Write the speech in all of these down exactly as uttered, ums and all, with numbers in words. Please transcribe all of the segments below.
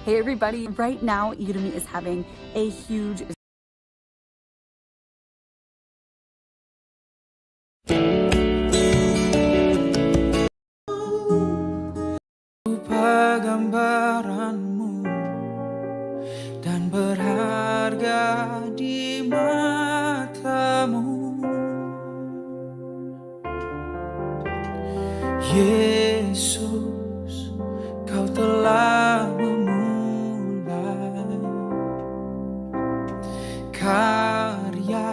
Hey everybody, right now Udemy is having a huge Rupa gambaranmu dan berharga di matamu. Yesus, kau telah memulai karya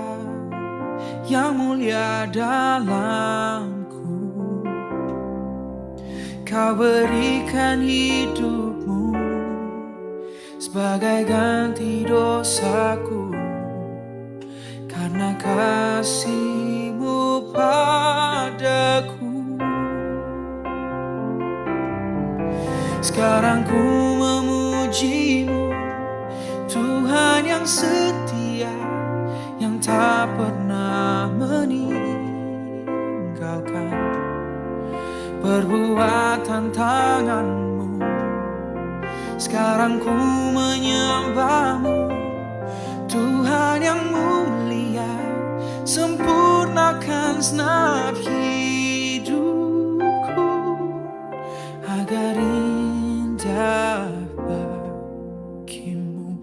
yang mulia dalamku. Kau berikan hidupmu sebagai ganti dosaku, karena kasihmu padaku. Sekarang ku memujimu, Tuhan yang setia, yang tak pernah meninggalkan perbuatan tanganmu. Sekarang ku menyembahmu, Tuhan yang mulia, sempurnakan senap hidupku agar indah bagimu.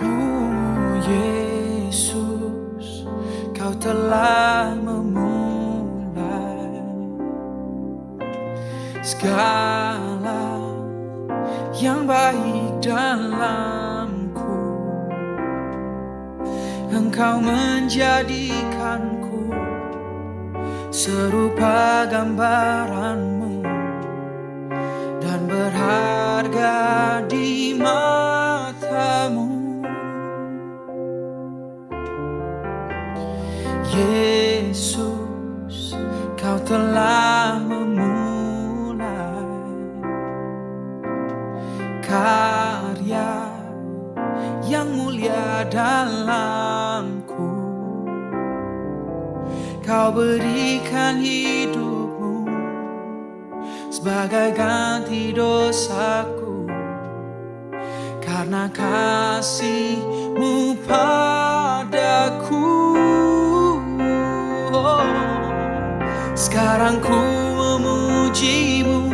Oh Yesus, kau telah memulai segala yang baik dalamku. Engkau menjadikanku serupa gambaranmu dan berharga di matamu. Yesus, kau telah memulai karya yang mulia dalamku. Kau berikan hidupmu sebagai ganti dosaku, karena kasihmu padaku. Sekarang ku memujimu,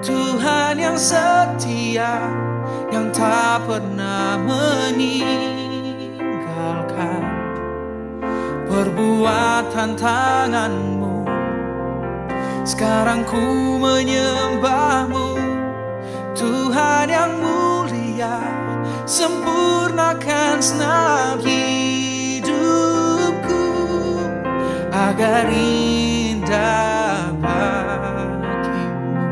Tuhan yang setia, yang tak pernah meninggalkan perbuatan tanganmu. Sekarang ku menyembahmu, Tuhan yang mulia, sempurnakan senap hidupku agar indah bagimu.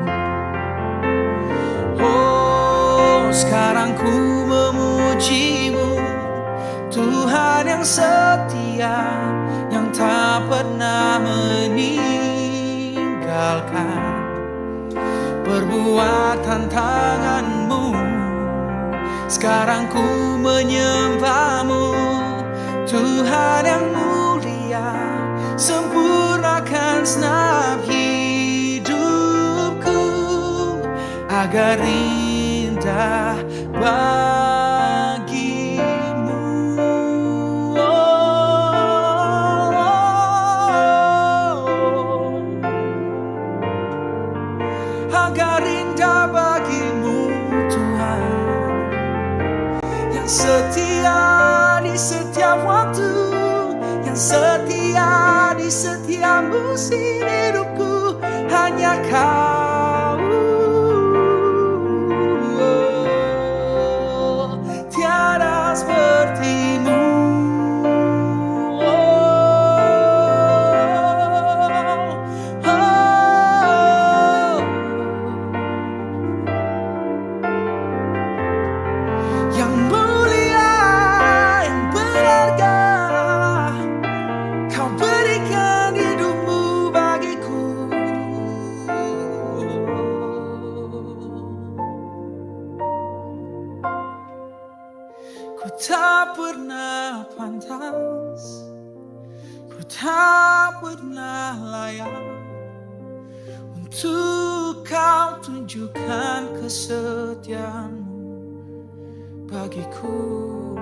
Oh, sekarang ku memujimu, Tuhan yang setia, yang tak pernah meninggalkan perbuatan tanganmu. Sekarang ku menyembahmu, Tuhan yang mulia, sempurnakan senap hidupku agar indah bagimu. Agar indah bagimu, Tuhan, yang setia di setiap waktu, yang setia di setiap musim hidupku, hanya Kau. Tiada sepertimu. Oh, oh. Yang mulia, yang berharga, Kau berikan hidupmu bagiku. Ku tak pernah pantas, ku tak pernah layak untuk kau tunjukkan kesetiaanmu bagiku.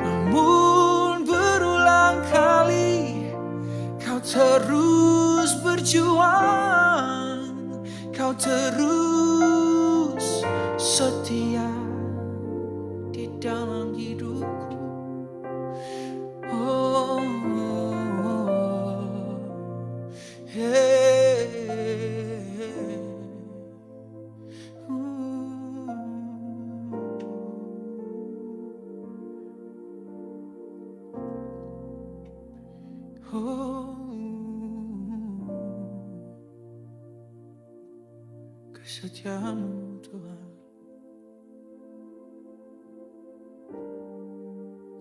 Namun berulang kali kau terus berjuang, kau terus setia di dalam hidupku. Oh, oh, oh, hey, hey, hey. Uh, oh, kesetiaanmu, Tuhan.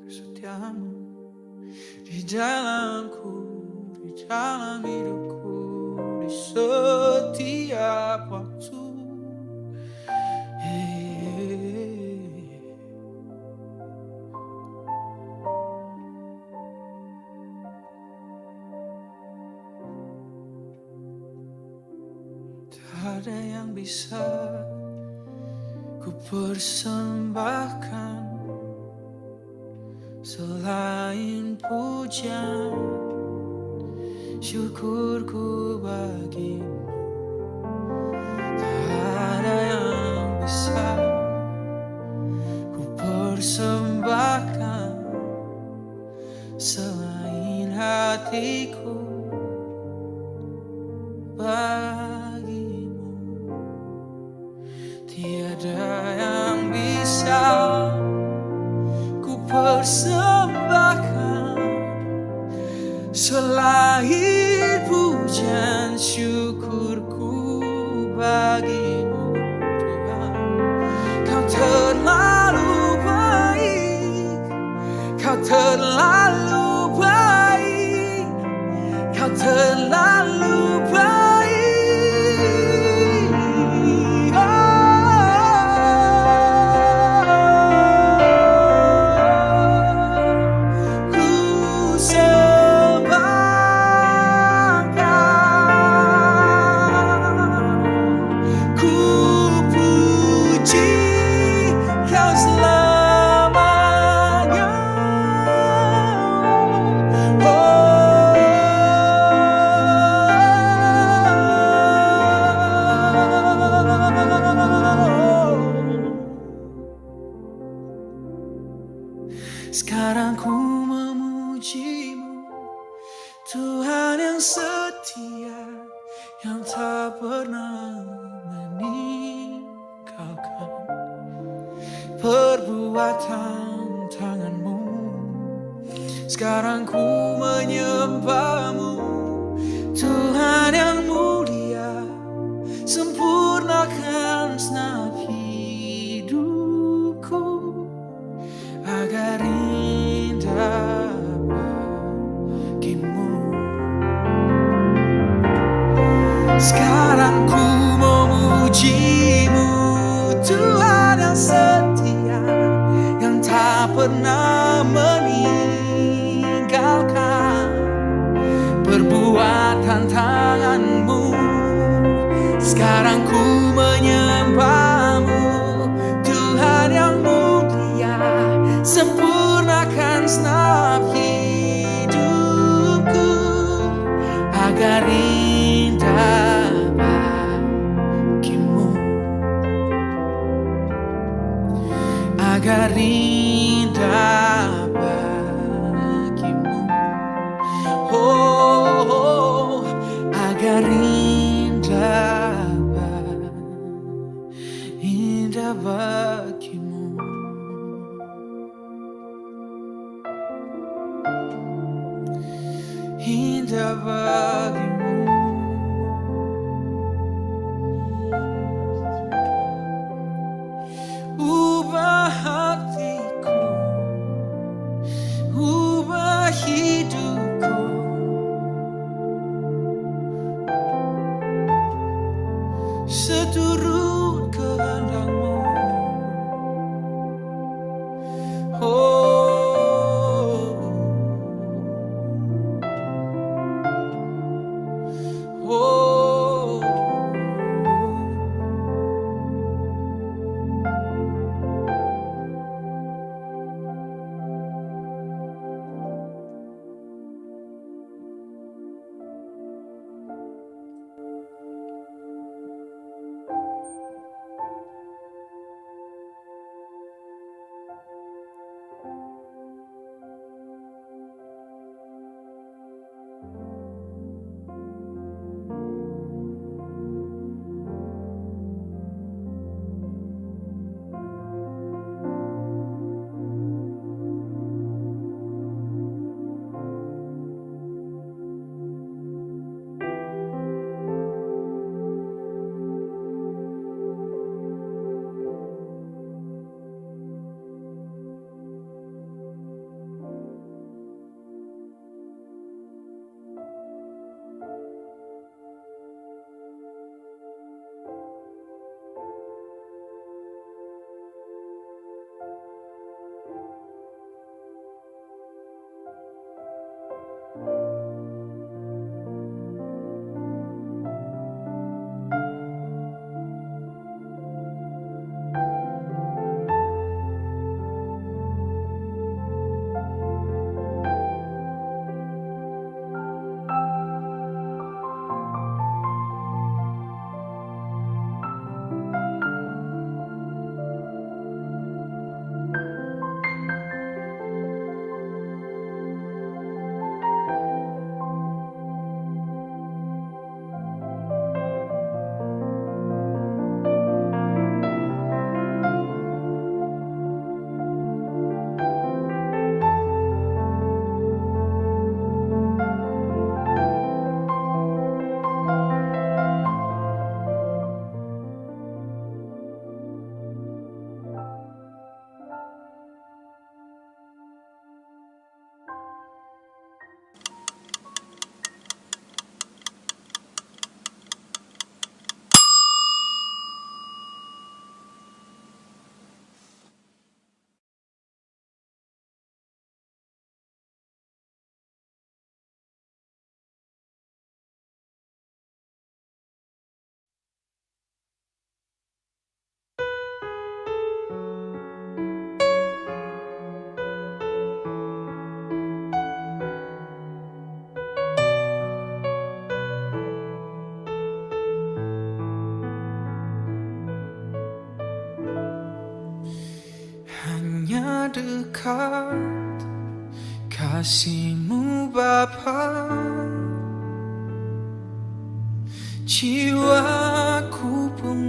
Kesetiaanmu di dalamku, di dalam hidupku, di setiap waktu. Hey. Tak ada yang bisa kupersembahkan selain pujian, syukurku bagimu. Tak ada yang bisa kupersembahkan selain hatiku bagimu. Tiada yang bisa kupersembahkan selain pujian syukurku bagimu, Tuhan. Kau terlalu baik, kau terlalu baik, kau terlalu baik. Oh, ku sembah Kau, ku puji Kau selamanya. Oh. Sekarang ku memuji-Mu, Tuhan yang setia, yang tak pernah meninggalkan perbuatan tangan-Mu. Sekarang ku menyembah-Mu, Tuhan yang mulia, sempurnakan segenap hidupku agar indah bagimu. Sekarang ku memuji-Mu, Tuhan yang setia, yang tak pernah meninggalkan perbuatan tangan-Mu. Sekarang ku menyembah-Mu, Tuhan yang mulia, sempurnakan segenap hidupku agar indah bagimu, agar indah bagimu. Oh, agar indah bagimu. Indah bagimu, indah bagimu. Ubah hatiku, ubah hidupku, seturut kehendak-Mu. Oh, dekat kasih-Mu, Bapa, jiwaku pun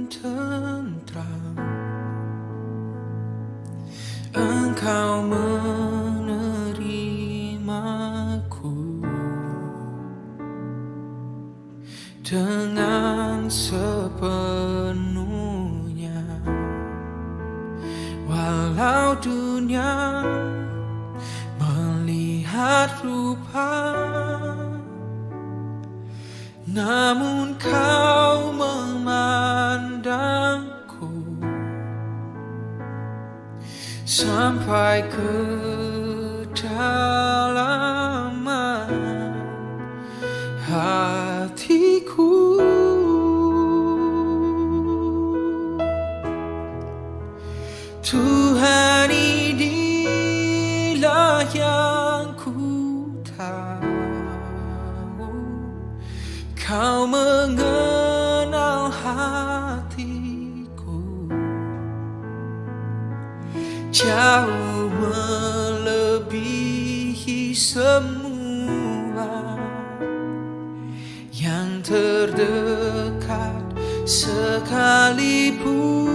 tentram. Engkau menerimaku dengan sepenuhnya. Walau dunia melihat rupa, namun Kau memandangku sampai kedalaman hatiku. Tuhan, inilah yang ku tahu, Kau mengenal hatiku jauh melebihi semua yang terdekat sekalipun.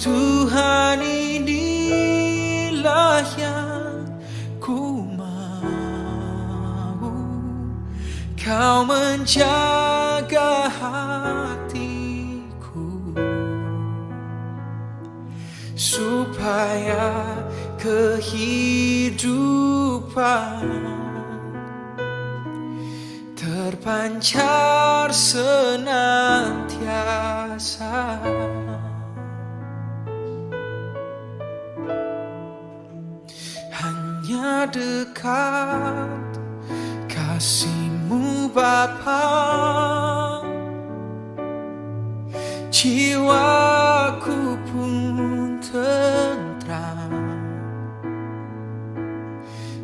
Tuhan, inilah yang ku mau, Kau menjaga hatiku, supaya kehidupan terpancar senantiasa. Hanya dekat kasih-Mu, Bapa, jiwaku pun tentram.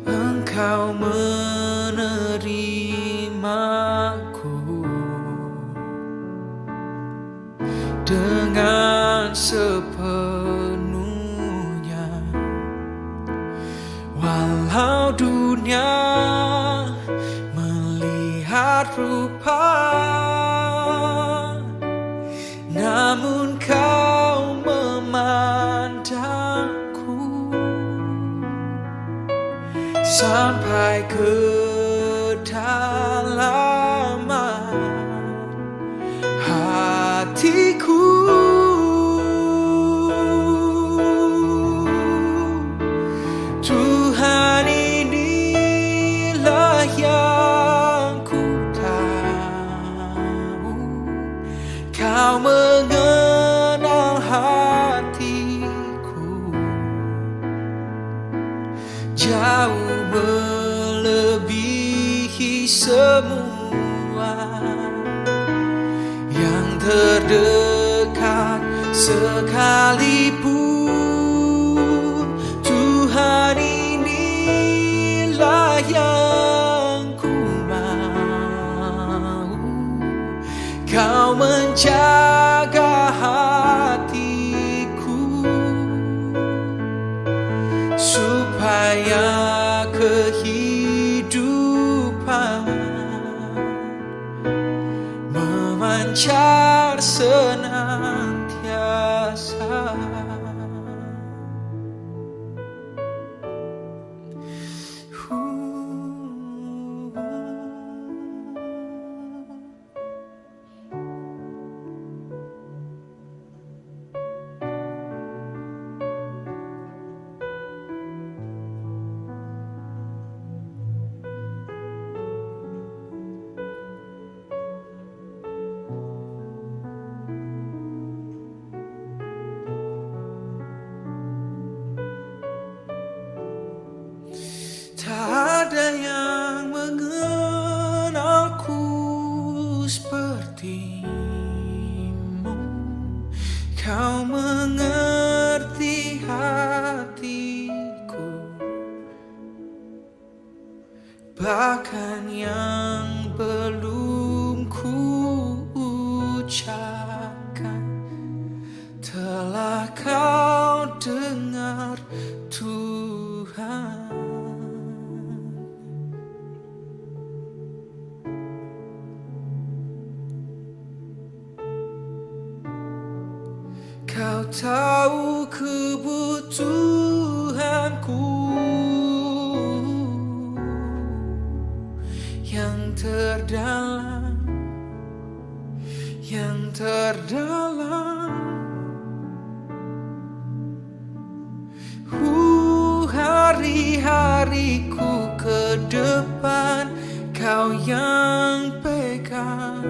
Engkau menerimaku dengan sepenuhnya. Walau dunia melihat rupa, namun Kau memandangku sampai kedalaman hatiku. Tuhan, inilah yang ku tahu, Kau mengenal hatiku jauh melebihi semua yang terdekat sekalipun. Tuhan, inilah yang ku mau, Kau menjaga hatiku, supaya kehidupan memancar senantiasa. Tak ada yang mengenalku seperti-Mu. Kau mengerti hatiku, bahkan yang belum kuucapkan telah Kau dengar. Kau tahu kebutuhanku yang terdalam, yang terdalam. Ku hari-hariku ke depan, Kau yang pegang.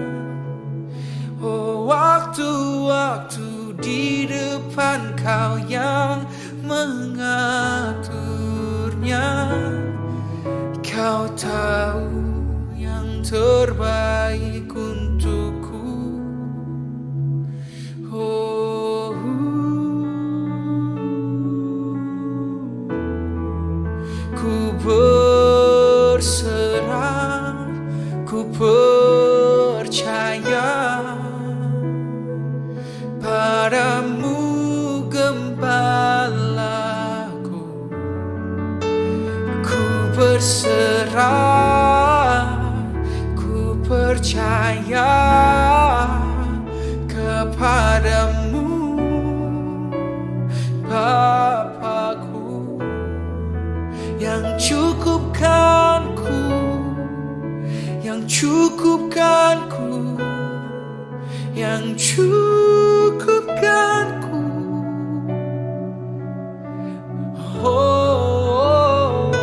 Oh, waktu-waktu di depan, Kau yang mengaturnya. Kau tahu yang terbaik untukku. Oh, ku berserah, ku percaya padamu, Gembalaku. Ku berserah, ku percaya kepadamu, Bapakku, yang cukupkan ku, yang cukupkan ku, yang cukupkan ku. Oh,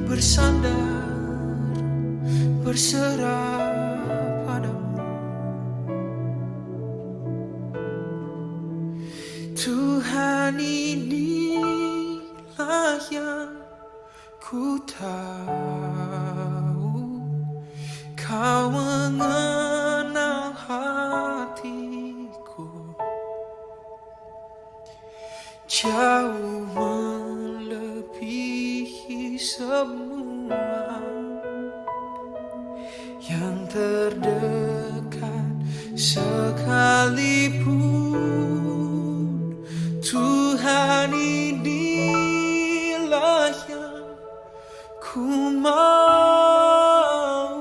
bersandar, berserah padamu. Tuhan, inilah yang ku tahu, Kau mengenal hatiku jauh melebihi semua yang terdekat sekalipun. Tuhan, inilah yang ku mau,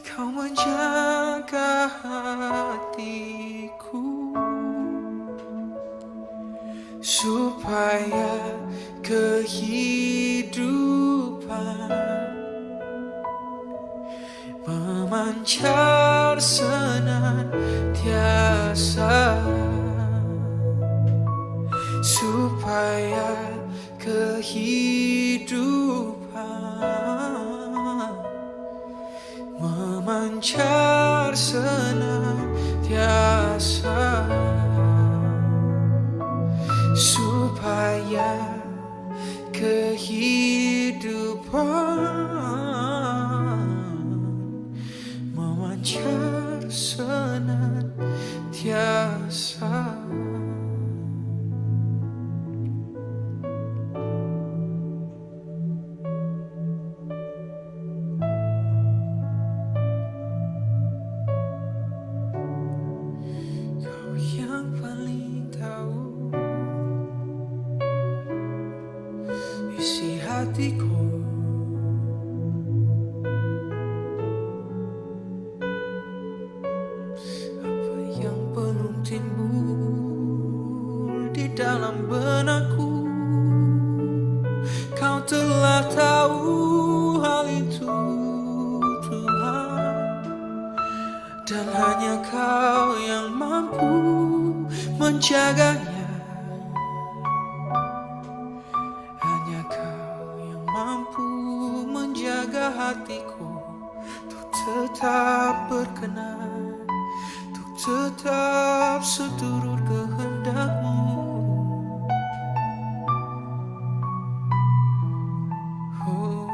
Kau menjaga hatiku, supaya kehidupan memancar senantiasa, supaya kehidupan memancar senantiasa, supaya kehidupan memancar senantiasa. Kau yang paling tahu isi hatiku. Apa yang belum timbul di dalam benakku, Kau telah tahu hal itu, Tuhan. Dan hanya Kau yang mampu menjaganya. Hanya Kau yang mampu menjaga hatiku untuk tetap berkenan, untuk tetap seturut kehendak-Mu. Oh.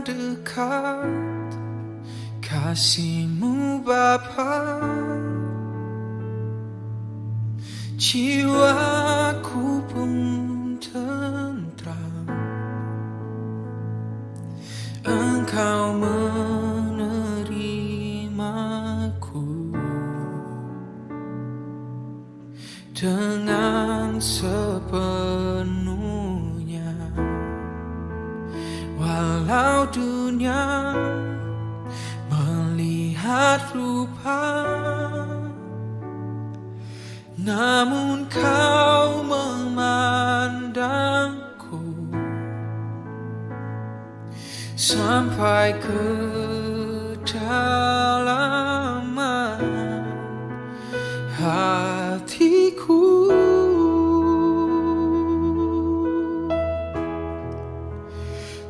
dekat kasih-Mu, Bapa, jiwaku pun tentram. Engkau menerimaku dengan sepenuhnya. Walau dunia melihat rupa, namun Kau memandangku sampai kedalaman hatiku.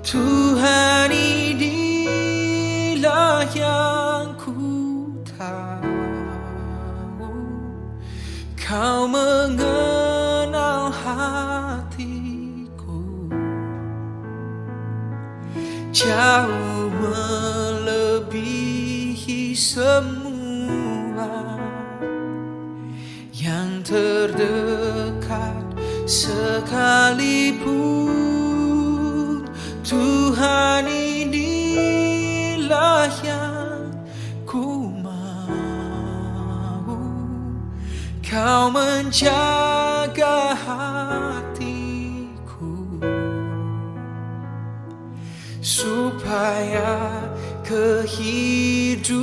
Tuhan, inilah yang ku tahu, Kau mengenal hatiku jauh melebihi semua yang terdekat sekalipun. Tuhan, inilah yang ku mau, Kau menjaga hatiku, supaya kehidupan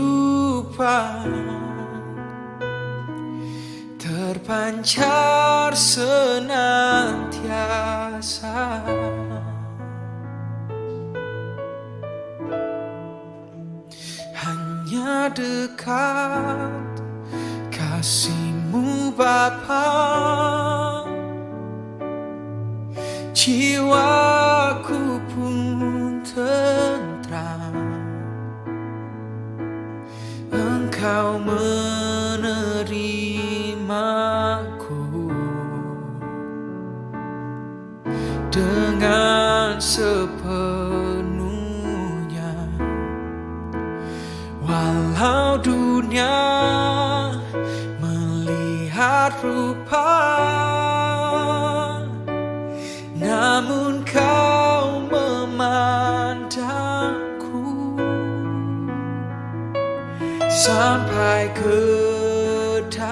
terpancar senantiasa. Hanya dekat kasih-Mu, Bapa, jiwaku pun tentram. Engkau menerimaku dengan sepenuhnya. Walau dunia melihat rupa, namun Kau memandangku sampai kedalaman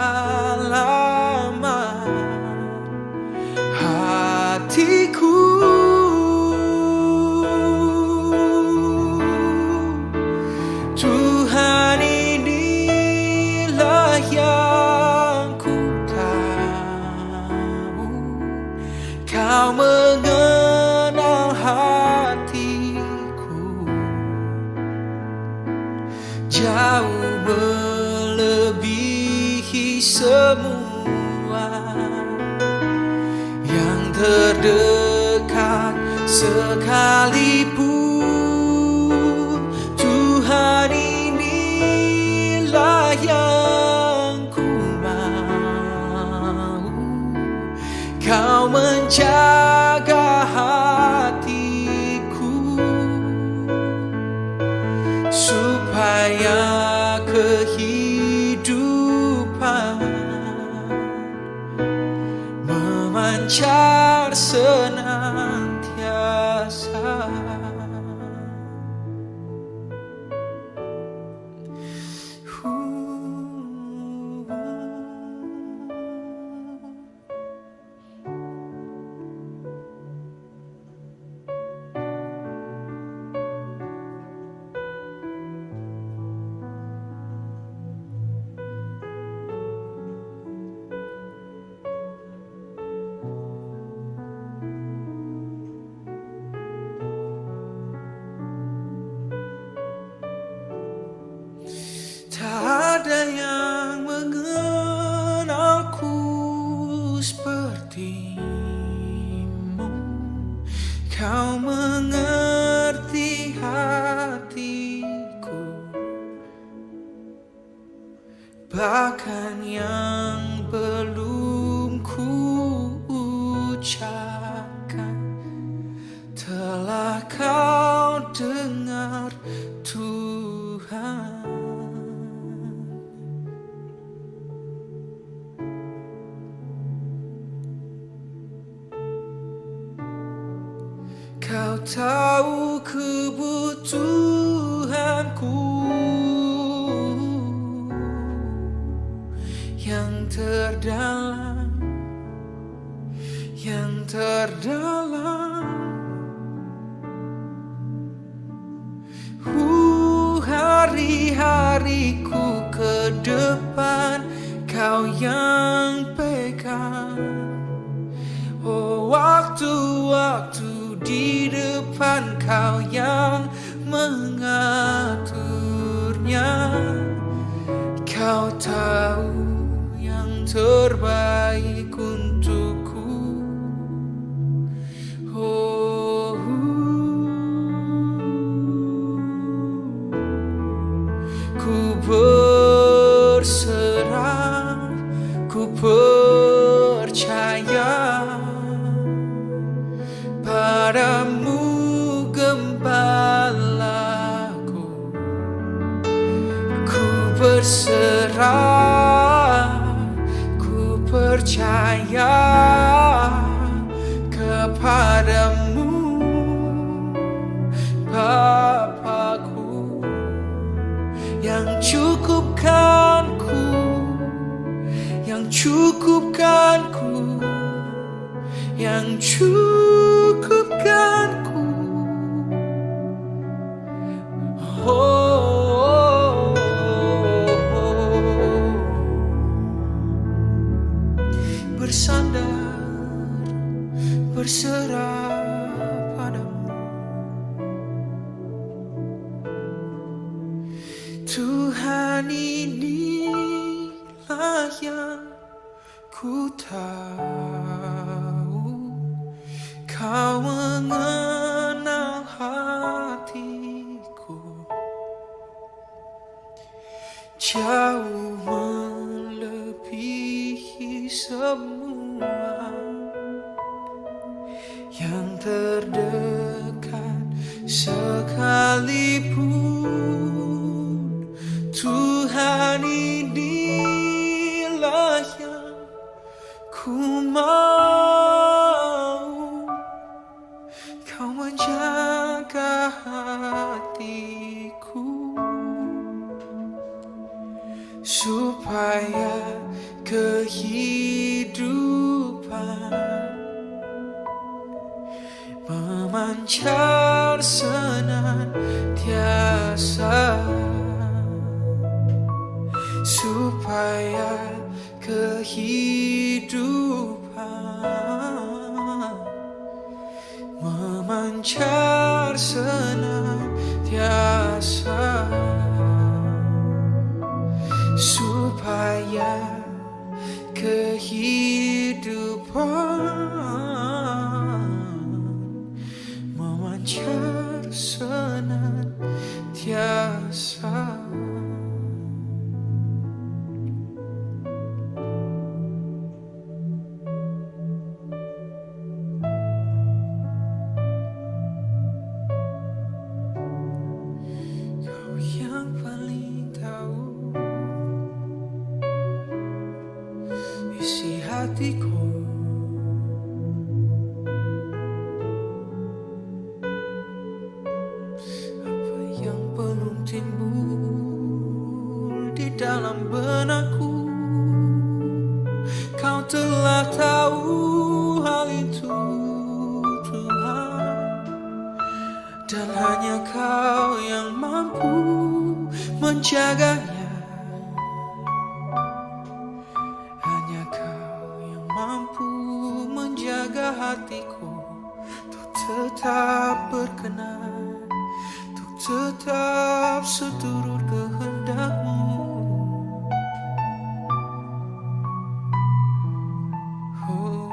hatiku. Tuhan, inilah yang ku tahu, Kau mengenal hatiku jauh melebihi semua yang terdekat sekalipun. Tuhan, inilah yang ku mau, Kau menjaga hatiku, supaya kehidupan memancar senantiasa. Tak ada yang mengenalku seperti-Mu. Kau mengerti hatiku, bahkan yang belum kuucapkan telah Kau dengar. Tahu kebutuhanku yang terdalam, yang terdalam. Ku hari-hariku ke depan, Kau yang pegang. Oh, waktu-waktu di depan, Kau yang mengaturnya. Kau tahu yang terbaik untukku. Oh, ku berserah, ku percaya padamu, Gembalaku. Ku berserah, ku percaya kepadamu, Bapa. Ku yang cukupkan ku, yang cukupkan ku, yang cukupkan ku. Oh, bersandar, berserah padamu. Tuhan, inilah yang ku tahu, Kau mengenal hatiku jauh melebihi semua yang terdekat sekalipun. Tuhan, inilah yang ku mau, Kau menjaga hatiku, supaya kehidupan memancar senantiasa, supaya kehidupan memancar senantiasa, supaya kehidupan memancar senantiasa. Kau yang paling tahu isi hatiku. Apa yang belum timbul di dalam benakku, Kau telah tahu hal itu, Tuhan. Dan hanya Kau yang mampu menjaganya. Hanya Kau yang mampu menjaga hatiku untuk tetap berkenan, untuk tetap seturut kehendak-Mu. Oh.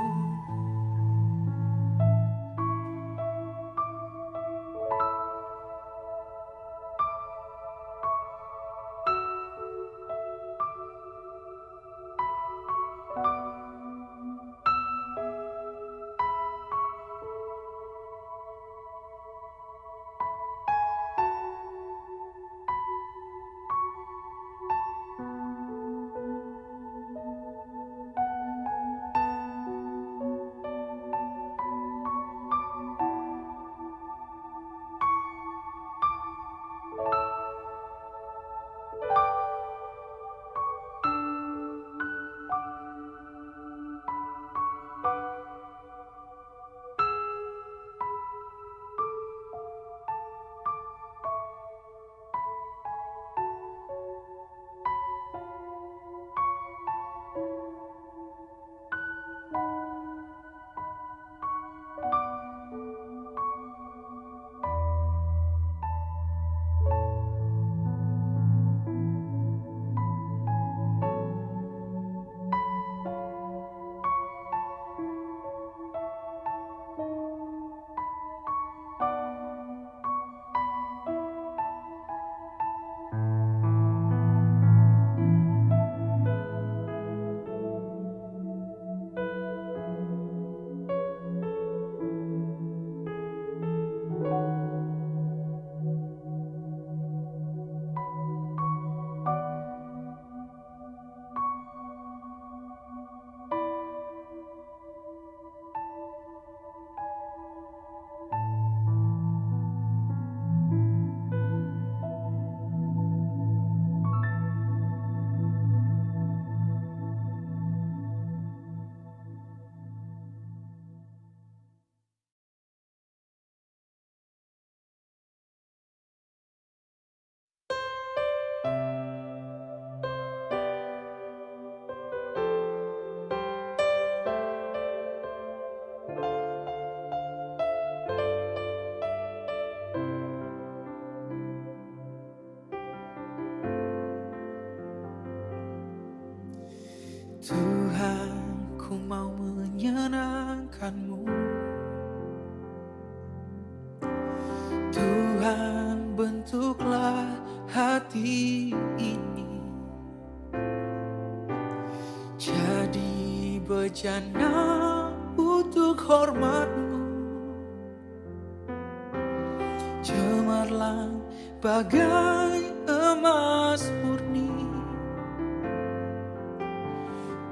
Tuhan, ku mau menyenangkan-Mu. Tuhan, bentuklah hati ini jadi bejana untuk hormat-Mu. Cemerlang bagai emas murni.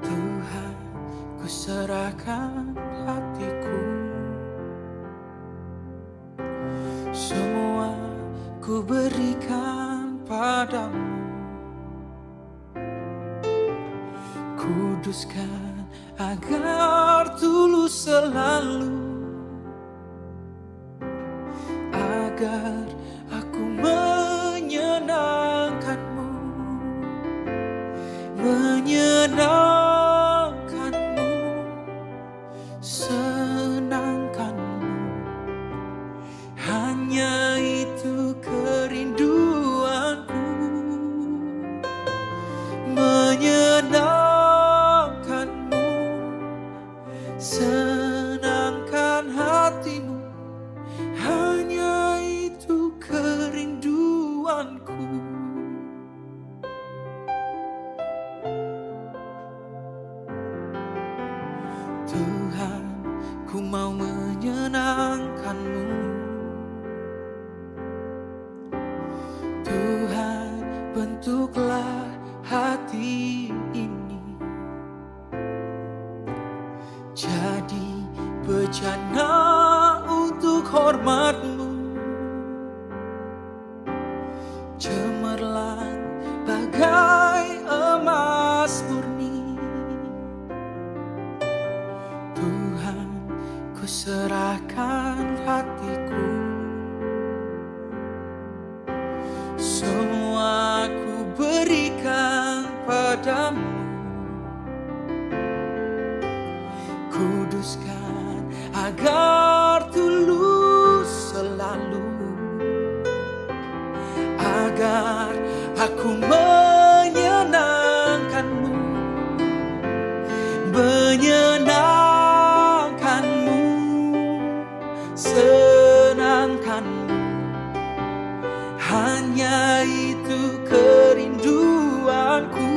Tuhan, kuserahkan hatiku. Semua kuberikan padamu. Kuduskan agar tulus selalu, agar aku menyenangkanmu, menyenangkanmu, senangkanmu. Hanya itu kerinduanku, menyenangkanmu, senangkan hatimu. Hanya itu kerinduanku. Tuhan, ku mau menyenangkanmu. Tuhan, bentuklah hati ini jadi bejana untuk hormat-Mu. Cemerlang bagai emas murni. Tuhan, kuserahkan hatiku. Semua kuberikan padamu. Kuduskan agar tulus selalu, agar aku menyenangkanmu, menyenangkanmu, senangkanmu. Hanya itu kerinduanku,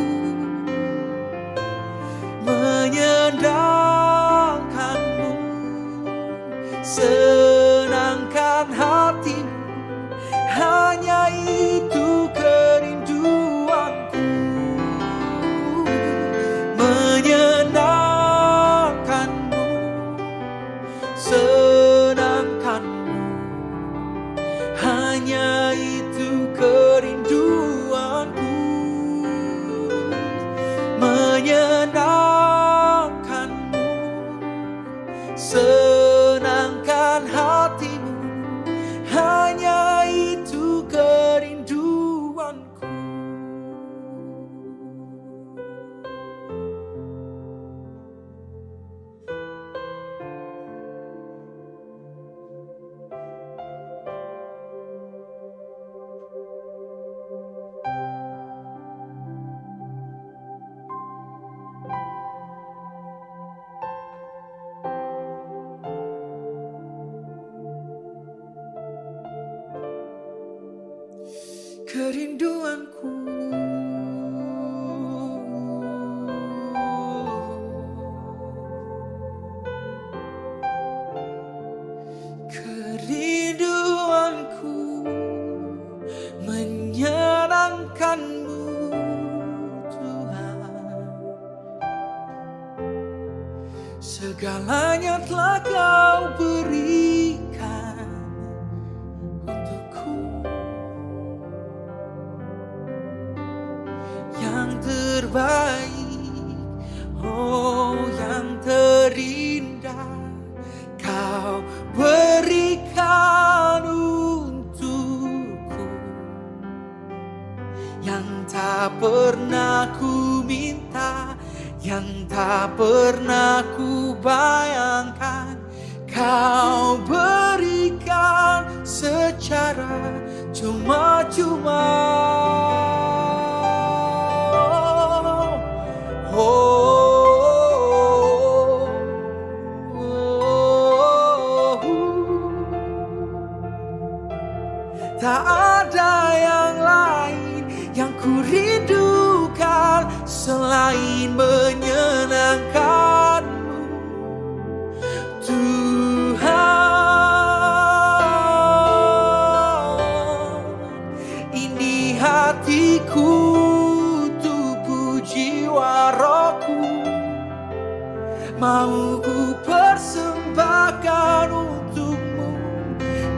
menyenangkanmu, senangkan hatimu. Hanya itu kerinduanku, menyenangkanmu, senangkanmu. Hanya itu kerinduanku, menyenangkanmu, senangkan hatimu. Hanya itu kerinduanku. Kerinduanku. Kerinduanku menyenangkanmu, Tuhan. Segalanya telah Kau berikan untukku. Yang terbaik, oh, yang terindah Kau berikan untukku. Yang tak pernah ku minta, yang tak pernah ku bayangkan, Kau berikan secara cuma-cuma. Oh,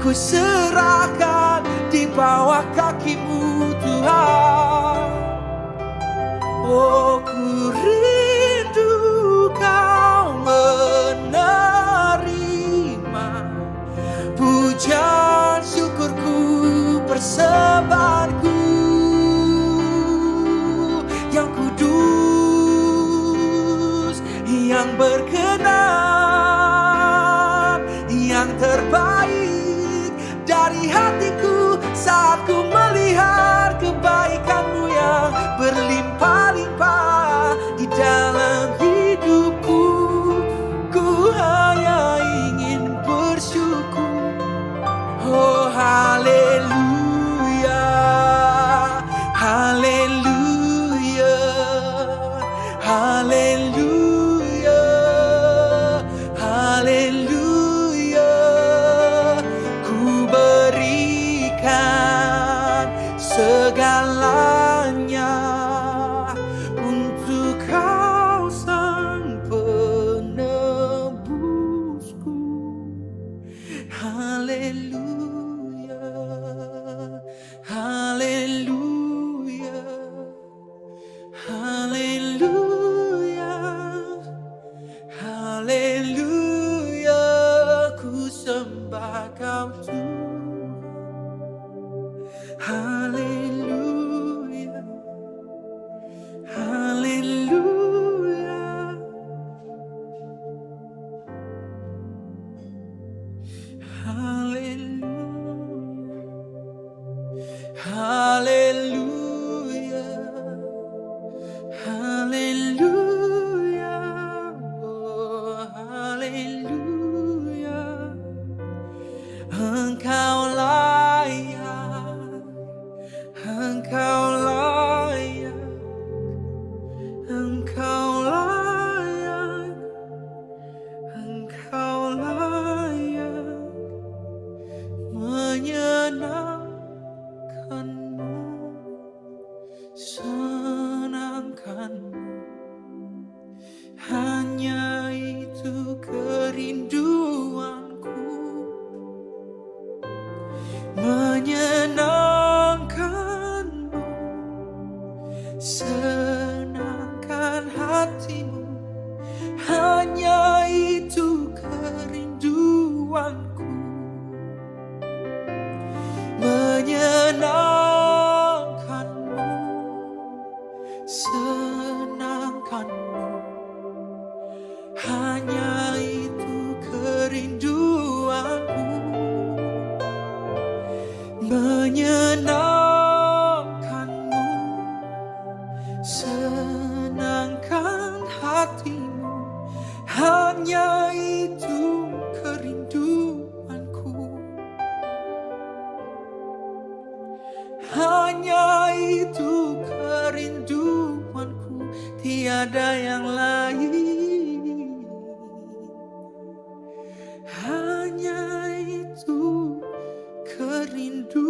Kuserahkan di bawah kaki-Mu, Tuhan. Oh, ku rindu Kau menerima pujian syukurku, persembahanku yang kudus, yang berkenan, yang terbaik dari hatiku saat ku melihat kebaikan-Mu yang berlimpah-limpah di dalam hidupku. Ku hanya ingin bersyukur. Oh, haleluya, haleluya, haleluya, haleluya. Ku berikan segalanya untuk Kau, Sang Penebusku. Haleluya, haleluya, haleluya, haleluya. Ku sembah Kau, Tuhan. Haleluya, haleluya, haleluya, haleluya, haleluya, oh, haleluya. Engkau layak, Engkau layak, Engkau layak, Engkau layak menyenangkanmu, senangkanmu. Hanya itu kerinduanku, menyenangkanmu, senangkan hatimu. Hanya itu kerinduanku, menyenangkanmu, senangkanmu. Hanya itu kerinduanku, menyenangkanmu, senangkan hatimu. Hanya itu kerinduanku. Hanya itu kerinduanku, tiada yang lain. Hanya itu kerinduanku.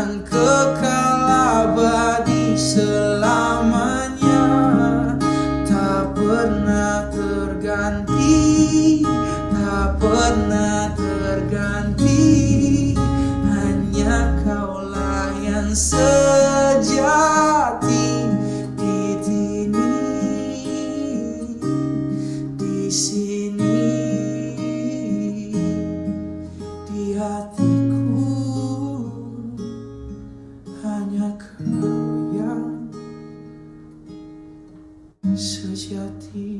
Kekal abadi selamanya, tak pernah terganti, tak pernah terganti. Hanya Kaulah yang sejati di sini, di sini, di hatiku. Hanya Kau yang sejati.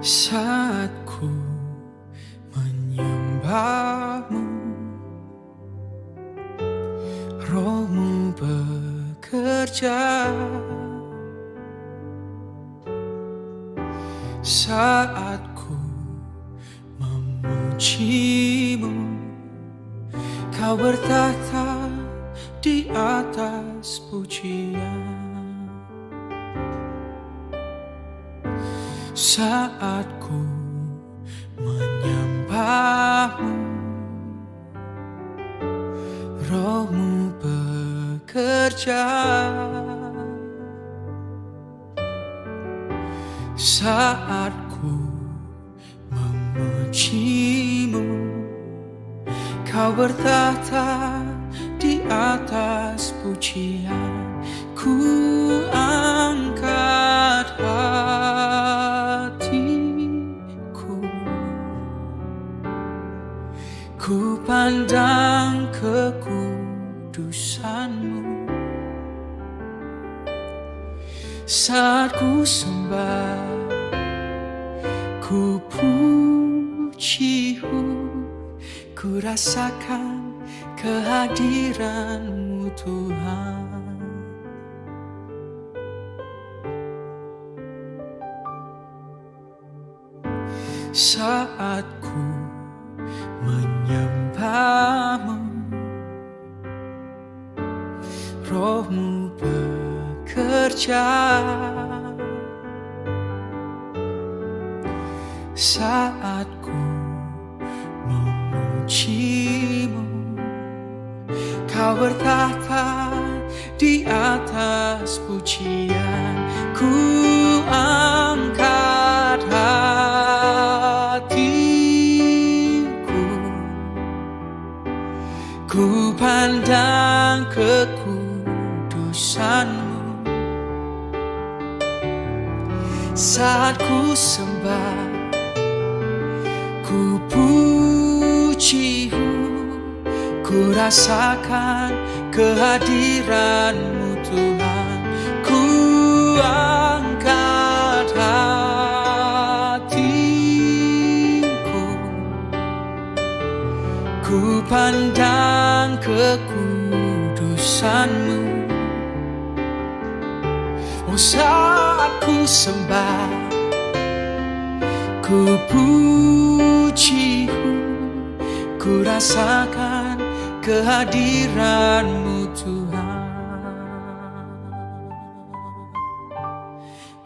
Saat ku menyembahmu, Rohmu bekerja. Saat ku memujimu, Kau bertahta di atas pujian. Saat ku menyembahmu, Rohmu bekerja. Saat ku memujimu, Kau bertahta di atas pujian. Ku angkat hatiku, ku pandang kekudusanmu. Saat ku sembah, ku puji, ku rasakan kehadiranmu, Tuhan. Saat ku menyembahmu, Rohmu bekerja. Saat ku memujimu, Kau bertahta di atas pujian. Ku angkat hatiku, ku pandang kekudusanmu. Saat ku sembah, ku puji, ku rasakan kehadiranmu, Tuhan. Ku angkat hatiku, ku pandang kekudusanmu. Oh, saat ku sembah, ku puji, ku rasakan kehadiranmu, Tuhan.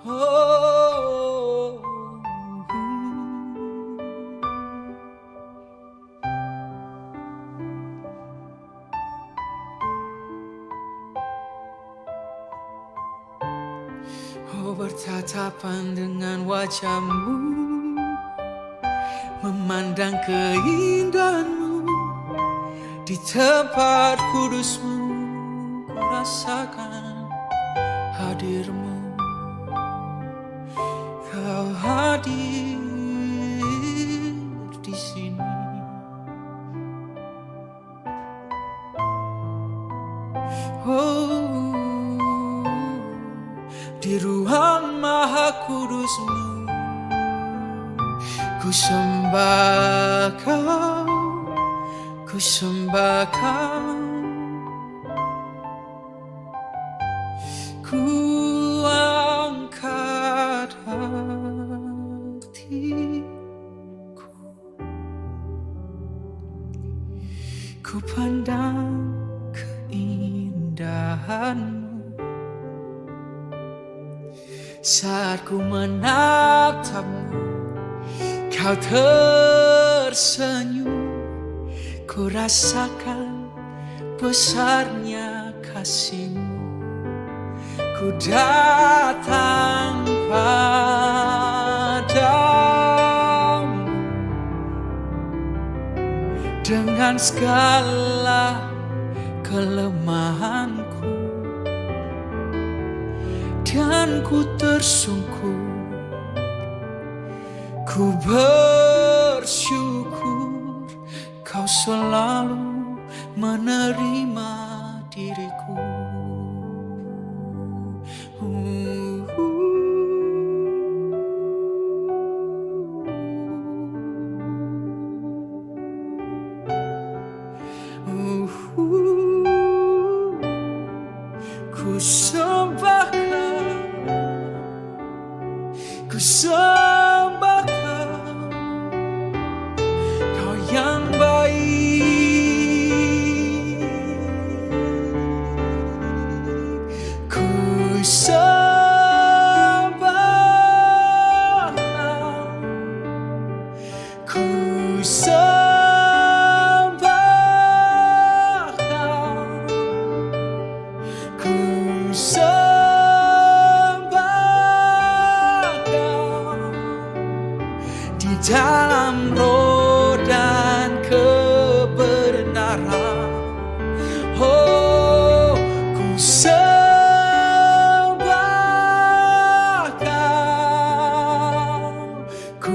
Oh. Oh, bertatapan dengan wajahmu, memandang keindahanmu di tempat kudusmu, ku rasakan hadirmu. Kau hadir di sini. Oh, di ruang maha kudus Ku sembah Kau, ku sembah Kau, ku angkat hatiku. Ku pandang keindahanmu saat ku menatapmu, kau tersenyum. Ku rasakan besarnya kasihmu. Ku datang padamu dengan segala kelemahanku, dan ku tersungkur, ku bersyukur. Kau selalu menerima diriku. Ku sembah Kau, ku sembah Kau, Kau yang baik. Ku sembah Kau, ku sembah Kau, ku sembah Kau di dalam roh dan kebenaran. Oh, ku sembah Kau. Ku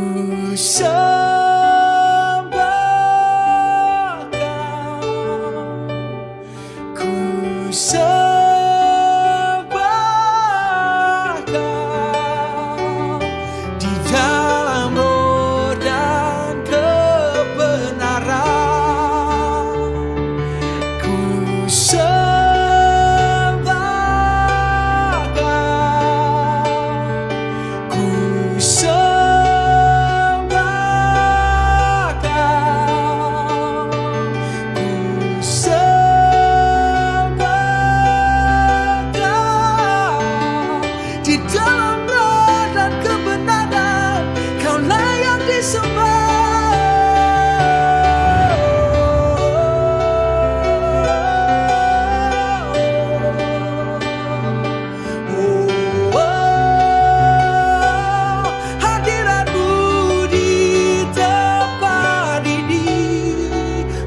sembah Kau, ku sembah Kau di dalam roh dan kebenaran. Ku sembah Kau, ku sembah Kau, ku sembah Kau. Di dalam roh dan kebenaran, Kaulah yang disembah. Oh, oh, hadirat-Mu di tempat ini.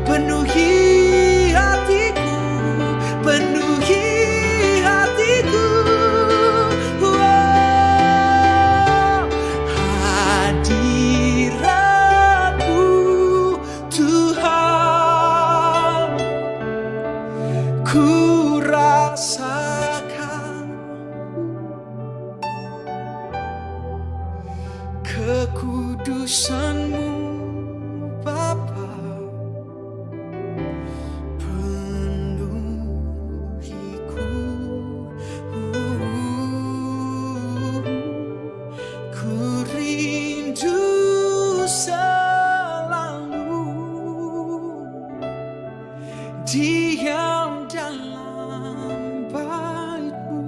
Penuhi hatiku, penuhi hatiku. Oh, hadirat-Mu, Tuhan, ku rasakan kekudusan-Mu, Bapa, penuhiku. Ku rindu selalu diam dalam bait-Mu,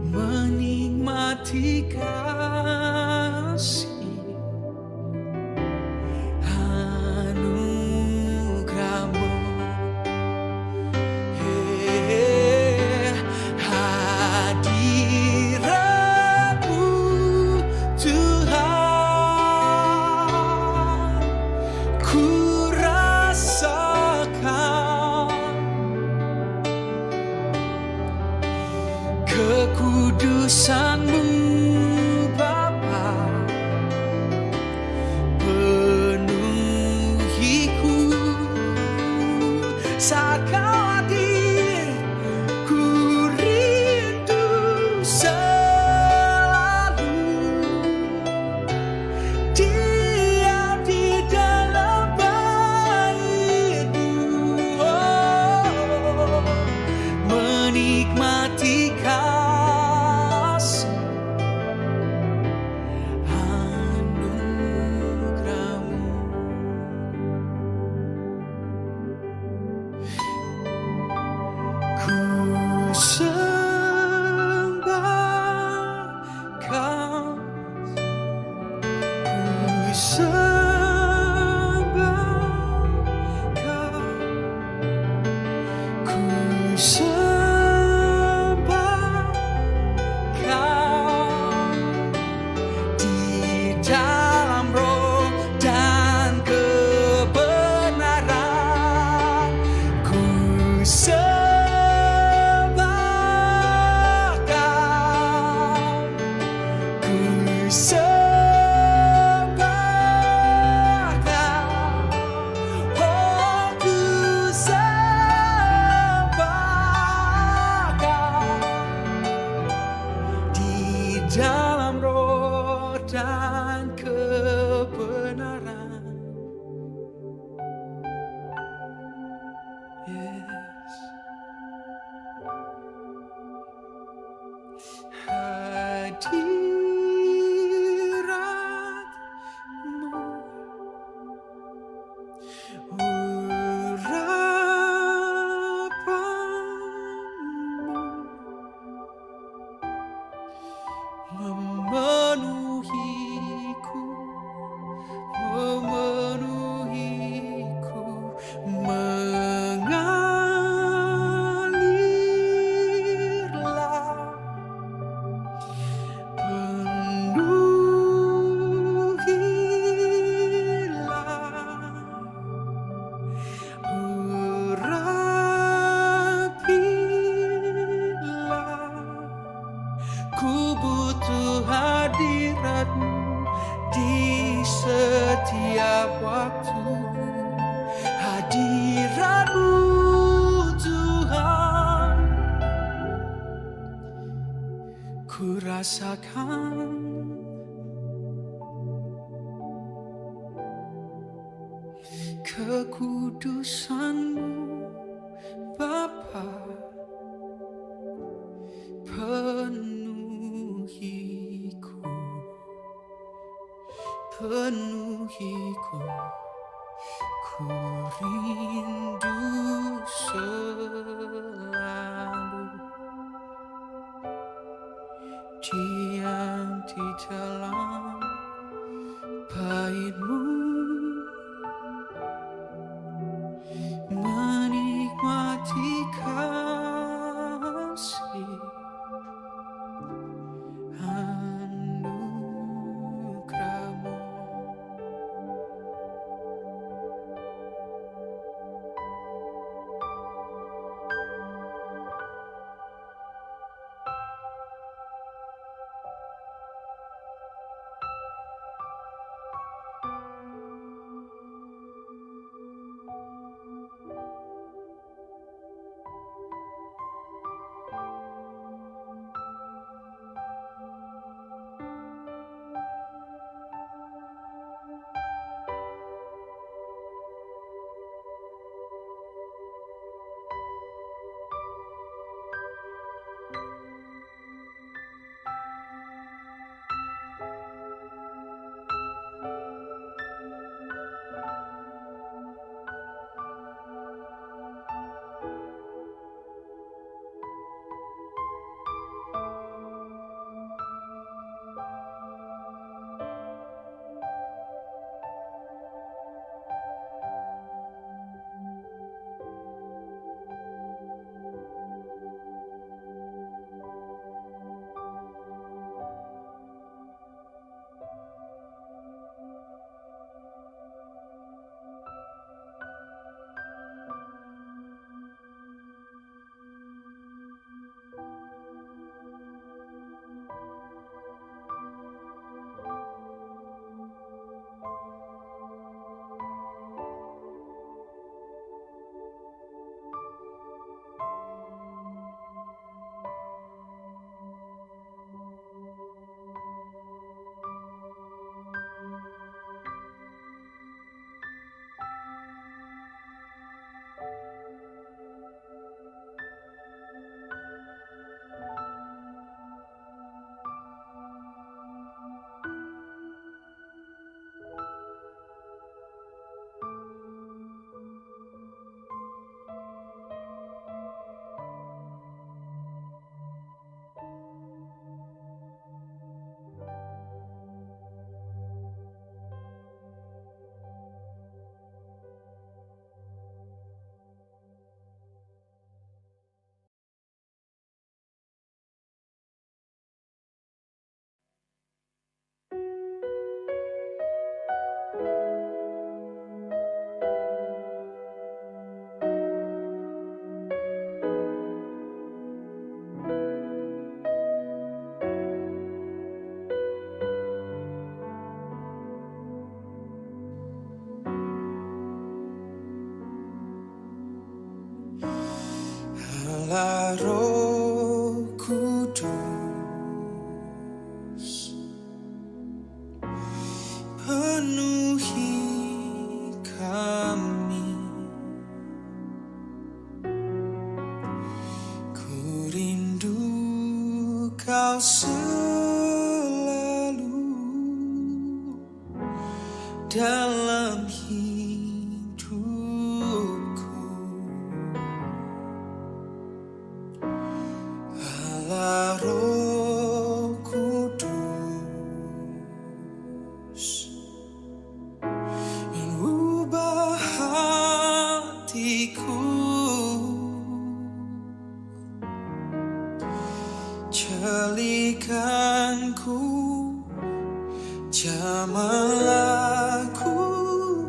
menikmati kasih anugerah-Mu. Eh, hadirat-Mu, Tuhan, ku rasakan kekudusan-Mu, Bapa, penuhiku. Saat Kau hadir, ku rindu Sembah Kau, oh, ku sembah Kau di dalam roh dan kebenaran. Yes. Hadiratmu, urapanmu memenuhiku, memenuhiku, mengalirlah, penuhilah. Urapilah, ku butuh hadirat-Mu di setiap waktu. Hadirat-Mu, Tuhan, ku rasakan. Kekudusan-Mu, Bapa, penuhiku, penuhiku, ku rindu selalu. Diam di dalam bait-Mu, menikmati kasih anugerah-Mu. Roh Kudus, penuhi kami. Ku rindu Kau selalu dalam hidupku. Allah Roh Kudus, ubah hatiku, celikanku, jamahlah ku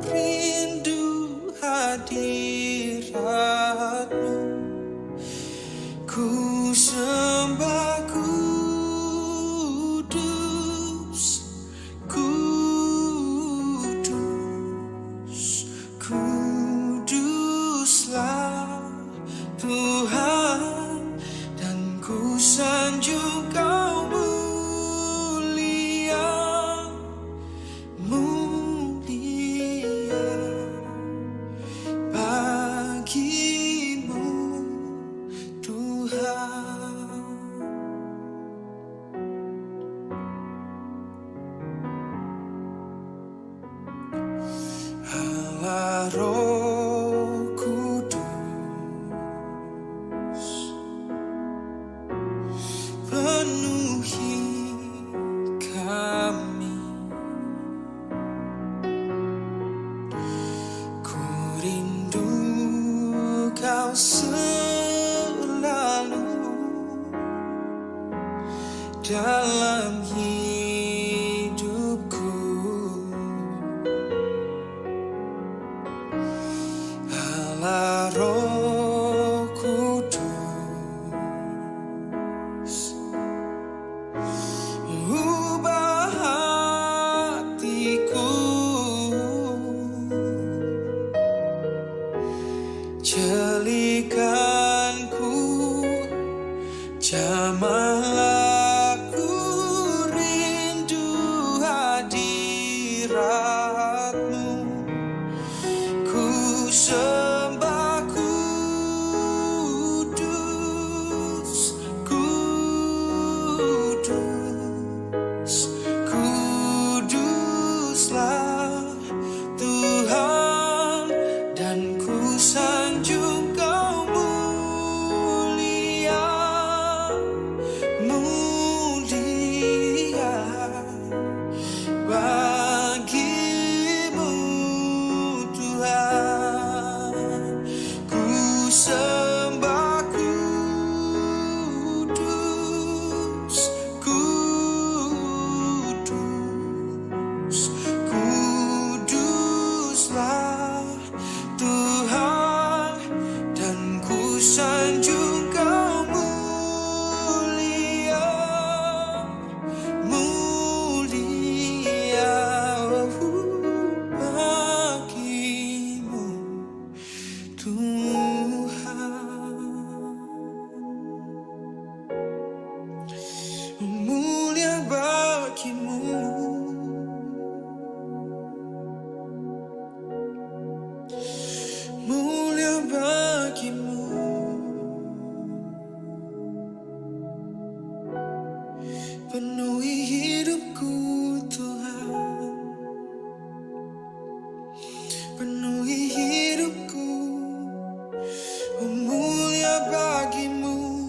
rindu hadiratmu. Ku sembah Kudus, Kudus, Kuduslah Tuhan, dan ku sanjung Kau mulia, mulia bagimu, Tuhan. Allah Roh Kudus, penuhi kami. Ku rindu Kau selalu dalam hidupku. Allah Roh Kudus, ubah hatiku, celikanku, jamahlah ku rindu hadiratmu. Ku sembah Kudus, Kudus, Kuduslah Tuhan, dan ku sanjung Kau mulia, mulia bagimu, Tuhan. Ku sembah Kudus, Kudus, Kuduslah Tuhan, dan ku sanjung Kau mulia, mulia bagimu, Tuhan. Mulia bagimu, mulia bagimu. Penuhi hidupku, Tuhan. Penuhi hidupku, mulia bagimu,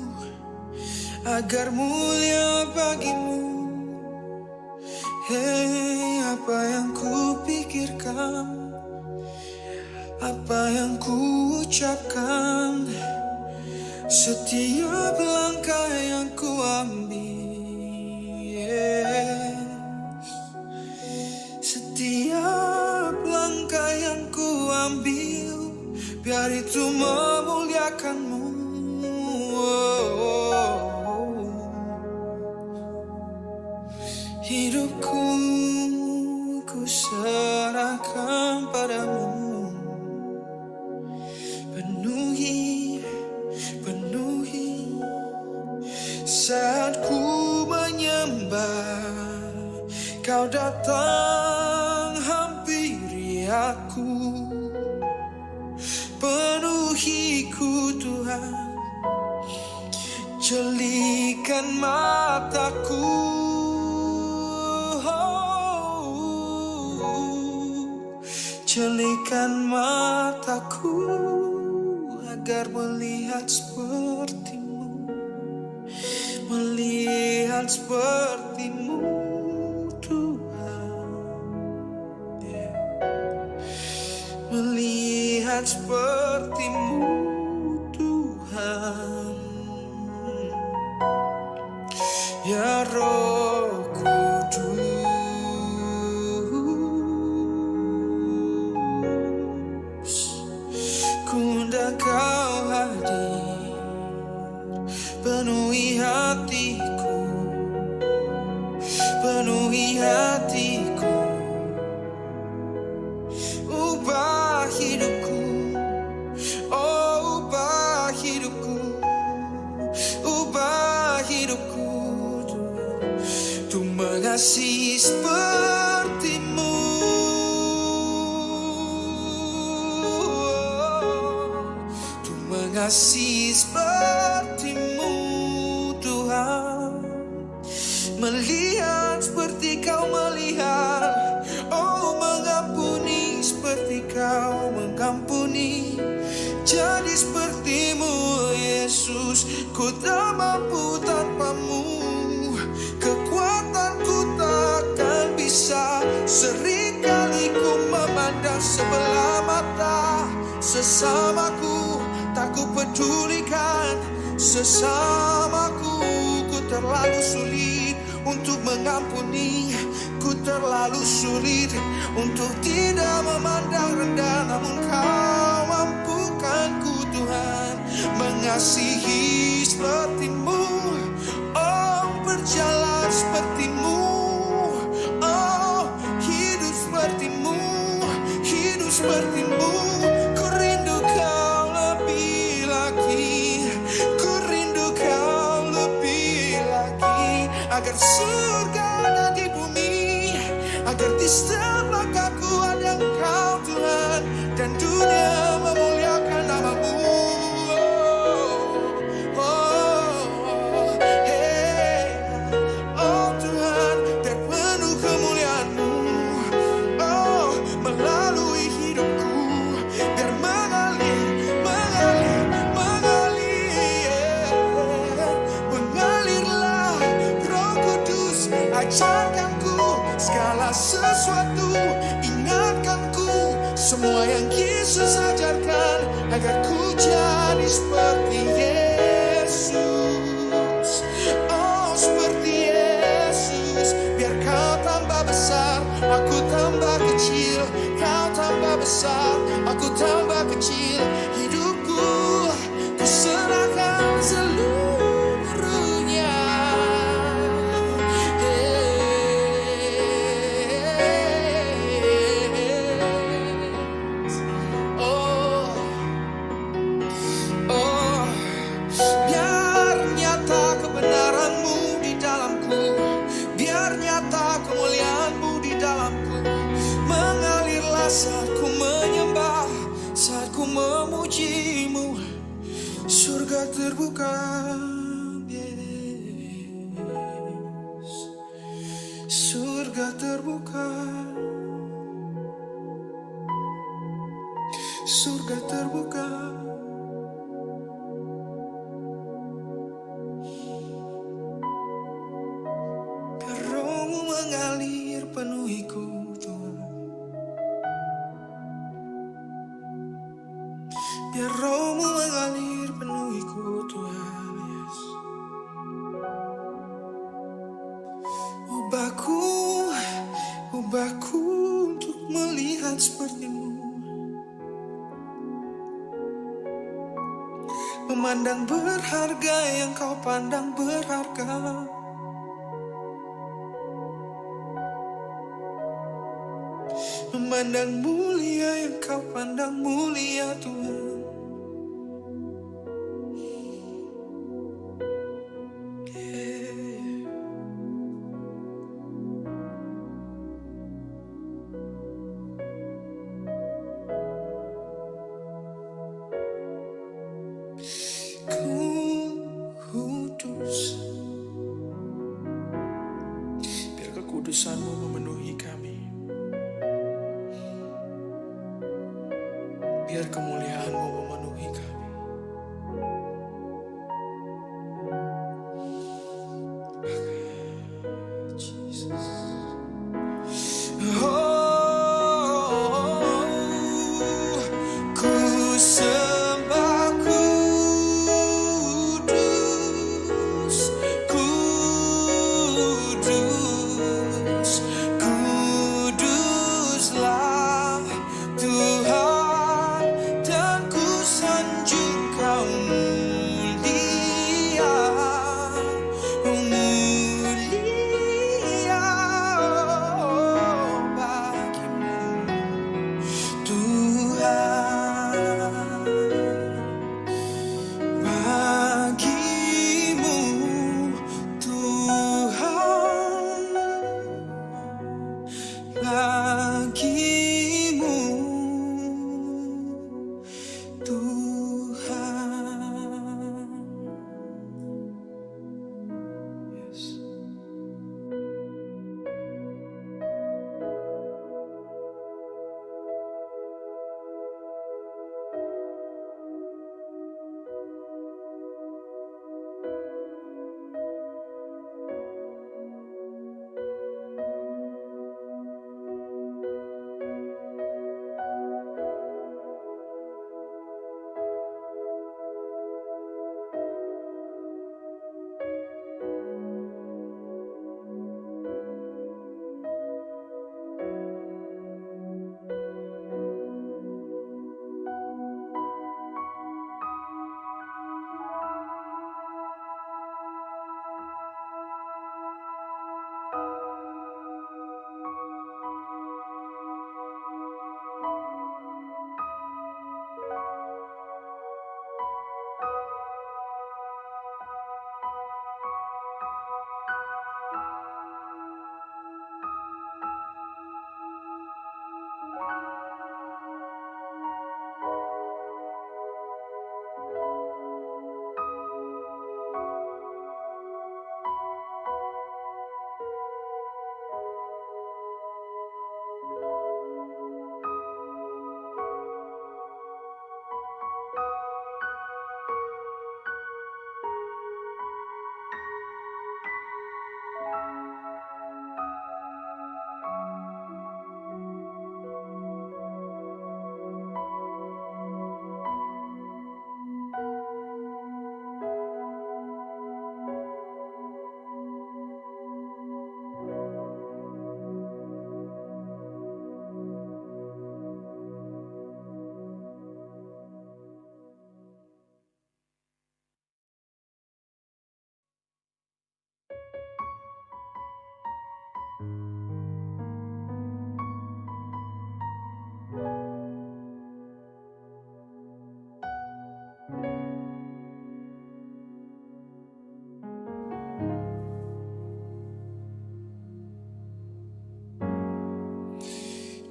agar mulia bagimu. Hei, apa yang kupikirkan, apa yang kuucapkan, setiap langkah yang kuambil, setiap langkah yang kuambil, biar itu memuliakanmu. Hidupku kuserahkan padamu. Penuhi, penuhi Kau datang hampiri aku, penuhiku Tuhan, jelikan mataku, jelikan mataku agar melihat sepertimu. Melihat sepertimu, Tuhan. Melihat sepertimu, Tuhan. Ya Roh Kudus, kuenda Kau hadir, penuhi hatiku, penuhi hatiku. Ubah hidupku, oh, ubah hidupku, ubah hidupku, Tuhan, untuk mengasihi sepertimu, untuk mengasihi sepertimu, Tuhan. Melihat seperti Kau melihat, oh, mengampuni seperti Kau mengampuni. Jadi sepertimu, Yesus, ku tak mampu tanpamu. Kekuatanku takkan bisa. Seringkali ku memandang sebelah mata sesamaku, tak ku pedulikan sesamaku. Ku terlalu sulit untuk mengampuni, ku terlalu sulit untuk tidak memandang rendah, namun Kau mampukan ku, Tuhan, mengasihi sepertimu, oh, berjalan sepertimu, oh, hidup sepertimu, hidup sepertimu. Ku rindu Kau lebih lagi, ku rindu Kau lebih lagi, agar surga ada di bumi, agar di setiap langkahku ada Engkau, Tuhan, dan dunia memuliakan nama-Mu. Oh, oh, hey. Oh Tuhan, biar penuh kemuliaan-Mu, oh, melalui hidupku. Biar mengalir, mengalir, mengalir, yeah. Mengalirlah Roh Kudus, ajarkanku segala sesuatu, ingatkanku semua yang Yesus ajarkan, agar ku jadi seperti Yesus. Oh, seperti Yesus, biar Kau tambah besar, aku tambah kecil, Kau tambah besar, aku tambah kecil. Hidupku ku serahkan seluruhnya. Oh, oh, biar nyata kebenaran-Mu di dalamku, biar nyata kemuliaan-Mu di dalamku. Mengalirlah saat ku menyembah, saat ku memuji-Mu. Surga terbuka, yes. Surga terbuka. Surga terbuka. Biar Roh-Mu mengalir penuhiku, Tuhan. Biar Roh-Mu mengalir penuhiku, Tuhan, yes. Ubahku, ubahku untuk melihat seperti-Mu. Memandang berharga yang Kau pandang berharga. Memandang mulia yang Kau pandang mulia, Tuhan. Yeah. Kekudusan-Mu memenuhi kami. Biar kemuliaan-Mu memenuhi kami. Jesus. Oh, ku sembah kudus, kudus, kuduslah Tuhan, dan ku sanjung Kau mulia, mulia bagi-Mu, Tuhan, bagi-Mu, Tuhan, bagi-Mu, Tuhan. Yes.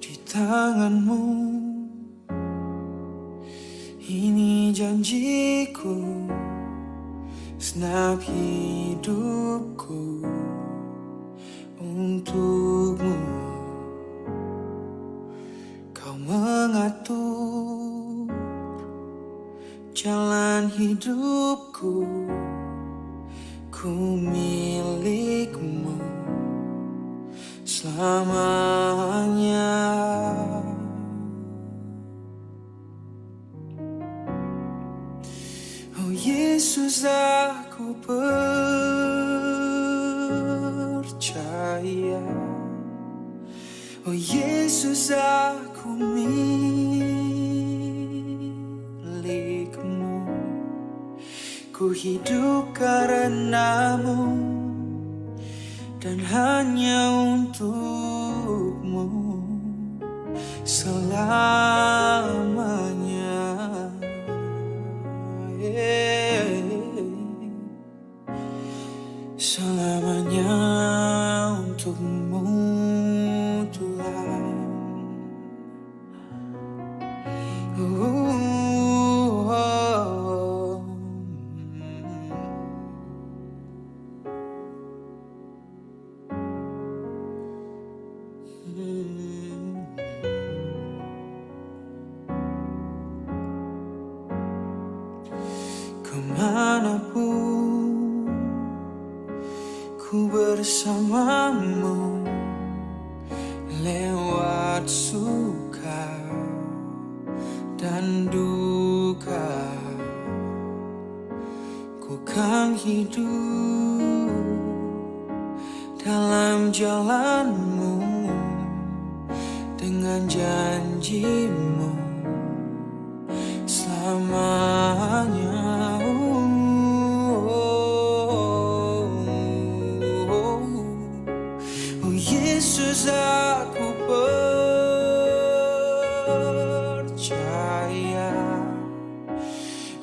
Di tangan-Mu ini janjiku, senap hidupku untuk-Mu. Kau mengatur jalan hidupku, ku milik-Mu selamanya. Oh Yesus, aku percaya. Oh Yesus, aku milik-Mu. Ku hidup karena-Mu dan hanya untuk-Mu selamanya. Selamanya untuk-Mu, Tuhan. Oh, oh, oh. Bersamamu lewat suka dan duka, ku kan hidup dalam jalanmu dengan janjimu selamanya. Oh Yesus, aku percaya.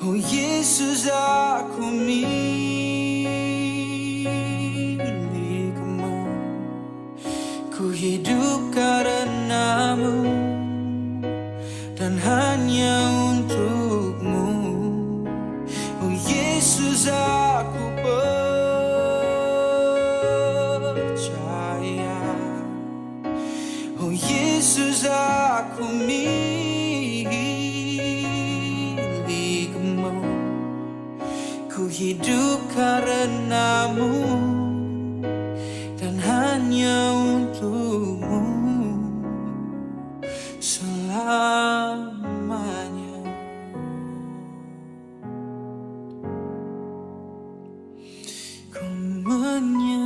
Oh Yesus, aku milikmu. Ku hidup karenamu dan hanya untukmu. Oh Yesus, aku percaya. Oh Yesus, aku milikmu. Ku hidup karenamu dan hanya untukmu selamanya. Ku menyembahmu.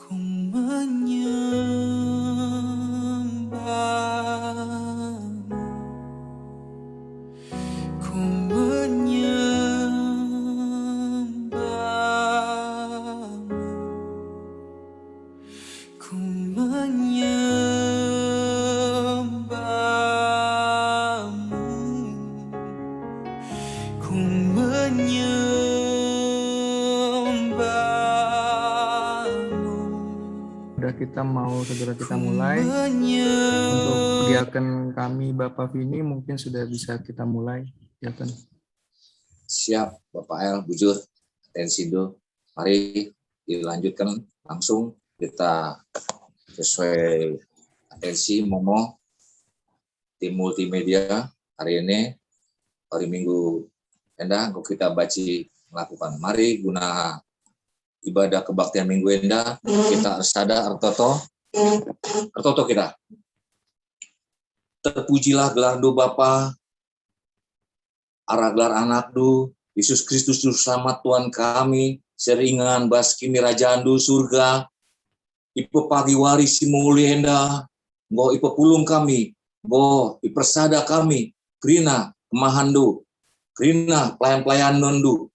Ku menyembahmu, ku menyembahmu, ku menyembahmu, ku menyembahmu. Udah, kita mau segera kita mulai untuk diaken kami, Bapak Vini, mungkin sudah bisa kita mulai, diaken. Siap, Bapak El, bujur, atensindu. Mari dilanjutkan langsung kita sesuai atensi momo tim multimedia hari ini, hari Minggu enda, enggo kita banci melakukan. Mari guna ibadah kebaktian Minggu enda, kita ersada ertoto, ertoto kita. Terpujilah gelarNdu Bapa, arah gelar AnakNdu, Yesus Kristus Juru Selamat Tuhan kami, seringan bas KinirajanNdu surga, ipepagi wari si muli enda, enggo ipepulung kami, enggo ipersada kami, kerina kemahanNdu, kerina pelayan-pelayanNdu,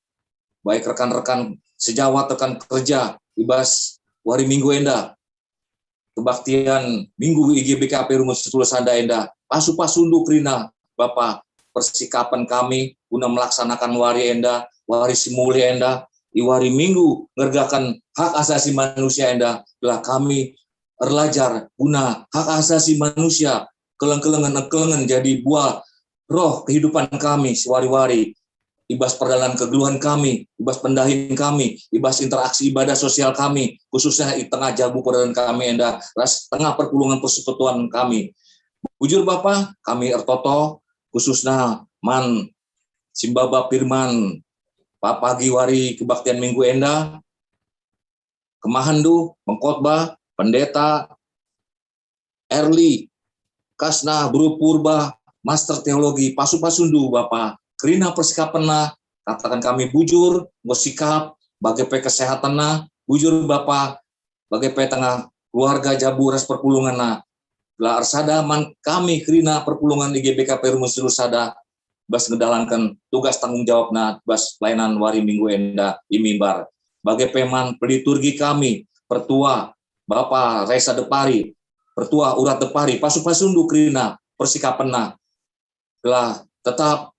baik rekan-rekan sejawat, rekan kerja i bas wari Minggu enda, kebaktian Minggu I G B K P Rumah Situlu Sanda enda, pasu-pasuNdu kerina, Bapa, persikapen kami guna melaksanakan wari enda, wari si muli enda, i wari Minggu ngergaken hak asasi manusia enda, gelah kami erlajar guna hak asasi manusia, keleng-kelengen, kelengen jadi buah roh kehidupan kami sewari-wari, i bas perdalan kegeluhen kami, i bas pendahin kami, i bas interaksi ibadah sosial kami, khususnya i tengah jabu perdalan kami enda ras tengah perpulungen persekutuan kami. Bujur Bapa, kami ertoto, khususna man simbaba firman papagi wari kebaktian Minggu enda, kemahenNdu, pengkhotbah, pendeta, Erli, Kasnah, Beru Purba, Master Teologi, pasu-pasundu, Bapa, kerina persikapenna, kataken kami bujur, enggo sikap, bage pe kesehatenna, bujur, Bapa, bage pe tengah keluarga jabu ras perpulungenna. Gelah ersada man kami kerina perpulungen I G B K P Rumah Situlu Sanda, bas ngedalanken tugas tanggung jawabna bas pelayanan wari Minggu enda i mimbar. Bage pe man peliturgi kami, pertua, Bapa Resa Depari, pertua Urat Depari, pasu-pasundu kerina persikapenna, gelah tetap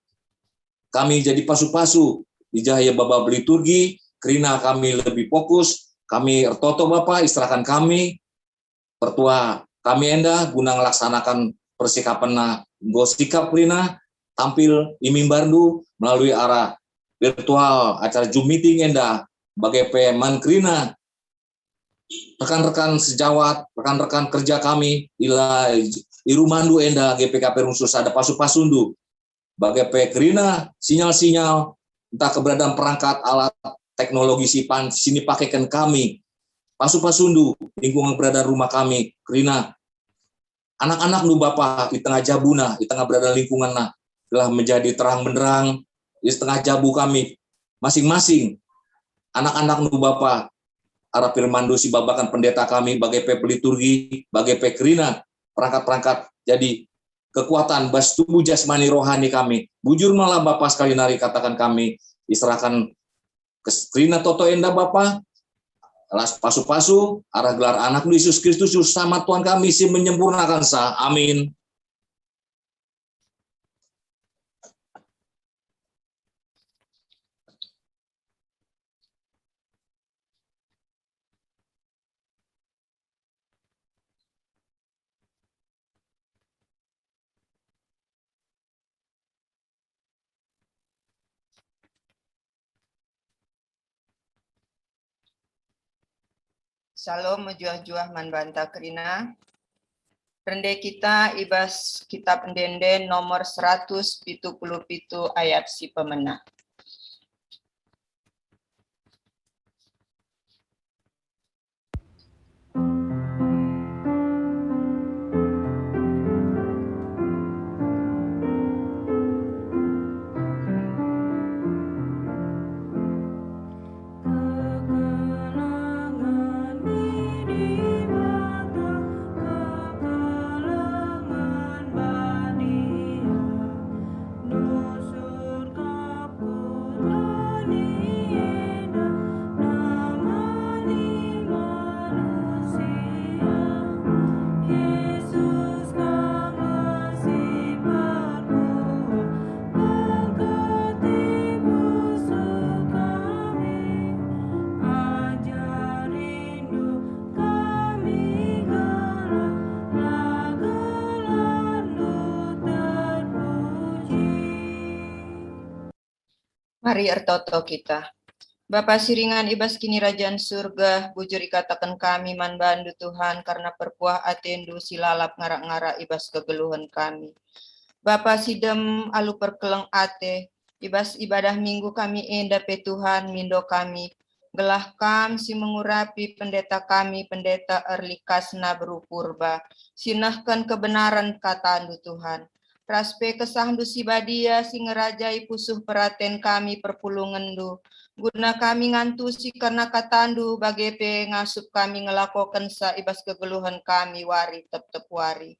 kami jadi pasu-pasu i ja ia baba peliturgi, kerina kami lebih fokus, kami ertoto Bapa, iserahken kami, pertua kami enda guna ngelaksanaken persikapenna, enggo sikap kerina tampil i mimbarNdu melalui arah virtual acara Zoom meeting enda, bage pe man kerina rekan-rekan sejawat, rekan-rekan kerja kami i la-, i rumahndu enda, G P K P Rumah Situlu Sanda, pasu-pasundu. bage pe kerina sinyal-sinyal, ntah keberadaan perangkat alat teknologi si pan-, si nipakeken kami, pasu-pasundu, lingkungan keberadaan rumah kami, kerina anak-anakNdu Bapa, i tengah jabuna, i tengah beradaan lingkunganna, telah menjadi terang benderang i tengah jabu kami masing-masing. Anak-anakNdu Bapa, arah firmanNdu si babakan pendeta kami, bage pe peliturgi, bage pe kerina perangkat-perangkat jadi kekuatan bas tubuh jasmani rohani kami. Bujur malah Bapa sekali nari katakan kami, iserahkan kes-, kerina toto enda Bapa, ras pasu-pasu, arah gelar AnakNdu Yesus Kristus, Juru Selamat Tuhan kami si menyempurnakansa. Amin. Shalom, mejuah-juah man banta kerina. Rende kita i bas Kitab Ende-enden nomor seratus pitu puluh pitu ayat si pemena. Mari ertoto kita. Bapa si ringan i bas Kinirajan Surga, bujur ikataken kami man bandu, Tuhan, kerna perkuah atendu si lalap ngarak-ngarak i bas kegeluhen kami. Bapa si dem alu perkeleng ate, i bas ibadah Minggu kami enda pe, Tuhan, mindo kami, gelah Kam si mengurapi pendeta kami, Pendeta Erlikasna Beru Purba, si nehken kebenaren katandu, Tuhan. Ras pe KesahNdu si Badia si ngerajai pusuh peraten kami perpulungenNdu, guna kami ngantusi kerna katandu, bage pe ngasup kami ngelakokensa i bas kegeluhen kami wari tep-tep wari.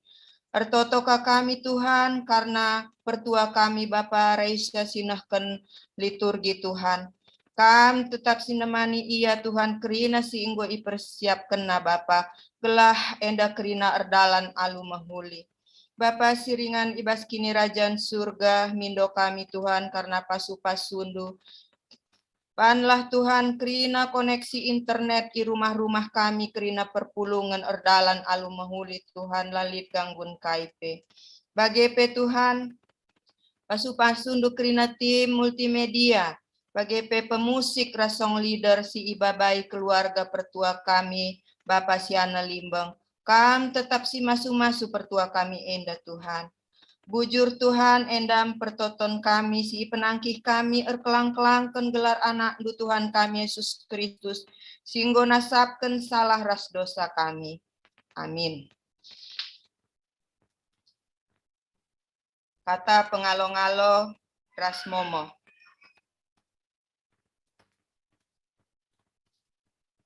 Ertoto ka kami, Tuhan, kerna pertua kami Bapa Raisa si nehken liturgi, Tuhan. Kam tetap si nemani ia, Tuhan, kerina si enggo ipersiapkenna Bapa, gelah enda kerina erdalan alu mehuli. Bapa si ringan i bas Kinirajan Surga, mindo kami, Tuhan, kerna pasu-pasundu. Banlah, Tuhan, kerina koneksi internet i rumah-rumah kami, kerina perpulungen erdalan alu mehuli, Tuhan, la lit ganggun kai pe. Bage pe, Tuhan, pasu-pasundu kerina tim multimedia, bage pe pemusik ras song leader si ibabai keluarga pertua kami, Bapa Siana Limbeng, Kam tetap si masu-masu pertua kami enda, Tuhan. Bujur, Tuhan, enda me pertoton kami si ipenangkih kami erkelang-kelangken gelar AnakNdu, Tuhan kami, Yesus Kristus, si enggo nasapken salah ras dosa kami. Amin. Kata pengalo-ngalo ras momo.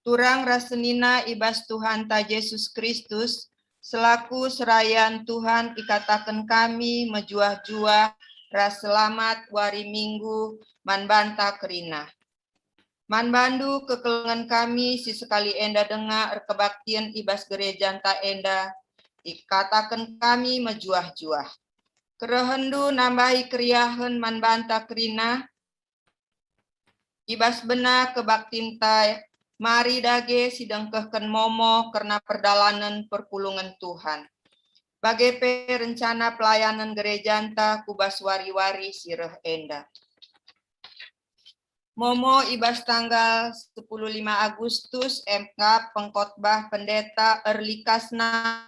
Turang ras senina i bas Tuhanta Jesus Kristus, selaku serayan Tuhan ikataken kami mejuah-juah ras selamat wari Minggu man banta kerina. Man bandu kekelengen kami si sekali enda denga erkebaktin i bas gerejanta enda, ikataken kami mejuah-juah. KerehenNdu nambahi keriahen man banta kerina, i bas bena kebaktinta, mari dage sidengkehken momo kerna perdalanen perpulungen Tuhan, bage pe rencana pelayanen gerejanta ku bas wari-wari si reh enda. Momo i bas tanggal sepuluh lima Agustus, M K, pengkhotbah Pendeta Erlikasna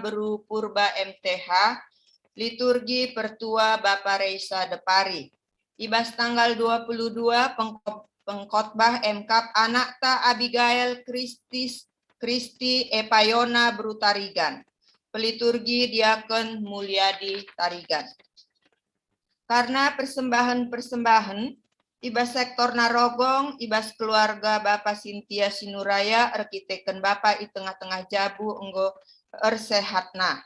Beru Purba M T H, Liturgi pertua Bapa Reisa Depari. I bas tanggal dua puluh dua pengko-, pengkhotbah emkap anakta Abigail Kristis, Kristi Epayona beru Tarigan. Peliturgi diaken Muliadi Tarigan. Karena persembahen-persembahen, i bas sektor Narogong, i bas keluarga Bapa Sintia Sinuraya erkiteken Bapa i tengah-tengah jabu enggo ersehatna.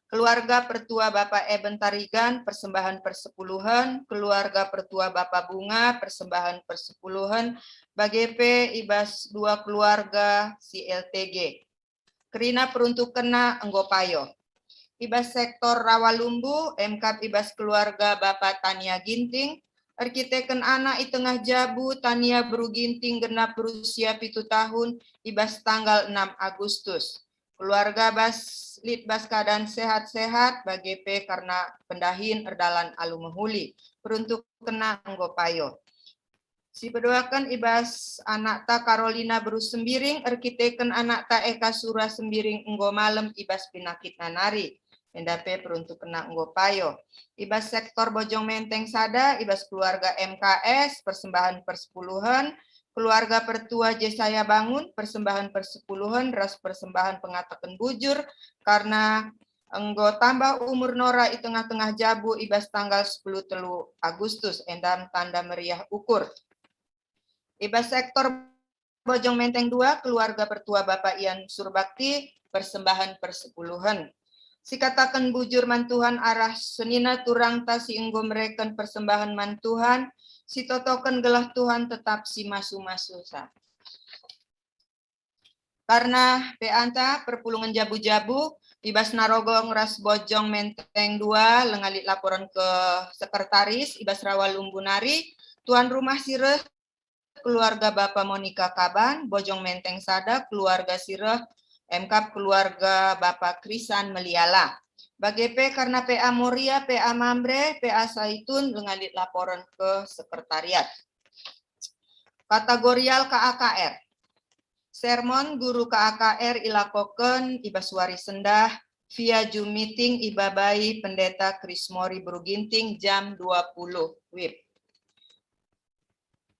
Keluarga pertua Bapa Eben Tarigan, persembahen persepuluhen, keluarga pertua Bapa Bunga, persembahen persepuluhen, bage pe i bas dua keluarga si L T G. Kerina peruntukenna enggo payo. I bas sektor Rawalumbu, emkap i bas keluarga Bapa Tania Ginting, erkiteken anak i tengah jabu Tania beru Ginting genap berusia pitu tahun i bas tanggal enam Agustus. Keluarga bas, lit bas keadaan sehat-sehat, bage pe kerna pendahin erdalan alu mehuli. Peruntukenna enggo payo. Sipeduaken i bas anakta Karolina beru Sembiring, erkiteken anakta Eka Sura Sembiring enggo malem i bas penakitna nari. Enda pe peruntukenna enggo payo. I bas sektor Bojong Menteng sada, i bas keluarga M K S, persembahen persepuluhen, keluarga pertua Jesaya Bangun, persembahen persepuluhen ras persembahen pengataken bujur, karena enggo tambah umur Nora i tengah-tengah jabu i bas tanggal sepuluh telu Agustus, enda tanda meriah ukur. I bas sektor Bojong Menteng dua, keluarga pertua Bapa Ian Surbakti, persembahen persepuluhen. Sikataken bujur man Tuhan arah senina turangta si enggo mereken persembahen man Tuhan, sitotoken gelah Tuhan tetap simasu-masusa. Karna P A-nta perpulungen jabu-jabu, i bas Narogong ras Bojong Menteng dua, langa lit laporen ke sekretaris, i bas Rawalumbu nari, tuan rumah si reh keluarga Bapa Monika Kaban, Bojong Menteng sada, keluarga si reh, emkap keluarga Bapa Krisan Meliala. Bage pe karna P A Moria, P A Mamre, P A Saitun, langa lit laporen ke sekretariat. Kategorial K A K R. Sermon guru K A K R ilakoken i bas wari sendah, via Zoom meeting ibabai Pendeta Krismori beru Ginting jam dua puluh W I B.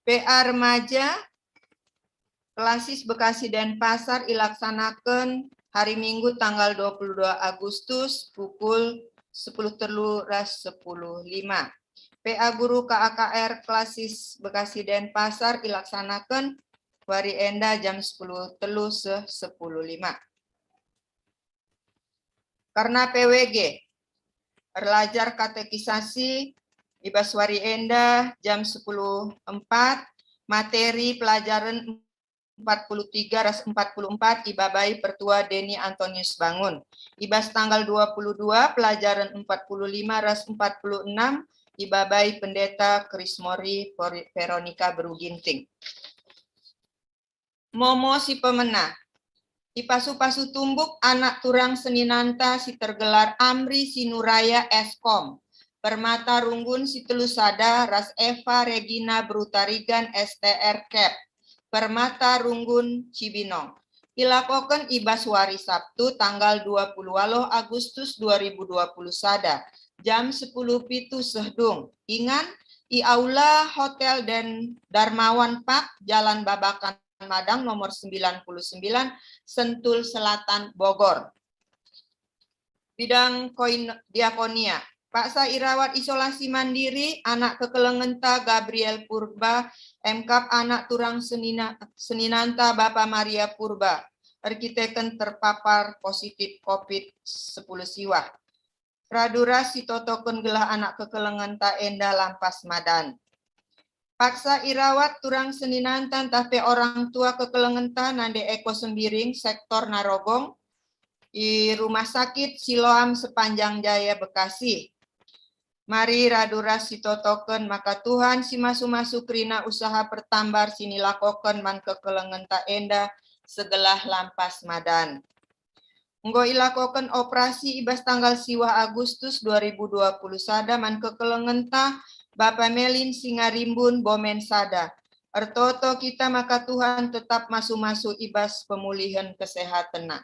P A Remaja, Klasis Bekasi Denpasar ilaksanaken hari Minggu tanggal dua puluh dua Agustus pukul sepuluh telu ras sepuluh lima. P A guru K A K R Klasis Bekasi Denpasar ilaksanaken wari enda jam sepuluh telu seh sepuluh lima. Karna P W G, erlajar katekisasi i bas wari enda jam sepuluh empat, materi pelajaren empat puluh tiga ras empat puluh empat ibabai Pertua Deni Antonius Bangun. I bas tanggal dua puluh dua, pelajaren empat puluh lima ras empat puluh enam ibabai Pendeta Krismori Pori-, Veronica Beru Ginting. Momo si pemena. Ipasu-pasu tumbuk anak turang seninanta si tergelar Amri Sinuraya S Kom, Permata Runggun si telu sada ras Eva Regina Beru Tarigan S T R Kep, Permata Runggun Cibinong. Ilakoken i bas wari Sabtu tanggal dua puluh waluh Agustus dua ribu dua puluh sada, jam sepuluh pitu seh dung. Ingan, i Aula Hotel Den Darmawan Park, Jalan Babakan Madang nomor sembilan puluh sembilan, Sentul Selatan, Bogor. Bidang koin-, diakonia. Paksa irawat isolasi mandiri anak kekelengenta Gabriel Purba, emkap anak turang senina-, seninanta Bapa Maria Purba, erkiteken terpapar positif covid sepuluh siwah. Radu ras sitotoken gelah anak kekelengenta enda lampas madan. Paksa irawat turang seninanta ntah pe orang tua kekelengenta Nande Eko Sembiring, sektor Narogong, i Rumah Sakit Siloam Sepanjang Jaya, Bekasi. Mari radu ras sitotoken maka Tuhan si masu-masu kerina usaha pertambar si nilakoken man kekelengenta enda segelah lampas madan. Enggo ilakoken operasi i bas tanggal siwah Agustus dua ribu dua puluh sada man kekelengenta Bapa Melin Singarimbun Bomen sada. Ertoto kita maka Tuhan tetap masu-masu i bas pemulihen kesehatenna.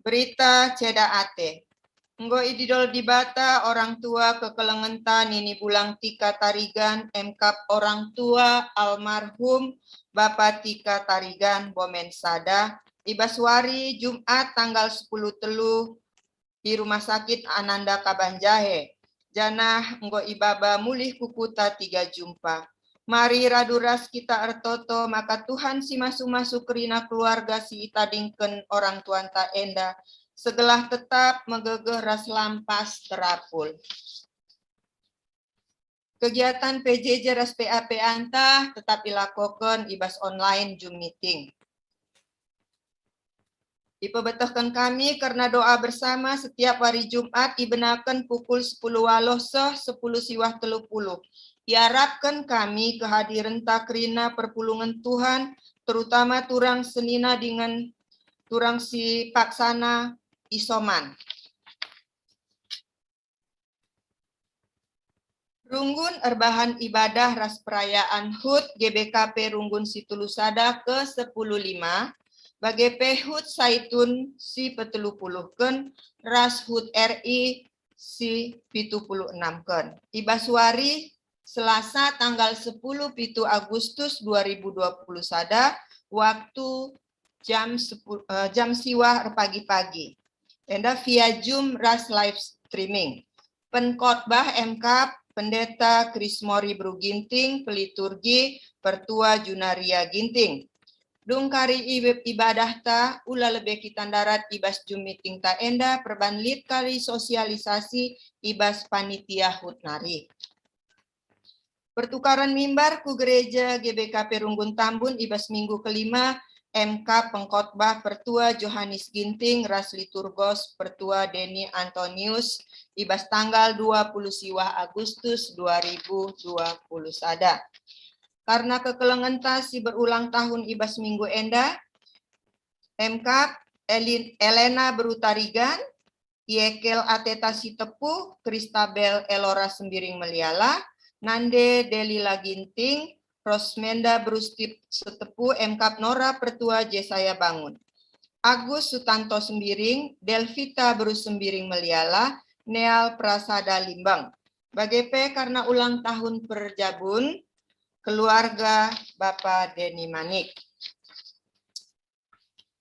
Berita ceda ate. Enggo idilo Dibata orang tua kekelengenta Nini Bulang Tika Tarigan, emkap orang tua almarhum Bapa Tika Tarigan, Bomen sada, i bas wari Jumat tanggal sepuluh telu i Rumah Sakit Ananda Kabanjahe, janah enggo ibaba mulih ku kuta Tiga Jumpa. Mari radu ras kita ertoto maka Tuhan si masu-masu kerina keluarga si itadingken orang tuanta enda, segelah tetap megegeh ras lampas terapul. Kegiatan P J J ras P A P anta tetap ilakoken i bas online Zoom meeting. Ipebetehken kami kerna doa bersama setiap wari Jumat ibenaken pukul sepuluh waloh seh sepuluh siwah telu puluh. Iarapken kami kehadirenta kerina perpulungen Tuhan, terutama turang senina dingen turang si paksana isoman. Runggun erbahan ibadah ras perayaan hut G B K P Runggun Situlu sada ke sepuluh lima, bage pe hut Saitun si petelu puluhken ras hut R I si pitu puluh enamken. I bas wari Selasa tanggal sepuluh pitu Agustus dua ribu dua puluh sada, waktu jam sepuluh, eh, jam siwah erpagi-pagi. Enda via Zoom ras live streaming. Pengkhotbah emkap Pendeta Krismori Beru Ginting, peliturgi Pertua Junaria Ginting. Dung kari i-, ibadahta, ula lebe kita ndarat i bas Zoom meetingta enda, perban lit kari sosialisasi i bas panitia hut nari. Pertukaren mimbar ku Gereja G B K P Runggun Tambun i bas minggu kelima, emkap pengkhotbah Pertua Johanes Ginting ras liturgos Pertua Denny Antonius i bas tanggal dua puluh siwah Agustus dua ribu dua puluh sada. Karna kekelengenta si berulang tahun i bas minggu enda, emkap Elin-, Elena Beru Tarigan, Iekel Ateta Sitepu, Kristabel Elora Sembiring Meliala, Nande Delila Ginting, Rosmenda Beru Stip-, Sitepu, emkap Nora Pertua Jesaya Bangun, Agus Sutanto Sembiring, Delvita Beru Sembiring Meliala, Neal Prasada Limbang. Bage pe karna ulang tahun perjabun keluarga Bapa Denny Manik.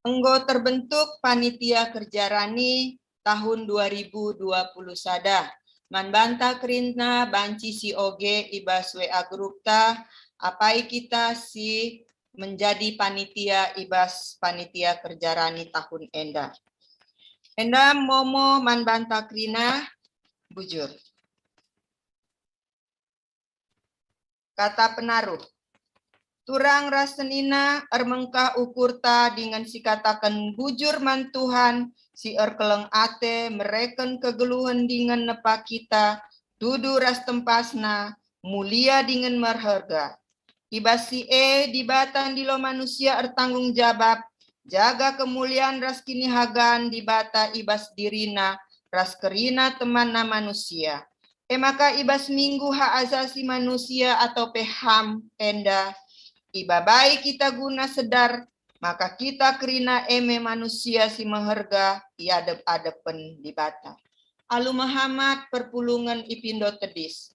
Enggo terbentuk panitia kerja rani tahun dua ribu dua puluh sada. Man banta kerina banci sioge i bas W A grupta, apai kita si menjadi panitia i bas panitia kerja rani tahun enda. Enda momo man banta kerina bujur. Kata penaruh. Turang ras senina ermengkah ukurta dingen sikataken bujur man Tuhan, si erkeleng ate mereken kegeluhen dingen nepa kita, tudu ras tempasna, mulia dingen merherga. I bas si e Dibata ndilo manusia ertanggung jabap, jaga kemulian ras kinihagan Dibata i bas dirina ras kerina temanna manusia. E maka i bas minggu hak asasi manusia atau pe ham enda, ibabai kita guna sedar maka kita kerina e me manusia si meherga i adep-adepen Dibata. Alu mehamat perpulungen ipindo tedis.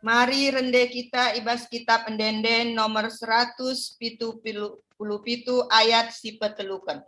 Mari rende kita i bas Kitab Ende-enden nomor seratus pitu puluh pitu ayat si peteluken.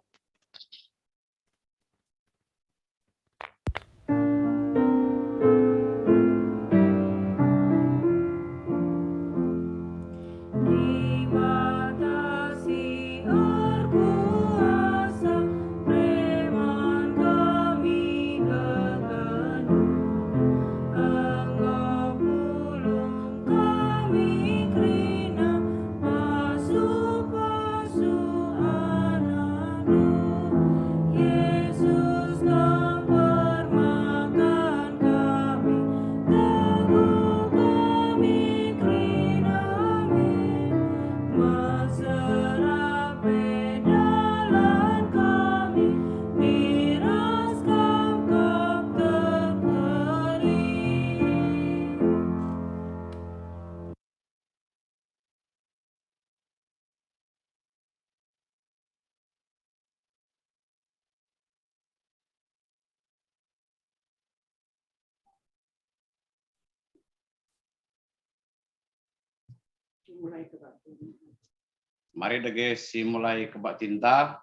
Mari dage si mulai kebaktinta.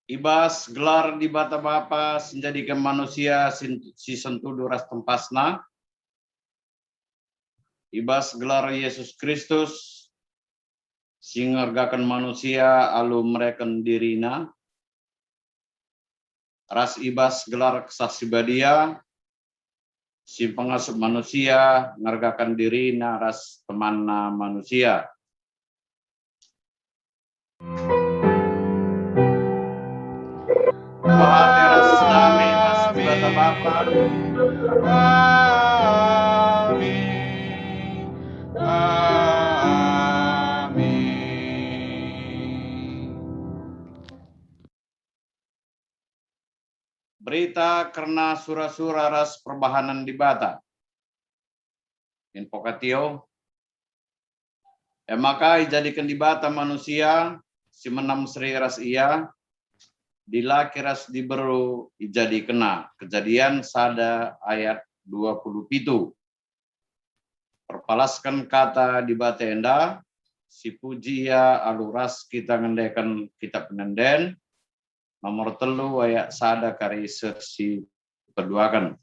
I bas gelar Dibata Bapa si njadiken manusia si, si sentudu ras tempasNa, i bas gelar Yesus Kristus si ngergaken manusia alu mereken diriNa, ras i bas gelar Kesah Si Badia si pengasup manusia ngergaken diriNa ras temanna manusia. Bapa ate ras dame ras Dibata Bapa. Amin. Amin. Berita kerna sura-sura ras perbahanen Dibata. Invocatio. E maka ijadiken Dibata manusia si menam seri ras ia, dilaki ras diberu ijadikenna. Kejadian sada ayat dua puluh pitu. Perpalasken kata Dibata enda, sipuji ia alu ras kita ngendeken Kitap Penenden, nomor telu ayat sada kari seh si peduaken.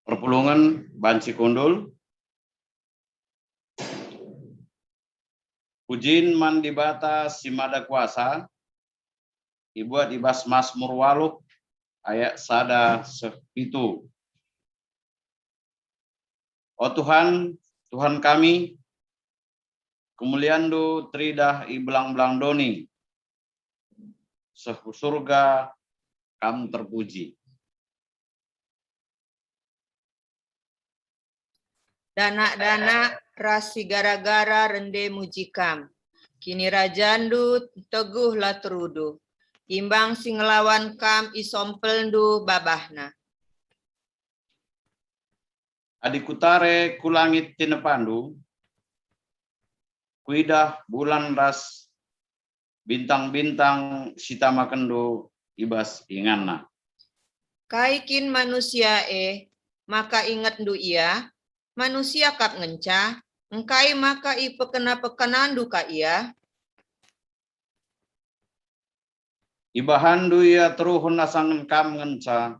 Perpulungen banci kundul. Pujin man Dibata si Mada Kuasa, ibuat i bas Masmur waluh ayat sada seh pitu. O Tuhan, Tuhan kami, kemulianNdu teridah i belang-belang doni, seh ku surga Kam terpuji. Danak-danak ras si gara-gara rende muji Kam. KinirajanNdu teguh la teruduh. Imbang si ngelawan Kam isompelNdu babahna. Adi kutare ku langit tinepaNdu, kuidah bulan ras bintang-bintang si tamakenNdu i bas inganna. Kai kin manusia e, maka ingetNdu ia? Manusia kap ngenca, engkai maka ipekena-pekenaNdu ka ia? IbahanNdu ia teruhen asangken Kam ngenca,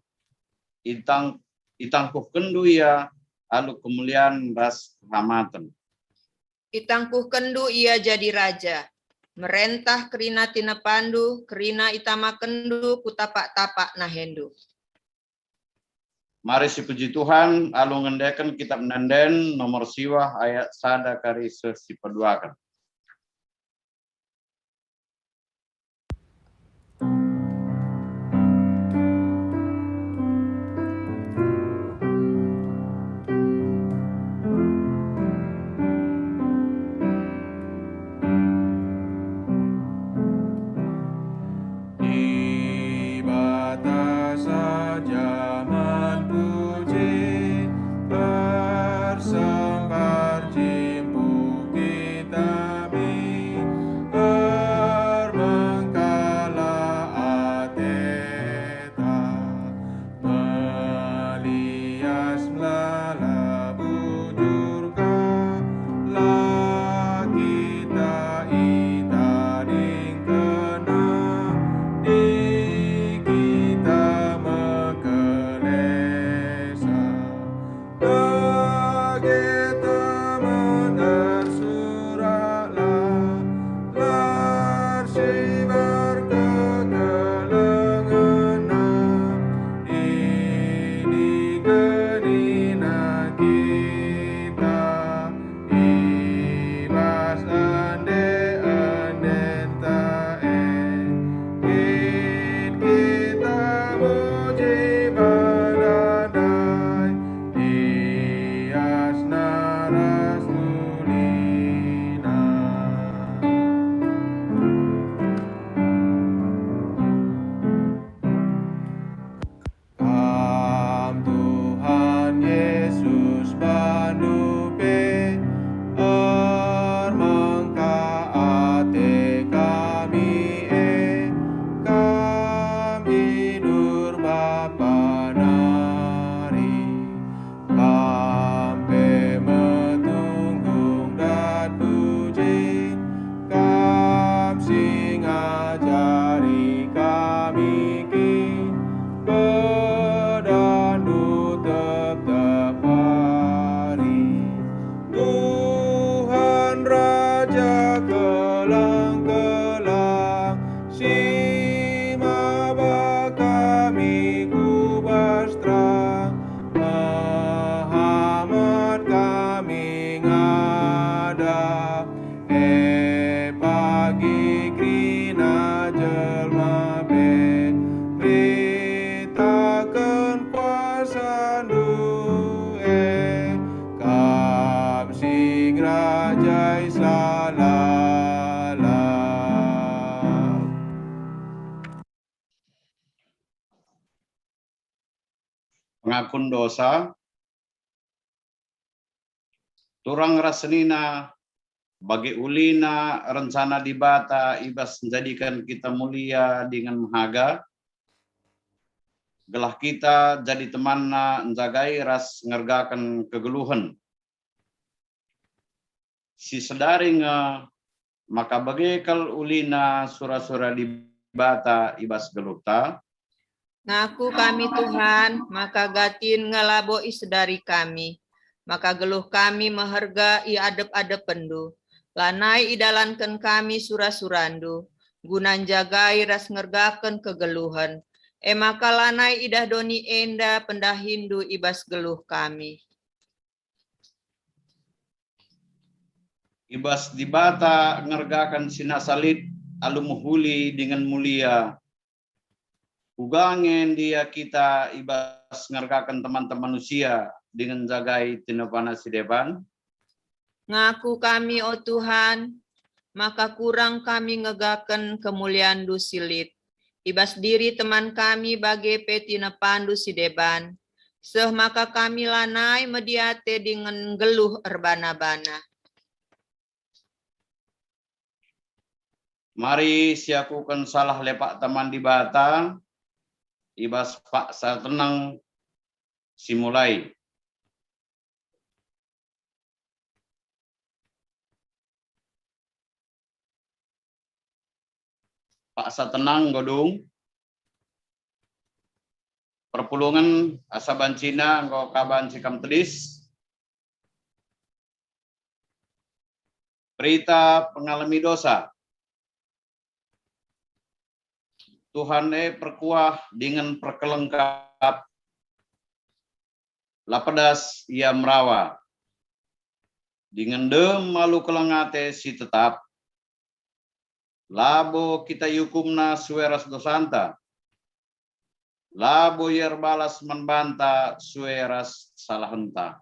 itang-, itangkuhkenNdu ia alu kemulian ras kehamaten. ItangkuhkenNdu ia jadi raja, merentah kerina tinepaNdu, kerina itamakenNdu ku tapak-tapak nahenNdu. Mari sipuji Tuhan alu ngendeken Kitap Ende-enden nomor siwah ayat sada kari seh si peduaken. pengakun dosa, turang ras senina, bage ulina rencana Dibata i bas njadiken kita mulia dingen mehaga, gelah kita jadi temanNa njagai ras ngergaken kegeluhen. Si sedari nge maka bage kal ulina sura-sura Dibata i bas geluhta. Ngaku kami, Tuhan, maka gatin nge labo isedari kami, maka geluh kami meherga i adep-adepenNdu. Lanai idalanken kami sura-suraNdu, guna njagai ras ngergaken kegeluhen, e maka lanai idah doni enda pendahiNdu i bas geluh kami. I bas Dibata ngergaken si nasa lit alu mehuli dingen mulia. Uga nge ndia kita i bas ngergaken temanta manusia dingen njagai tinepana si deban? Ngaku kami, o Tuhan, maka kurang kami ngergaken kemulianNdu si lit i bas diri teman kami bage pe tinepaNdu si deban, seh maka kami lanai mediate dingen nggeluh erbana-bana. Mari siakuken salah lepakta man Dibata i bas paksa tenang si mulai. Paksa tenang enggo dung. Perpulungen asa bancina enggo ka banci kam tedis. Berita pengalemi dosa. Tuhan e perkuah dingen perkelengkap, la pedas Ia merawa, dingen dem alu keleng ate si tetap. Labo kita iukumNa sue ras dosanta, labo Ia erbalas man banta sue ras kesalahenta.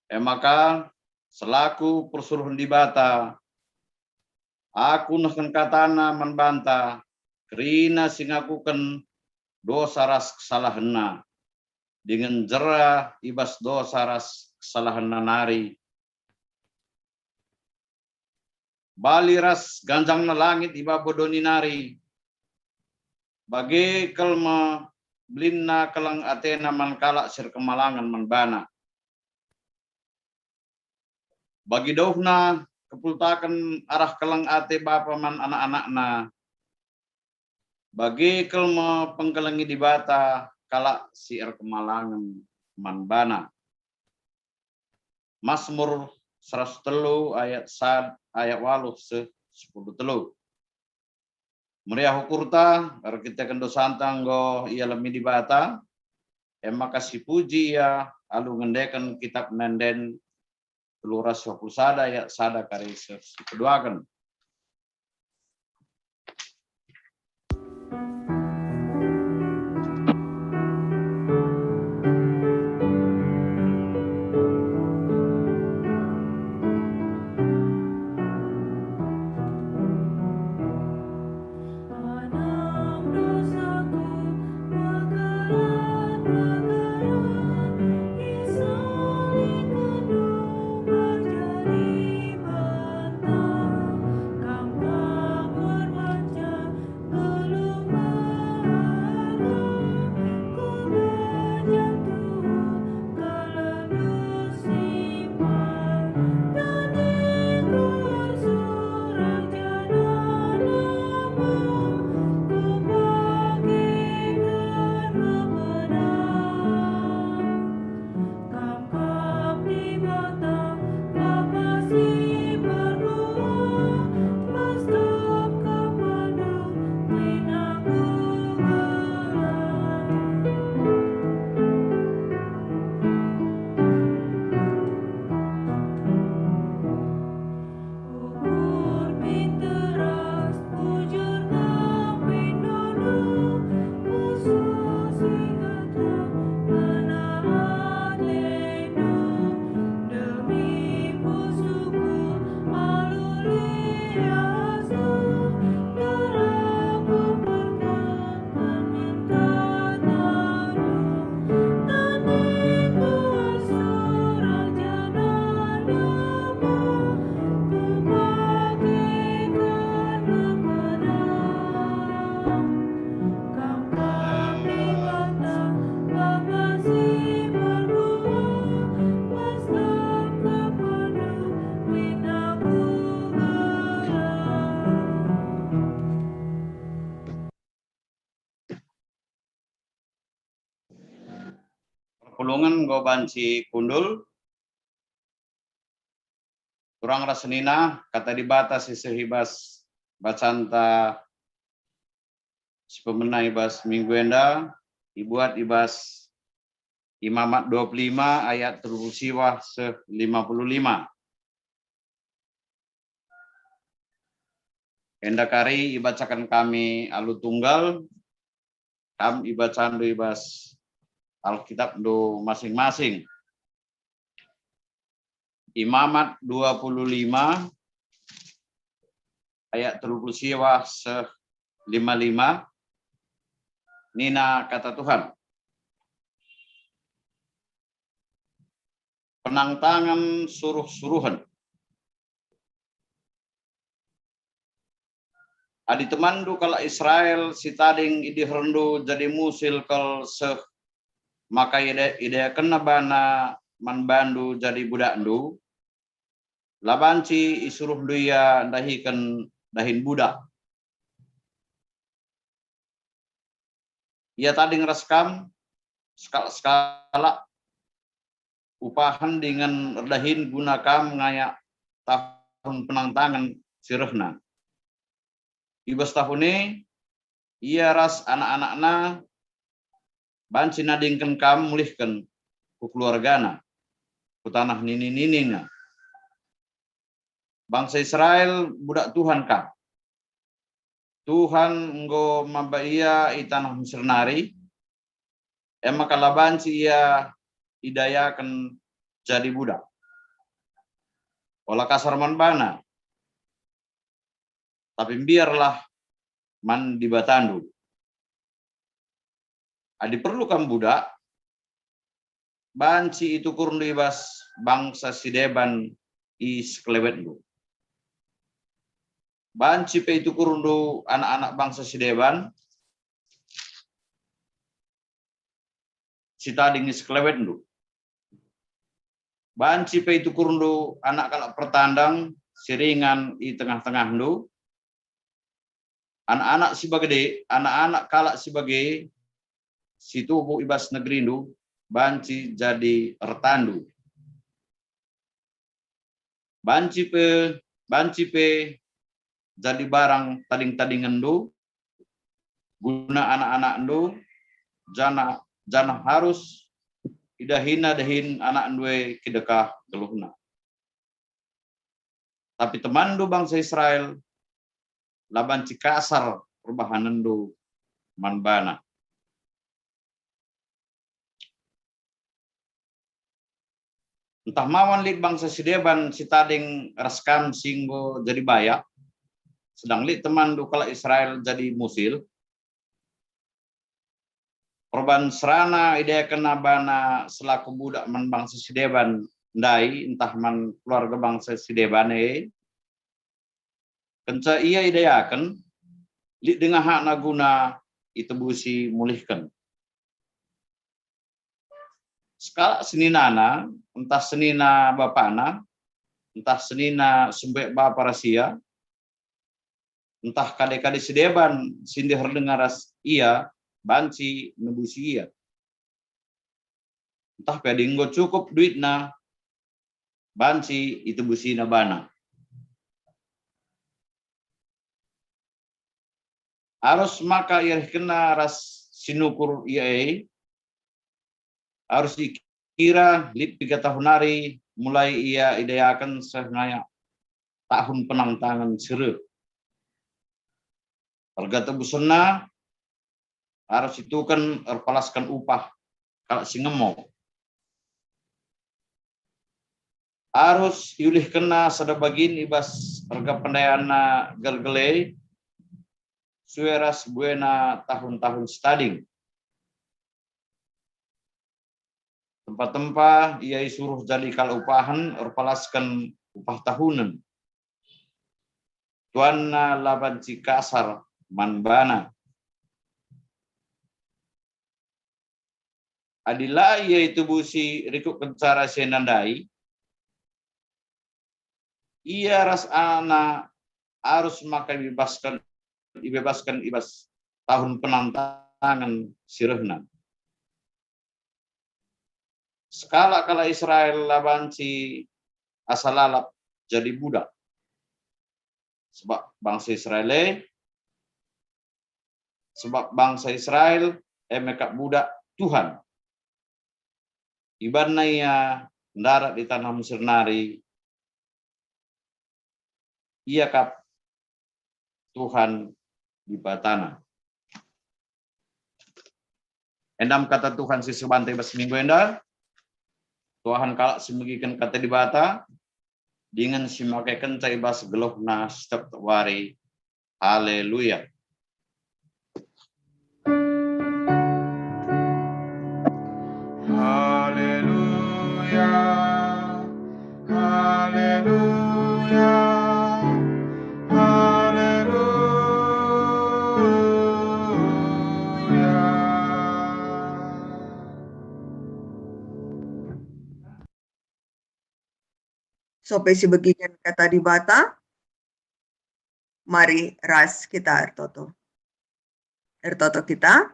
E maka, selaku persuruhen Dibata, aku nehken katana man banta, kerina si ngakuken dosa ras kesalahenna, dingen jera i bas dosa ras kesalahenna nari. Bali ras ganjangna langit i babo doni nari, bage kal me belinna keleng atena man kalak si erkemalangen man bana. Bagi dauhna kepultaken arah keleng ate bapa man anak-anakna, bage kal me pengkelengi Dibata kalak si erkemalangen man bana. Masmur seratus telu ayat sad-, ayat waluh seh sepuluh telu. Meriah ukurta, erkiteken dosanta enggo ialemi Dibata, e maka sipuji Ia alu ngendeken kitap ende-enden telu ras dua puluh sada ayat sada kari seh sipeduaken. Pulungen enggo banci kundul. Turang ras senina, Kata Dibata si seh i bas bacanta si pemena i bas minggu enda, ibuat i bas Imamat dua puluh lima ayat telu puluh siwah seh lima puluh lima. Enda kari ibacaken kami alu tunggal, kam ibacandu i bas Alkitabndu masing-masing. Imamat dua puluh lima ayat telu puluh siwah seh lima lima, nina Kata Tuhan. Penangtangen suruh-suruhen. Adi temanndu kalak Israel si tading ideherndu jadi musil kal seh maka ide-, ideakenna bana man bandu jadi budakndu, la banci isuruhndu ia ndahiken dahin budak. Ia tading ras kam sekalak-sekalak upahen dingen erdahin guna kam ngayak tahun penangtangen si rehna. I bas tahun e, ia ras anak-anakna banci nadingken kam mulihken ku keluargana, ku tanah nini-ninina. Bangsa Israel budak Tuhan kap. Tuhan enggo maba ia i taneh Mesir nari, e maka la banci ia idayaken jadi budak. Ola kasar man bana, tapi mbiarlah man Dibatandu. Adi perlu kam budak, banci itukurndu i bas bangsa si deban i sekelewetndu. Banci pe itukurndu anak-anak bangsa si deban si tading i sekelewetndu. Banci pe itukurndu anak kalak pertandang si ringan i tengah-tengahndu, anak-anak si bage, anak-anak kalak si bage si tubuh i bas negerindu banci jadi ertandu. Banci pe, banci pe jadi barang tading-tadingenndu guna anak-anakndu, janah, janah arus idahina dahin anakndu e kidekah geluhna. Tapi temanndu bangsa Israel la banci kasar perbahanenndu man bana. Ntah mawan lit bangsa si deban si tading ras kam si enggo jadi bayak, sedang lit temanndu kalak Israel jadi musil, perban serana idayakenna bana selaku budak man bangsa si deban ndai ntah man keluarga bangsa si deban e, kenca ia idayaken, lit denga hakna guna itebusi mulihken. Sekalak seninana, ntah senina bapana, ntah senina sembuyak bapa ras ia, ntah kade-kade si deban si ndeher denga ras ia banci nebusi ia. Ntah pe adi enggo cukup duitna, banci itebusina bana. Arus maka iarihkenna ras si nukur ia e, arus ikira lit piga tahun nari mulai ia idayaken seh ngayak tahun penangtangen si reh. Erga tebusenna arus ituken erpalasken upah kalak si ngemo. Arus iulihkenna sada bagin i bas erga pendayanna gelgel e, sue ras buena tahun-tahun si tading. Tempa-tempa ia isuruh jadi kalak upahen erpalasken upah tahunen. Tuanna la banci kasar man bana. Adi la ia itubusi rikutken cara si enda ndai, ia ras anakna arus maka ibebasken, ibebasken i bas tahun penangtangen si rehna. Sekalak kalak Israel la banci asa lalap jadi budak. Sebab bangsa Israel e, sebab bangsa Israel e me kap budak Tuhan. Ibanna ia ndarat i taneh Mesir nari, ia kap Tuhan Dibatana. Enda me kata Tuhan si seh banta i bas minggu enda. Tuahen kalak si megiken kata Dibata, dingen si makekenca i bas geluhna setiap wari. Haleluya. Haleluya, haleluya, haleluya. Sope si begiken kata Dibata, mari ras kita ertoto. Ertoto kita.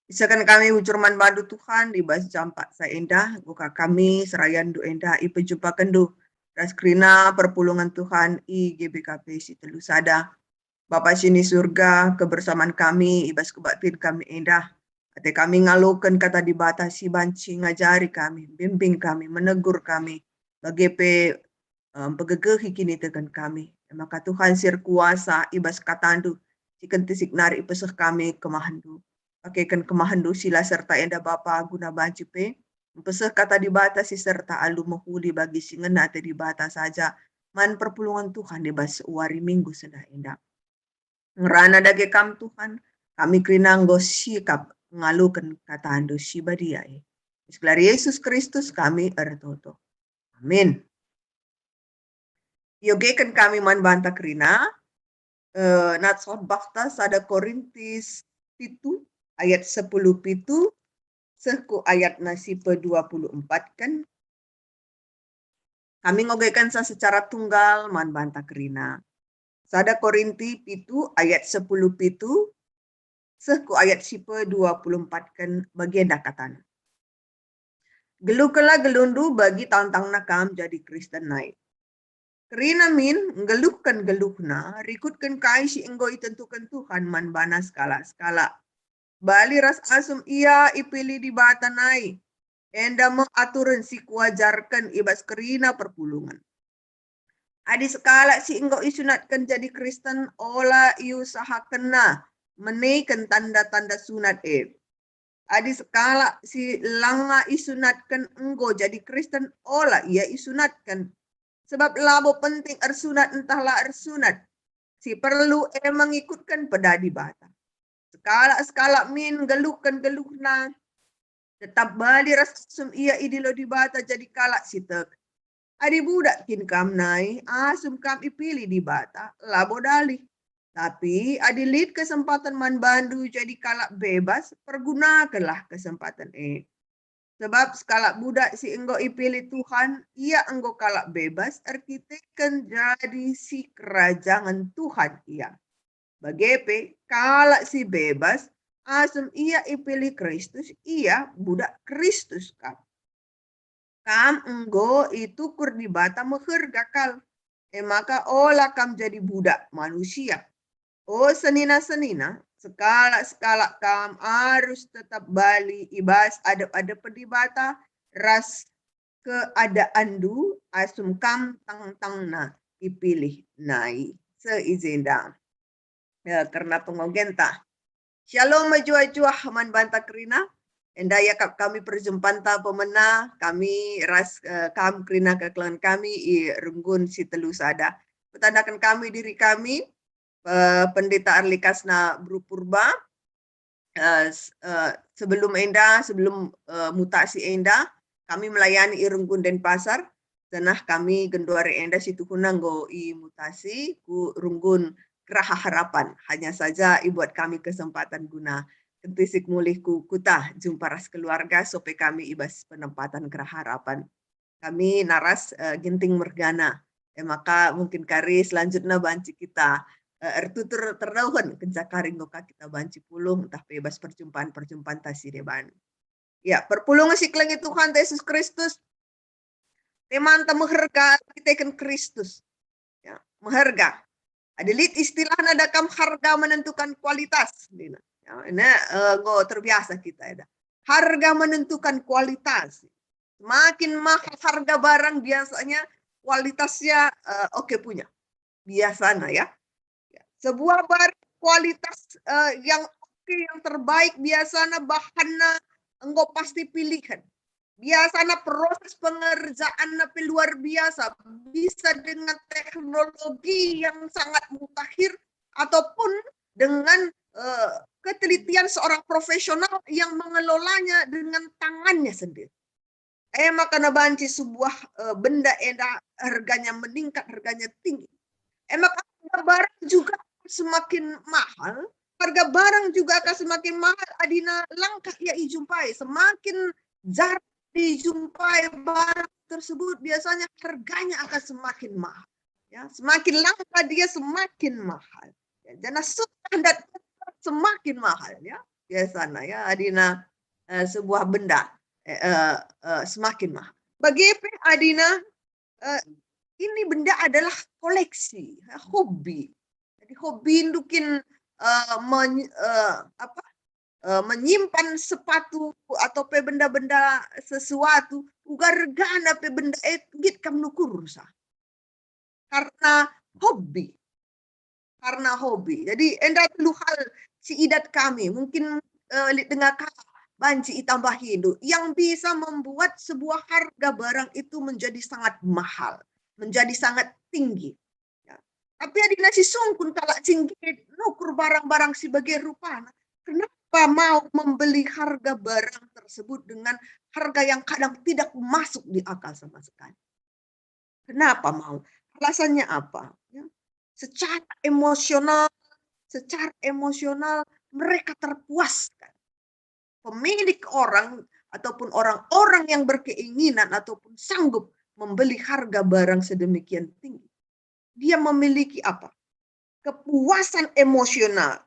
Isaken kami bujur man bandu Tuhan, i bas jam paksa enda, enggo ka kami serayandu enda ipejumpakenndu ras kerina perpulungen Tuhan i G B K P si telu sada. Bapa si ni Surga, kebersamaan kami i bas kebaktin kami enda. Ate kami ngaloken kata Dibata si banci ngajari kami, bimbing kami, menegur kami, bage pe, em, mpegegehi kiniteken kami. E maka Tuhan si erkuasa, i bas katandu, si kentisik nari ipeseh kami kemahendu. Pakeken kemahendu si la serta enda Bapa guna banci pe, mpeseh kata Dibata si serta alu mehuli bagi si ngena ate Dibata saja, man perpulungen Tuhan i bas wari Minggu sendah enda. Ngerana dage Kam, Tuhan, kami kerina enggo sikap ngaloken katandu si badia e. Gelar Yesus Kristus kami ertoto. Amin. Iogeken kami man banta kerina, eh, nats khotbahta sada Korintus pitu ayat sepuluh pitu seh ku ayatna si pedua puluh empat ken. Kami ngogekenca secara tunggal man banta kerina. Sada Korinti pitu ayat sepuluh pitu seh ku ayat si pedua puluh empat ken, bagenda katana. Geluhkenlah geluhndu bagi tangtangna kam jadi Kristen nai. Kerina min nggeluhken geluhna rikutken kai si enggo itentuken Tuhan man bana sekalak-sekalak. Bali ras asum ia ipilih Dibata nai, enda me aturen si kuajarken i bas kerina perpulungen. Adi sekalak si enggo isunatken jadi Kristen, ola iusahakenna meneken tanda-tanda sunat e. Adi sekalak si langa isunatken enggo jadi Kristen, ola ia isunatken. Sebab labo penting ersunat ntah la ersunat. Si perlu e me ngikutken peda Dibata. Sekalak-sekalak min nggeluhken geluhna, tetap bali ras asum ia idilo Dibata jadi kalak si tek. Adi budak kin kam nai, asum kam ipilih Dibata, labo dalih. Tapi adi lit kesempaten man bandu jadi kalak bebas, pergunakenlah kesempaten e. Sebab sekalak budak si enggo ipilih Tuhan, ia enggo kalak bebas erkiteken jadi sikerajangen Tuhan ia. Bage pe, kalak si bebas, asum ia ipilih Kristus, ia budak Kristus kap. Kam enggo itukur Dibata meherga kal, e maka ola kam jadi budak manusia. O senina-senina, sekalak-sekalak kam arus tetap bali i bas adep-adepen Dibata ras keadaanndu asum kam tangtangna ipilih nai. Seh i jenda. Ya, kerna pengogenta. Shalom mejuah-juah man banta kerina. Enda iakap kami perjumpanta pemena, kami ras, eh, kam kerina kekelengen kami i renggun si telu sada. Petandaken kami diri kami, eh, Pendeta Arlikasna Bru Purba. Eh, s-, eh, sebelum enda, sebelum, eh, mutasi enda, kami melayani i renggun Denpasar, janah kami genduari enda si tuhuna enggo imutasi ku renggun Geraha Harapan. Hanya saja ibuat kami kesempatan guna kentisik mulih ku kuta, jumpa ras keluarga, sope kami i bas penempatan Geraha Harapan. Kami naras, eh, Ginting mergana. E maka mungkin kari selanjutna banci kita, eh, ertutur terdauhen kenca kari enggo ka kita banci pulung ntah pe bas perjumpaan-perjumpaan ta si deban. Ya, perpulungen si kelengi Tuhan Yesus Kristus, temanta meherga, erkiteken Kristus. Ya, meherga. Ada lit istilahna da kam harga menentukan kualitas. Nina. Ya, ini, eh, enggo terbiasa kita ya. Harga menentukan kualitas. Semakin mahal harga barang, biasanya kualitasnya, eh, oke punya. Biasanya ya. Ya. Sebuah barang kualitas, eh, yang oke, yang terbaik, biasanya bahannya enggo pasti pilihan. Biasanya proses pengerjaannya pe luar biasa, bisa dengan teknologi yang sangat mutakhir ataupun dengan, eh, ketelitian seorang profesional yang mengelolanya dengan tangannya sendiri. E maka banci sebuah, eh, benda enda harganya meningkat, harganya tinggi. E maka harga barang juga semakin mahal, harga barang juga akan semakin mahal adina langka ia ijumpai. Semakin jarang dijumpai barang tersebut, biasanya harganya akan semakin mahal. Ya, semakin langka dia, semakin mahal. Ya, janah susah ndat semakin mahal, ya. Biasanya ya adina, eh, sebuah benda, eh, eh, eh, semakin mahal. Bage pe adina, eh, ini benda adalah koleksi, ya, hobi. Jadi hobi ndukin, eh, men-, eh, apa, eh, menyimpan sepatu atau pe benda-benda sesuatu, uga regana pe benda e nggit kam nukur sa. Karena hobi. Karena hobi. Jadi enda telu hal si idat kami. Mungkin, eh, lit denga kalak banci itambahindu yang bisa membuat sebuah harga barang itu menjadi sangat mahal, menjadi sangat tinggi. Ya. Tapi adina si sungkun kalak si nggit nukur barang-barang si bage rupana, kenapa mau membeli harga barang tersebut dengan harga yang kadang tidak masuk di akal sama sekali? Kenapa mau? Alasannya apa? Ya. Secara emosional, secara emosional mereka terpuaskan. Pemilik orang ataupun orang-orang yang berkeinginan ataupun sanggup membeli harga barang sedemikian tinggi, dia memiliki apa? Kepuasan emosional,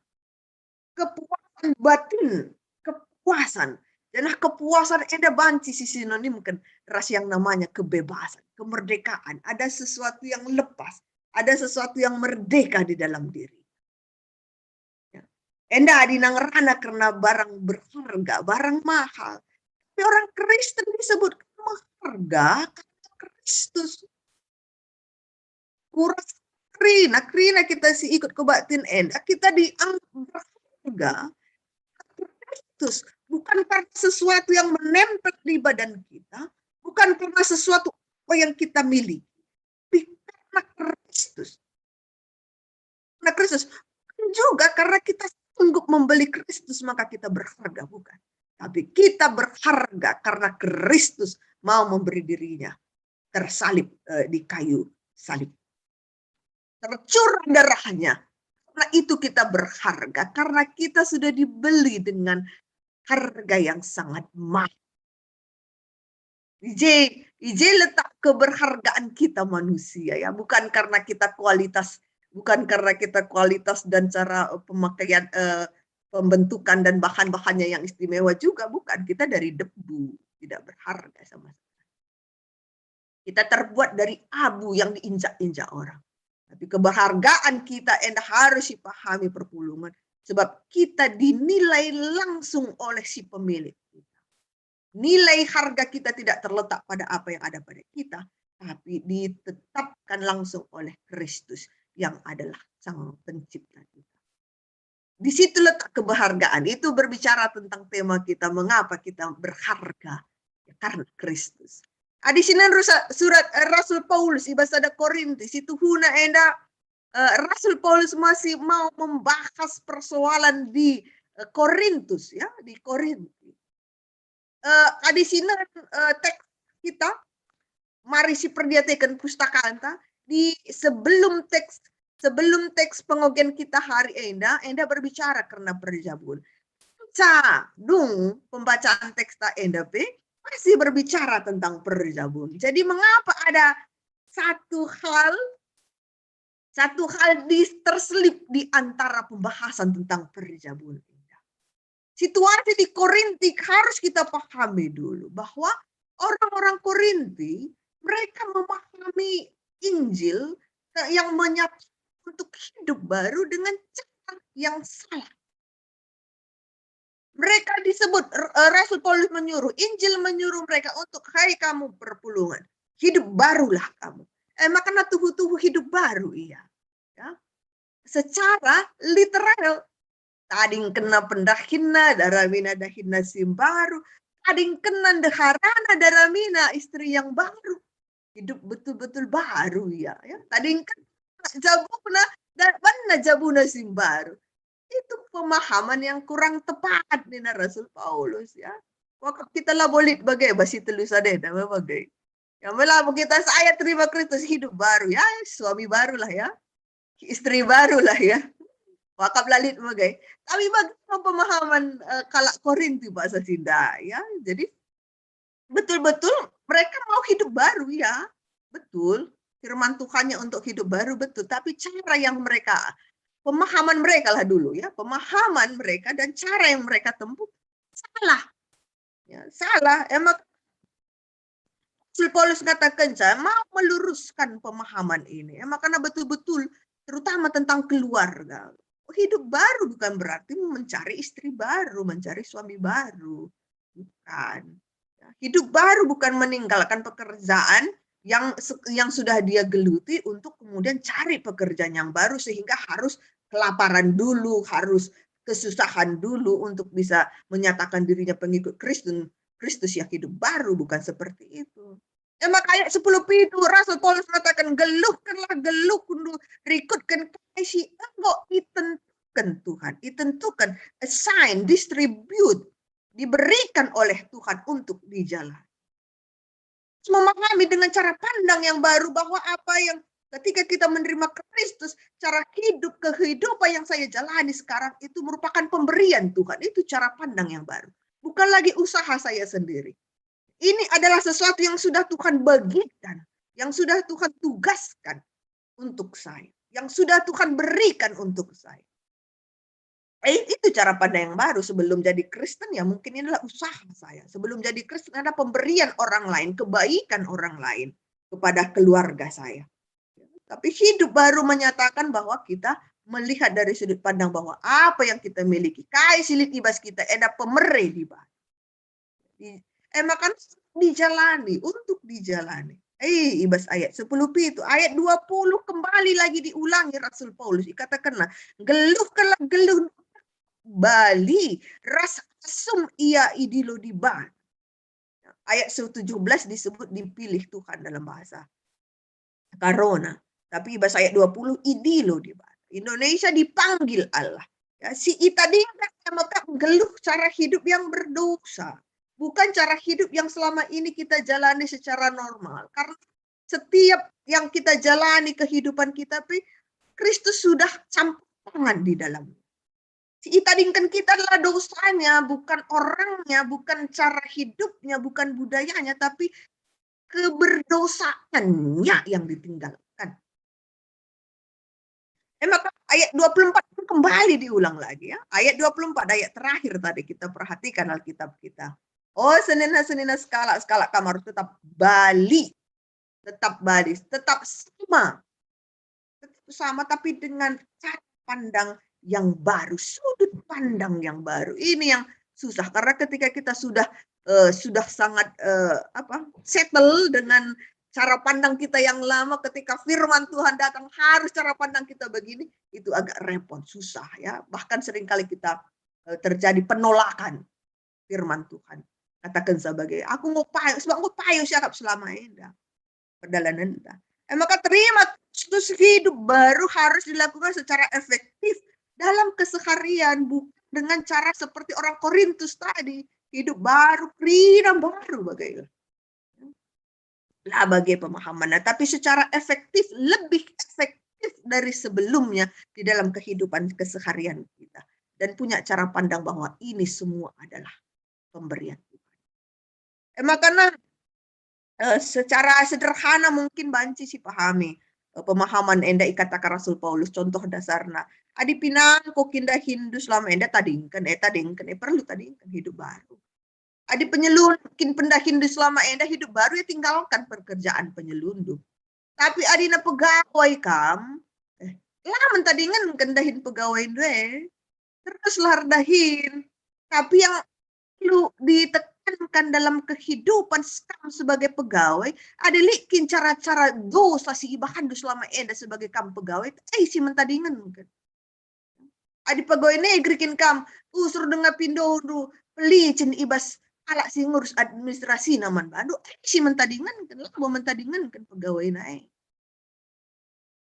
kepuasan batin, kepuasan. Janah kepuasan enda banci si sinonimken ras yang namanya kebebasan, kemerdekaan. Ada sesuatu yang lepas, ada sesuatu yang merdeka di dalam diri. Ya. Enda adina ngerana kerna barang berharga, barang mahal. Tapi orang Kristen disebut meherga karna Kristus. Kuras kerina, kerina kita si ikut kebaktin enda, kita dianggap berharga karna Kristus, bukan karena sesuatu yang menempel di badan kita, bukan karena sesuatu apa yang kita miliki, tapi karena Kristus. Karena Kristus. Bukan juga karena kita sanggup membeli Kristus maka kita berharga, bukan. Tapi kita berharga karena Kristus mau memberi dirinya tersalib, eh, di kayu salib. Tercurah darahnya. Karena itu kita berharga, karena kita sudah dibeli dengan harga yang sangat mahal. I je, i je letak keberhargaan kita manusia, ya, bukan karena kita kualitas, bukan karena kita kualitas dan cara, eh, pemakaian, eh, pembentukan dan bahan-bahannya yang istimewa juga, bukan. Kita dari debu, tidak berharga sama sekali. Kita terbuat dari abu yang diinjak-injak orang. Tapi keberhargaan kita enda harus dipahami perpulungen, sebab kita dinilai langsung oleh si pemilik kita. Nilai harga kita tidak terletak pada apa yang ada pada kita, tapi ditetapkan langsung oleh Kristus yang adalah Sang Pencipta kita. Di situ letak keberhargaan. Itu berbicara tentang tema kita, mengapa kita berharga. Ya, karena Kristus. Adi sinen rusa-, surat, eh, Rasul Paulus i bas sada Korintus, situhuna enda, eh, Rasul Paulus masih mau membahas persoalan di, eh, Korintus, ya, di Korintus. Eh, adi sinen, eh, teks kita, mari siperdiateken pustakanta, di sebelum teks, sebelum teks pengogen kita hari enda, enda berbicara kerna perjabun. Ca dung pembacaan teksta enda pe masih berbicara tentang perjabun. Jadi mengapa ada satu hal, satu hal di, terselip di antara pembahasan tentang perjabun enda? Situasi di Korinti harus kita pahami dulu bahwa orang-orang Korinti, mereka memahami Injil ke-, yang menyatakan untuk hidup baru dengan cara yang salah. Mereka disebut, r-, eh, Rasul Paulus menyuruh, Injil menyuruh mereka untuk, "Hai kamu perpulungen, hidup barulah kamu." Eh, makana tuhu-tuhu hidup baru ia. Ya. Secara literal, tading kena pendahinna, daramina dahinna si mbaru, tading kena ndeharana, daramina istri yang baru. Hidup betul-betul baru ia, ya. Tading kena jabuna, da-, banna jabuna si mbaru. Itu pemahaman yang kurang tepat nina Rasul Paulus, ya. Waktu kita labo lit bage, bas si telu sadena me bage. Ya, me labo kita saya terima Kristus, hidup baru, ya, suami barulah, ya. Istri barulah, ya. Wakap la lit bage. Tapi bagi pemahaman, eh, kalak Korinti bahasa sinda, ya. Jadi, betul-betul mereka mau hidup baru, ya. Betul. Firman Tuhannya untuk hidup baru, betul. Tapi cara yang mereka, pemahaman mereka lah dulu, ya. Pemahaman mereka dan cara yang mereka tempuh salah. Ya, salah. Emang Rasul Paulus ngatakenca mau meluruskan pemahaman ini. Emang karena betul-betul, terutama tentang keluarga. Hidup baru bukan berarti mencari istri baru, mencari suami baru. Bukan. Ya, hidup baru bukan meninggalkan pekerjaan yang se-, yang sudah dia geluti untuk kemudian cari pekerjaan yang baru sehingga harus kelaparan dulu, harus kesusahan dulu untuk bisa menyatakan dirinya pengikut Kristen, Kristus yang hidup baru, bukan seperti itu. Ya, maka ayat sepuluh pitu, Rasul Paulus mengatakan, "Geluhkenlah geluhndu, rikutken kai si enggo itentuken Tuhan." Itentuken, assign, distribute, diberikan oleh Tuhan untuk dijalani. Memahami dengan cara pandang yang baru bahwa apa yang ketika kita menerima Kristus, cara hidup, kehidupan yang saya jalani sekarang itu merupakan pemberian Tuhan. Itu cara pandang yang baru. Bukan lagi usaha saya sendiri. Ini adalah sesuatu yang sudah Tuhan bagikan, yang sudah Tuhan tugaskan untuk saya, yang sudah Tuhan berikan untuk saya. Eh, itu cara pandang yang baru. Sebelum jadi Kristen, ya, mungkin ini adalah usaha saya. Sebelum jadi Kristen, ada pemberian orang lain, kebaikan orang lain kepada keluarga saya. Tapi hidup baru menyatakan bahwa kita melihat dari sudut pandang bahwa apa yang kita miliki, kai si lit i bas kita, enda pemere dibahan. Di, eh, maka dijalani, untuk dijalani. Eh, i bas ayat sepuluh pitu, ayat dua puluh kembali lagi diulangi Rasul Paulus, ikatakenna, "Geluhkenlah geluh bali ras asum ia idilo dibahan." Ayat tujuh belas disebut dipilih Tuhan dalam bahasa Karona. Tapi i bas ayat dua puluh, idilo dibahan. Indonesia dipanggil Allah. Ya, si itadingken maka geluh cara hidup yang berdosa. Bukan cara hidup yang selama ini kita jalani secara normal. Karena setiap yang kita jalani kehidupan kita, pe, Kristus sudah campur tangan di dalamnya. Si itadingken kita adalah dosanya, bukan orangnya, bukan cara hidupnya, bukan budayanya, tapi keberdosaannya yang ditinggalkan. Eh, maka ayat dua puluh empat itu kembali diulang lagi, ya. Ayat dua puluh empat, ayat terakhir tadi kita perhatikan Alkitab kita. Oh, senina-senina, sekalak-sekalak, kamu harus tetap bali. Tetap bali, tetap sama. Tetap sama, tapi dengan cara pandang yang baru, sudut pandang yang baru. Ini yang susah, karena ketika kita sudah, eh, sudah sangat, eh, apa, settle dengan cara pandang kita yang lama, ketika firman Tuhan datang, harus cara pandang kita begini, itu agak repot, susah, ya. Bahkan seringkali kita, eh, terjadi penolakan firman Tuhan. Katakan sebagai, "Aku enggo payo, sebab enggo payo siakap selama enda perdalanenta." Eh, maka terima Kristus, hidup baru harus dilakukan secara efektif dalam keseharian, bukan dengan cara seperti orang Korintus tadi. Hidup baru, kerina baru bage. La bage pemahamanna, tapi secara efektif, lebih efektif dari sebelumnya di dalam kehidupan keseharian kita. Dan punya cara pandang bahwa ini semua adalah pemberian Tuhan. Eh, makana, eh, secara sederhana mungkin banci sipahami, eh, pemahaman enda ikataken Rasul Paulus, contoh dasarna. Adi pinangko kin dahinndu selama enda, tadingken, eh, tadingken, eh, perlu tadingken hidup baru. Adi penyelun-, kin pendahinndu selama enda hidup baru, ya tinggalkan pekerjaan penyelundu. Tapi adina pegawai kam, eh, la mentadingenken dahin pegawaindu e. Teruslah erdahin. Tapi yang perlu ditekankan dalam kehidupan kam sebagai pegawai, adi lit kin cara-cara dosa si ibahanndu selama enda sebagai kam pegawai, eh, si mentadingenken. Adi pegawai negeri kin kam, usur denga pindondu, pelicin i bas kalak si ngurus administrasina man bandu, eh, si mentadingenken, labo mentadingenken pegawai nai.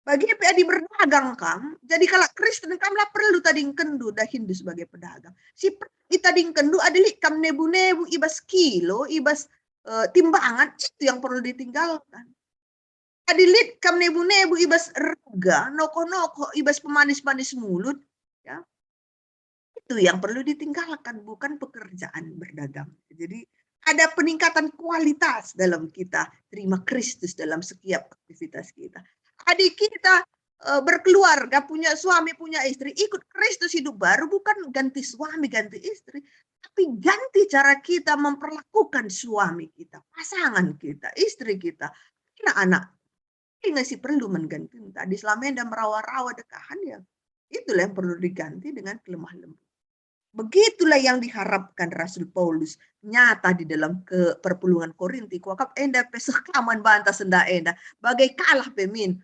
Bagi pe adi berdagang kam, jadi kalak Kristen kam la perlu tadingkenndu dahinndu sebagai pedagang. Si perlu itadingkenndu adi lit kam nebu-nebu i bas kilo, i bas, eh, timbangan, itu yang perlu ditinggalkan. Adi lit kam nebu-nebu i bas rega, nokoh-nokoh i bas pemanis-manis mulut, ya. Itu yang perlu ditinggalkan, bukan pekerjaan berdagang. Jadi ada peningkatan kualitas dalam kita terima Kristus dalam setiap aktivitas kita. Adi kita, eh, berkeluarga, punya suami, punya istri, ikut Kristus hidup baru, bukan ganti suami, ganti istri, tapi ganti cara kita memperlakukan suami kita, pasangan kita, istri kita, anak-anak. Inga si perlu man gantinta. Adi selama enda merawa-rawa dekahen, ya, itulah yang perlu diganti dengan kelemah lembut. Begitulah yang diharapkan Rasul Paulus nyata di dalam ke perpulungen Korinti. Kuakap enda pe seh ka man banta senda enda. Bage kalah pe min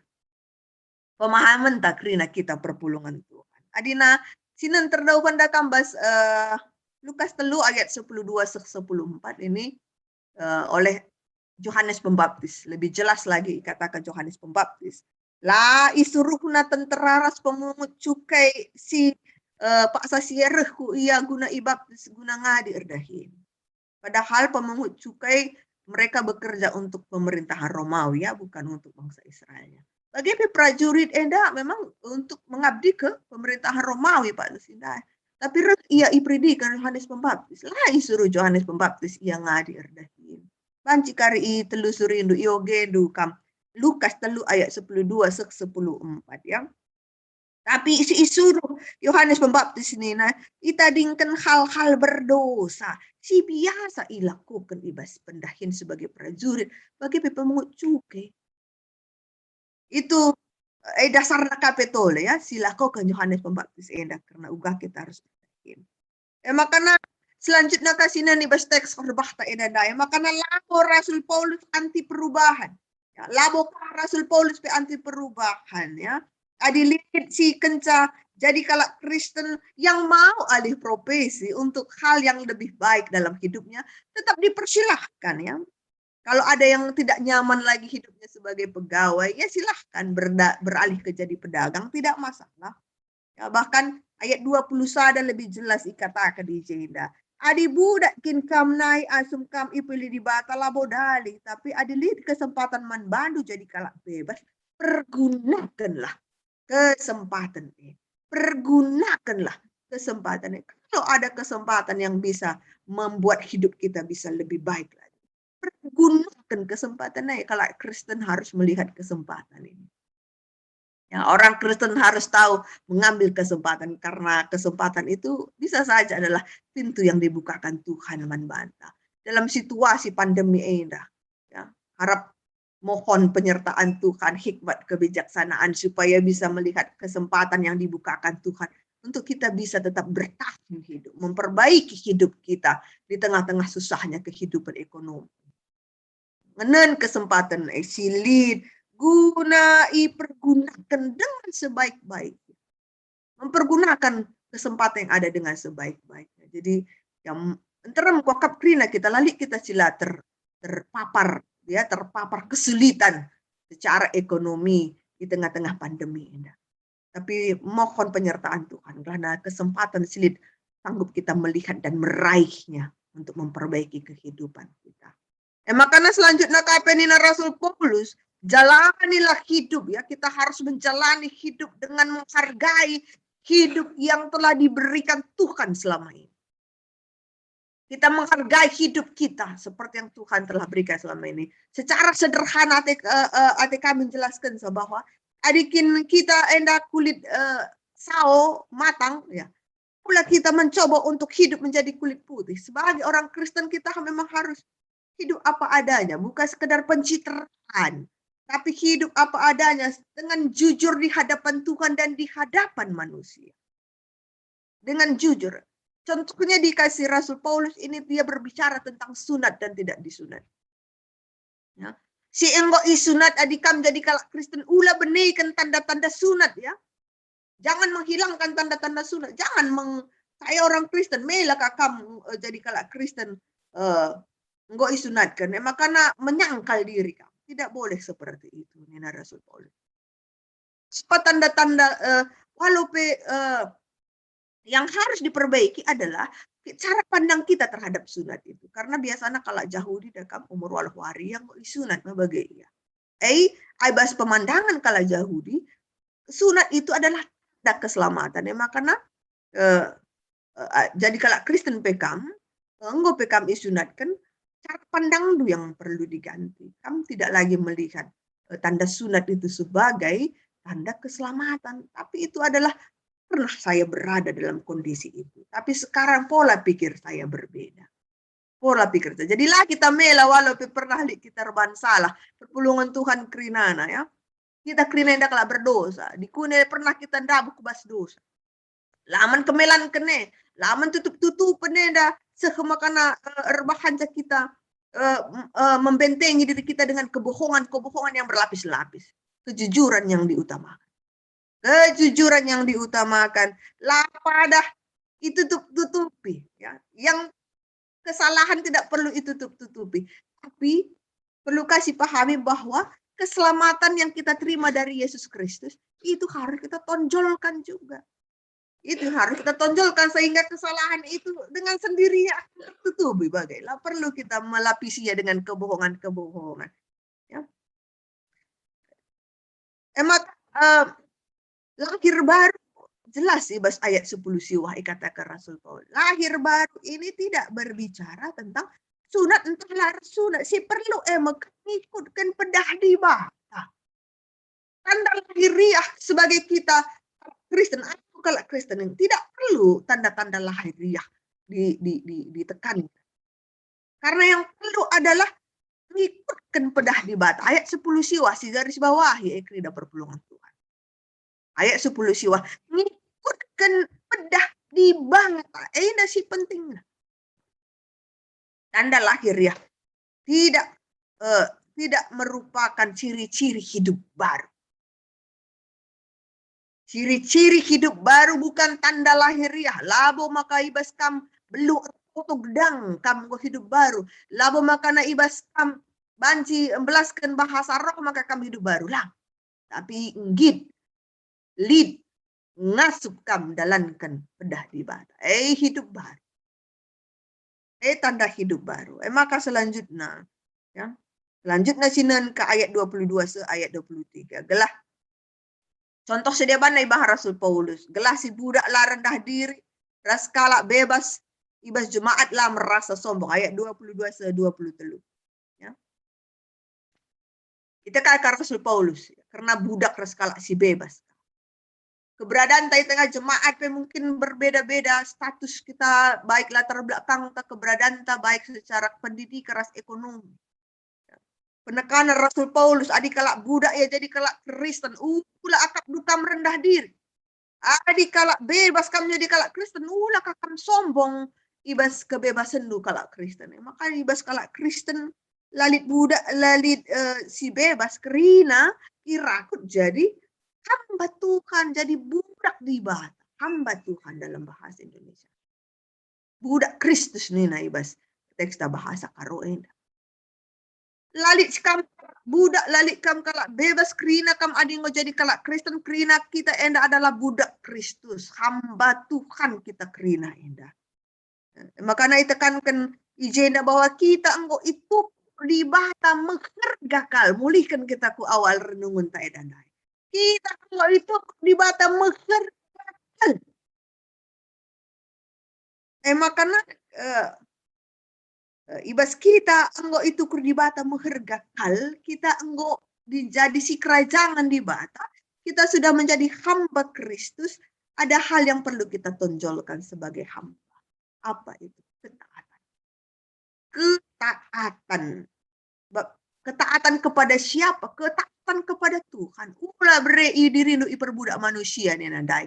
pemahamenta kerina kita perpulungen Tuhan. Adina sinen terdauhken da kam bas, eh, Lukas telu ayat sepuluh dua seh sepuluh empat ini, eh, oleh Johanes Pembaptis. Lebih jelas lagi ikataken Johanes Pembaptis. La isuruhna tentera ras pemungut cukai si, eh, paksa si reh ku ia guna ibaptis, guna ngadi erdahin. Padahal pemungut cukai mereka bekerja untuk pemerintahan Romawi, ya, bukan untuk bangsa Israelnya. Bagi pe prajurit enda memang untuk mengabdi ke pemerintahan Romawi, Pak Lusinda. Tapi reh ia iperidiken Johanes Pembaptis. La isuruh Johanes Pembaptis ia ngadi erdahin. Banci kari itelusurindu, iogendu kam. Lukas telu ayat sepuluh dua seh sepuluh empat, ya. Tapi si isuruh Yohanes Pembaptis nina, itadingken hal-hal berdosa si biasa ilakuken i bas pendahin sebagai prajurit, bage pe pemungut cuke. Itu, eh, dasarna ka pe tole, ya, si lakoken Yohanes Pembaptis enda, kerna uga kita arus berdahin. E makana selanjutna ka sinen i bas teks khotbahta enda ndai, e makana labo Rasul Paulus anti perubahan. Ya, labo ka Rasul Paulus pe anti perubahan, ya. Adi lit si kenca jadi kalak Kristen yang mau alih profesi untuk hal yang lebih baik dalam hidupnya, tetap dipersilahkan, ya. Kalau ada yang tidak nyaman lagi hidupnya sebagai pegawai, ya silahkan berda-, beralih ke jadi pedagang, tidak masalah. Ya, bahkan ayat dua puluh sada lebih jelas ikataken i jenda. Adi budak kin kam nai asum kam ipilih Dibata, labo dalih, tapi adi lit kesempatan man bandu jadi kalak bebas, pergunakenlah kesempatan e. Pergunakenlah kesempatan e. Kalau ada kesempatan yang bisa membuat hidup kita bisa lebih baik lagi, pergunakan kesempatan e. Kalau Kristen harus melihat kesempatan ini. Ya, orang Kristen harus tahu mengambil kesempatan, karena kesempatan itu bisa saja adalah pintu yang dibukakan Tuhan man banta. Dalam situasi pandemi enda, ya, harap mohon penyertaan Tuhan, hikmat, kebijaksanaan, supaya bisa melihat kesempatan yang dibukakan Tuhan untuk kita bisa tetap bertahan hidup, memperbaiki hidup kita di tengah-tengah susahnya kehidupan ekonomi. Ngenen kesempatan e si lit guna ipergunaken dengan sebaik-baik. Mempergunakan kesempatan yang ada dengan sebaik-baiknya. Jadi, ya, m-, nterem kuakap kerina kita, la lit kita sila ter-, terpapar, ya, terpapar kesulitan secara ekonomi di tengah-tengah pandemi enda. Tapi mohon penyertaan Tuhan, kerana kesempatan si lit sanggup kita melihat dan meraihnya untuk memperbaiki kehidupan kita. E makana selanjutna ka pe nina Rasul Paulus, jalanilah hidup, ya, kita harus menjalani hidup dengan menghargai hidup yang telah diberikan Tuhan selama ini. Kita menghargai hidup kita seperti yang Tuhan telah berikan selama ini. Secara sederhana ate, eh, eh, ate kami menjelaskan bahwa Adi kin kita enda kulit, eh, sao matang, ya, pula kita mencoba untuk hidup menjadi kulit putih. Sebagai orang Kristen, kita memang harus hidup apa adanya, bukan sekedar pencitraan, tapi hidup apa adanya dengan jujur di hadapan Tuhan dan di hadapan manusia. Dengan jujur. Contohnya dikasih Rasul Paulus ini, dia berbicara tentang sunat dan tidak disunat. Ya. Si enggo isunat, adi kam jadi kalak Kristen, ula beneken tanda-tanda sunat, ya. Jangan menghilangkan tanda-tanda sunat. Jangan meng-, saya orang Kristen, mela ka kam, eh, jadi kalak Kristen, eh, enggo isunatken. Eh, makana menyangkal diri kam. Tidak boleh seperti itu, nina Rasul Paulus. Apa tanda-tanda, eh, walau pe, eh, yang harus diperbaiki adalah cara pandang kita terhadap sunat itu. Karena biasanya kalak Jahudi da kam umur waluh wari enggo isunat me bage ia. Eh, ai bas pemandangan kalak Jahudi, sunat itu adalah tanda keselamatan. Ya, makana, eh, eh, jadi kalak Kristen pe kam, enggo pe kam isunatken, cara pandangndu yang perlu diganti. Kam tidak lagi melihat, eh, tanda sunat itu sebagai tanda keselamatan, tapi itu adalah pernah saya berada dalam kondisi itu. Tapi sekarang pola pikir saya berbeda. Pola pikir saya. Jadi la kita mela walau pe pernah lit kita erban salah. Perpulungen Tuhan kerinana, ya. Kita kerina enda kalak berdosa. Dikune pernah kita ndabuh ku bas dosa. La man kemelan kene, la man tutup-tutupen enda, seh makana, eh, erbahanca kita, eh, m-, eh, membentengi diri kita dengan kebohongan-kebohongan yang berlapis-lapis. Kejujuran yang diutamakan. Kejujuran yang diutamakan. La padah itutup-tutupi, ya. Yang kesalahan tidak perlu itutup-tutupi. Tapi perlu kasih pahami bahwa keselamatan yang kita terima dari Yesus Kristus itu harus kita tonjolkan juga. Itu harus kita tonjolkan sehingga kesalahan itu dengan sendirinya akan tertutupi, bagai. La perlu kita melapisinya dengan kebohongan-kebohongan. Ya. Emak, eh, lahir baru jelas i bas ayat sepuluh siwah ikataken Rasul Paulus. Lahir baru ini tidak berbicara tentang sunat ntah la ersunat. Si perlu e me ngikutken pedah Dibata. Tanda lahiriah sebagai kita Kristen, aku kalak Kristen ini tidak perlu tanda-tanda lahiriah di, di, di, ditekan. Karena yang perlu adalah ngikutken pedah Dibata. Ayat sepuluh siwah, si garis bawahi, eh, kerina perpulungen Tuhan. Ayat sepuluh siwah, ngikutken pedah Dibata. Eh, enda si pentingna. Tanda lahiriah tidak, eh, tidak merupakan ciri-ciri hidup baru. Ciri-ciri hidup baru bukan tanda lahiriah. Labo maka i bas kam beluh atau gedang kam enggo hidup baru. Labo maka na i bas kam banci mbelasken bahasa roh maka kam hidup baru. Lah. Tapi nggit, lit, ngasup kam dalanken pedah Dibata. Eh, hidup baru. Eh, tanda hidup baru. Eh, maka selanjutnya, ya. Selanjutnya sinen ke ayat dua puluh dua seh ayat dua puluh tiga. Gelah, contoh si deban ibahan Rasul Paulus. Gelah si budak la rendah diri, ras kalak bebas, i bas jemaat la merasa sombong. Ayat dua puluh dua seh dua puluh telu. Ya. Kita kan Rasul Paulus, karena budak ras kalak si bebas. Keberadaanta i tengah jemaat pe mungkin berbeda-beda status kita, baik latar belakangta, keberadaanta, baik secara pendidikan ras ekonomi. Penekanan Rasul Paulus, adi kalak budak ia jadi kalak Kristen, ula akapndu kam rendah diri. Adi kalak bebas kam jadi kalak Kristen, ula ka kam sombong i bas kebebasenndu kalak Kristen. Maka i bas kalak Kristen, la lit budak, la lit, eh, si bebas, kerina irakut jadi hamba Tuhan, jadi budak Dibata, hamba Tuhan dalam bahasa Indonesia. Budak Kristus nina i bas teksta bahasa Karo enda. La lit kam budak, la lit kam kalak bebas, kerina kam adi enggo jadi kalak Kristen, kerina kita enda adalah budak Kristus, hamba Tuhan kita kerina enda. Makana itekanken i jenda bahwa kita enggo itukur Dibata meherga kal. Mulihken kita ku awal renungenta enda ndai. Kita enggo itukur Dibata meherga kal. Eh, makana, eh, eh, i bas kita enggo itukur Dibata meherga kal, kita enggo di-, jadi sikerajangen Dibata, kita sudah menjadi hamba Kristus, ada hal yang perlu kita tonjolkan sebagai hamba. Apa itu? Ketaatan. Ketaatan. Ba-, ketaatan kepada siapa? Ketaatan kepada Tuhan. Ula bere i dirindu iperbudak manusia, nina ndai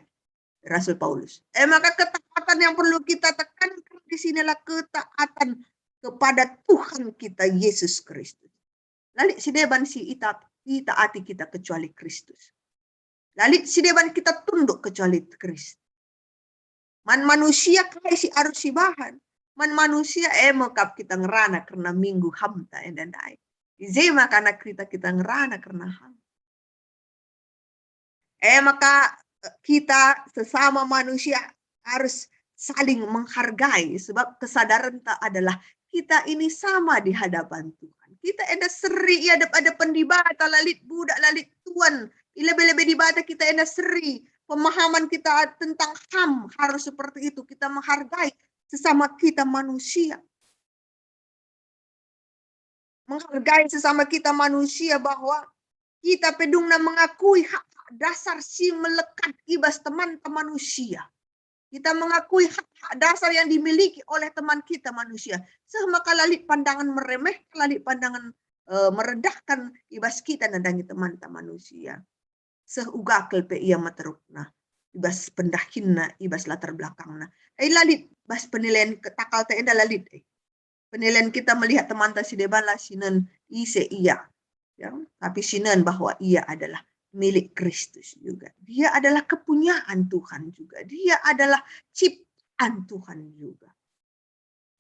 Rasul Paulus. E maka ketaatan yang perlu kita tekankan di sinilah ketaatan kepada Tuhan kita, Yesus Kristus. La lit si deban si ita-, itaati kita kecuali Kristus. La lit si deban kita tunduk kecuali Kristus. Man manusia kai si arus sibahan? Man manusia e me kap kita ngerana kerna minggu hamta enda ndai. I je maka anak kerina kita ngerana kerna ham. E maka, eh, kita sesama manusia harus saling menghargai, sebab kesadaranta adalah kita ini sama di hadapan Tuhan. Kita enda seri i adep-adepen Dibata, la lit budak, la lit tuan. I lebe-lebe Dibata kita enda seri. Pemahaman kita tentang ham harus seperti itu. Kita menghargai sesama kita manusia. Menghargai sesama kita manusia, bahwa kita pe dungna mengakui hak-hak dasar si melekat i bas temanta manusia. Kita mengakui hak-hak dasar yang dimiliki oleh teman kita manusia. Seh maka la lit pandangan meremehkan, la lit pandangan, eh, merendahkan i bas kita nandangi temanta manusia. Seh uga kal pe ia meterukna, i bas pendahinna, i bas latar belakangna. Eh, la lit bas penilaian ke-, takalta enda la lit, eh. Penilaian kita melihat temanta si deban la sinen ise ia, ya, tapi sinen bahwa ia adalah milik Kristus juga. Dia adalah kepunyaan Tuhan juga. Dia adalah ciptaan Tuhan juga.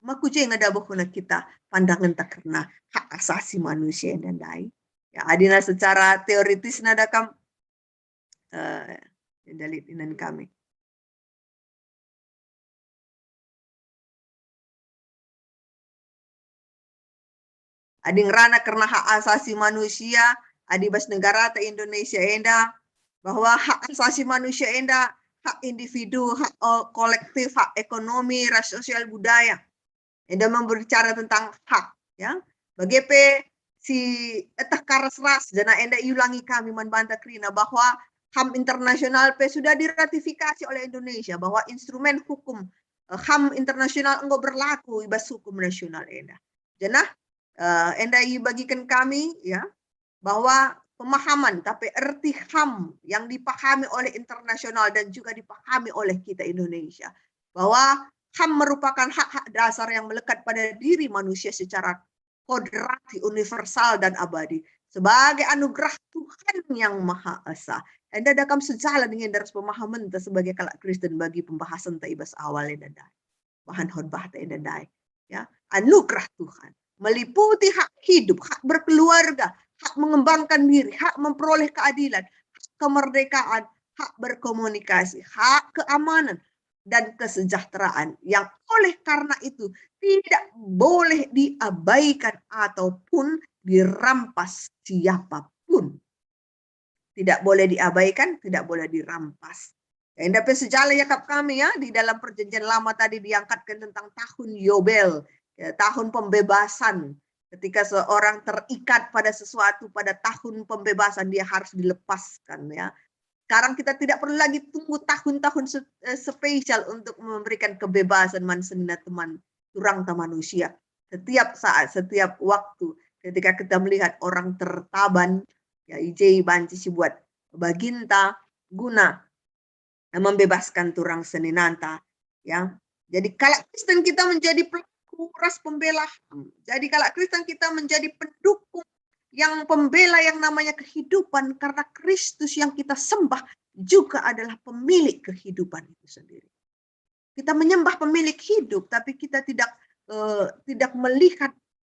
Maka i je nge dabuhna kita pandangenta kerna hak asasi manusia enda ndai. Ya, adina secara teoritis nada kam, eh, enda lit inen kami. Adi ngerana kerna hak asasi manusia, adi bas negarata Indonesia enda, bahwa hak asasi manusia enda hak individu, hak, eh, kolektif, hak ekonomi, ras sosial budaya. Enda membicara tentang hak, ya. Bage pe si eteh karas ras, janah enda iulangi kami man banta kerina bahwa ham internasional pe sudah diratifikasi oleh Indonesia, bahwa instrumen hukum, eh, ham internasional enggo berlaku i bas hukum nasional enda. Janah, eh, enda ibagiken kami, ya, bahwa pemahaman tapi erti ham yang dipahami oleh internasional dan juga dipahami oleh kita Indonesia, bahwa ham merupakan hak-hak dasar yang melekat pada diri manusia secara kodrati, universal, dan abadi sebagai anugerah Tuhan Yang Maha Esa. Enda da kam sejalan ngenders pemahamenta sebagai kalak Kristen bagi pembahasan ta i bas awal enda ndai. Bahan khotbah ta enda ndai. Ya, anugerah Tuhan meliputi hak hidup, hak berkeluarga, hak mengembangkan diri, hak memperoleh keadilan, hak kemerdekaan, hak berkomunikasi, hak keamanan, dan kesejahteraan yang oleh karena itu tidak boleh diabaikan ataupun dirampas siapapun. Tidak boleh diabaikan, tidak boleh dirampas. Ya, enda pe sejalan ya kap kami ya, di dalam Perjanjian Lama tadi diangkatkan tentang tahun Yobel, ya, tahun pembebasan. Ketika seorang terikat pada sesuatu, pada tahun pembebasan, dia harus dilepaskan, ya. Sekarang kita tidak perlu lagi tunggu tahun-tahun se-, eh, spesial untuk memberikan kebebasan man senina teman turangta manusia. Setiap saat, setiap waktu, ketika kita melihat orang tertaban, ya, i je banci sibuat baginta guna membebaskan turang seninanta, ya. Jadi kalak Kristen kita menjadi pelaku ras pembela ham. Jadi kalak Kristen kita menjadi pendukung yang pembela yang namanya kehidupan, karena Kristus yang kita sembah juga adalah pemilik kehidupan itu sendiri. Kita menyembah pemilik hidup, tapi kita tidak, eh, tidak melihat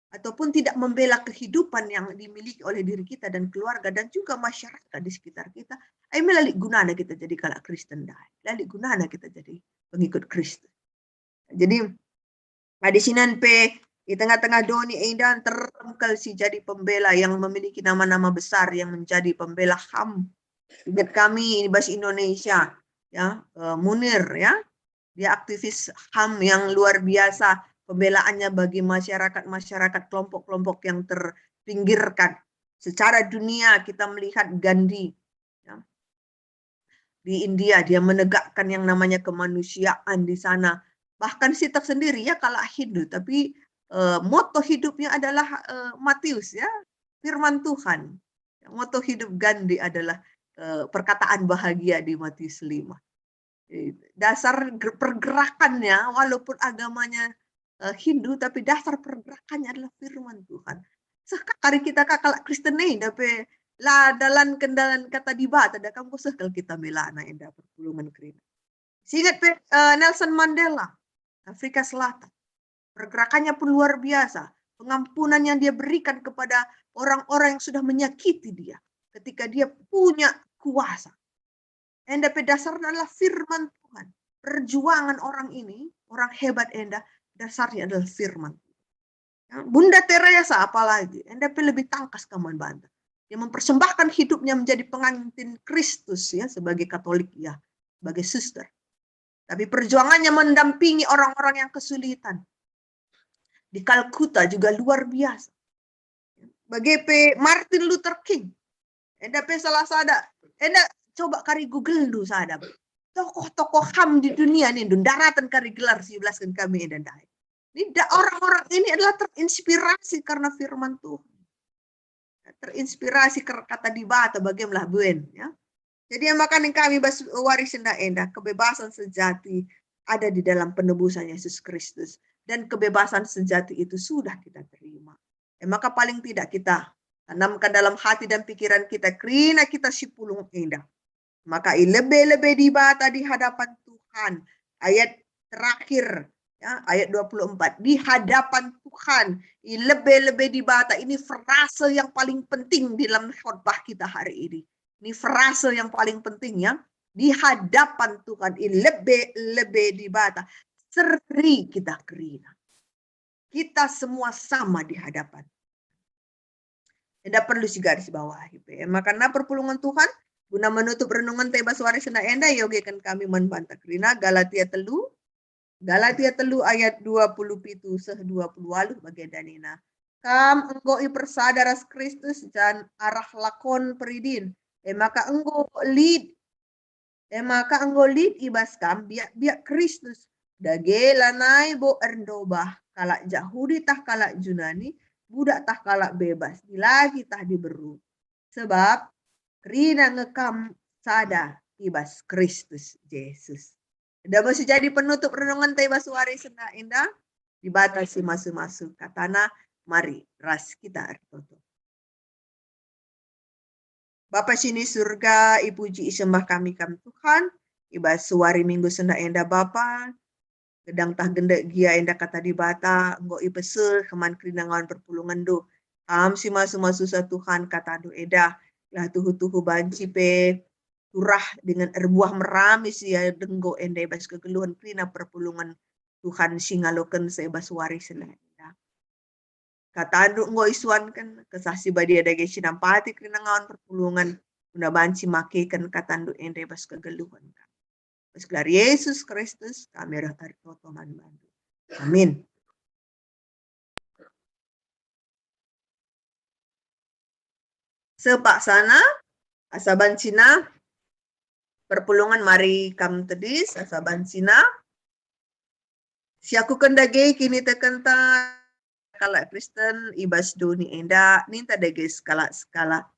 ataupun tidak membela kehidupan yang dimiliki oleh diri kita dan keluarga dan juga masyarakat di sekitar kita. Ai me la lit gunana kita jadi kalak Kristen ndai. La lit gunana kita jadi pengikut Kristus. Jadi, adi sinan pe i tengah-tengah doni enda nterem kal si jadi pembela yang memiliki nama-nama besar yang menjadi pembela ham. Ingat kami i bas Indonesia, ya, eh, Munir, ya. Dia aktivis ham yang luar biasa pembelaannya bagi masyarakat-masyarakat, kelompok-kelompok yang terpinggirkan. Secara dunia kita melihat Gandhi, ya. di India, dia menegakkan yang namanya kemanusiaan di sana. Bahkan si tersendiri ya kalak Hindu, tapi uh, moto hidupnya adalah uh, Matius ya, firman Tuhan. Moto hidup Gandhi adalah uh, perkataan bahagia di Matius lima. Dasar pergerakannya, walaupun agamanya uh, Hindu, tapi dasar pergerakannya adalah firman Tuhan. Seh kari kita kakal Kristen nih, tapi la dalan kendalan kata Dibata, dah kamu seh kalau kita melana enda perpulungen kerina. Singet pe uh, Nelson Mandela, Afrika Selatan. Pergerakannya pun luar biasa. Pengampunan yang dia berikan kepada orang-orang yang sudah menyakiti dia ketika dia punya kuasa. Enda pe dasarnya adalah firman Tuhan. Perjuangan orang ini, orang hebat enda, dasarnya adalah firman. Ya, Bunda Teresa apalagi, enda pe lebih tangkas kaman banta. Dia mempersembahkan hidupnya menjadi pengantin Kristus ya sebagai Katolik ya, sebagai suster. Tapi perjuangannya mendampingi orang-orang yang kesulitan. Di Kalkuta juga luar biasa. Bage pe Martin Luther King. Enda pe salah sada. Enda coba kari Google du sada. Tokoh-tokoh ham di dunia nih, daratan kari gelar si belasken kami enda ndai. Ini orang-orang ini adalah terinspirasi karena firman Tuhan. Terinspirasi kata Dibata, bagaimana buen ya. Jadi yang makanin kami bas waris enda enda, kebebasan sejati ada di dalam penebusan Yesus Kristus. Dan kebebasan sejati itu sudah kita terima. Ya, maka paling tidak kita tanamkan dalam hati dan pikiran kita, kerina kita si pulung enda. Maka i lebe-lebe Dibata di hadapan Tuhan. Ayat terakhir, ya, ayat dua puluh empat. Di hadapan Tuhan, i lebe-lebe Dibata. Ini frase yang paling penting di dalam khotbah kita hari ini. Ini frase yang paling penting ya. Di hadapan Tuhan, i lebe-lebe Dibata. Seri kita kerina. Kita semua sama di hadapan. Enda perlu sigarisbawahi pe. Maka na perpulungen Tuhan, guna menutup renungenta i bas waris enda enda, iogeken kami man banta kerina Galatia telu, Galatia telu ayat dua puluh pitu seh dua puluh waluh bagenda nina, kam enggo ipersada ras Kristus janah arah lakon peridin, e maka enggo lit E maka enggo lit i bas kam biak-biak Kristus. Dage lanai bo erndobah kalak Jahudi tah kalak Junani, budak tah kalak bebas, dilaki tah diberu. Sebab kerina nge kam sada i bas Kristus Jesus. Enda me si jadi penutup renungenta i bas waris enda enda. Dibata si masu-masu katana, mari ras kita ertoto. Bapa si ni Surga, ipuji isembah kami Kam Tuhan, i bas wari Minggu si enda Bapa, gedang tah gendek gia enda Kata Dibata, enggo ipeseh man kerina ngawan perpulungenndu. Kam si masu-masu sa Tuhan, KataNdu enda, gelah tuhu-tuhu banci pe turah dingen erbuah meramis ia denggo enda i bas kegeluhen kerina perpulungen Tuhan si ngalokensa i bas wari si enda. KataNdu enggo isuanken, Kesah Si Badia dage si nampati kerina ngawan perpulungen, guna banci makeken KataNdu enda i bas kegeluhen kami. Bas gelar Yesus Kristus kami reh ertoto man bandu. Amin. Sepaksana, asa bancina perpulungen mari kam tedis, asa bancina siakuken dage kinitekenta kalak Kristen i bas doni enda, ninta dage sekalak-sekalak.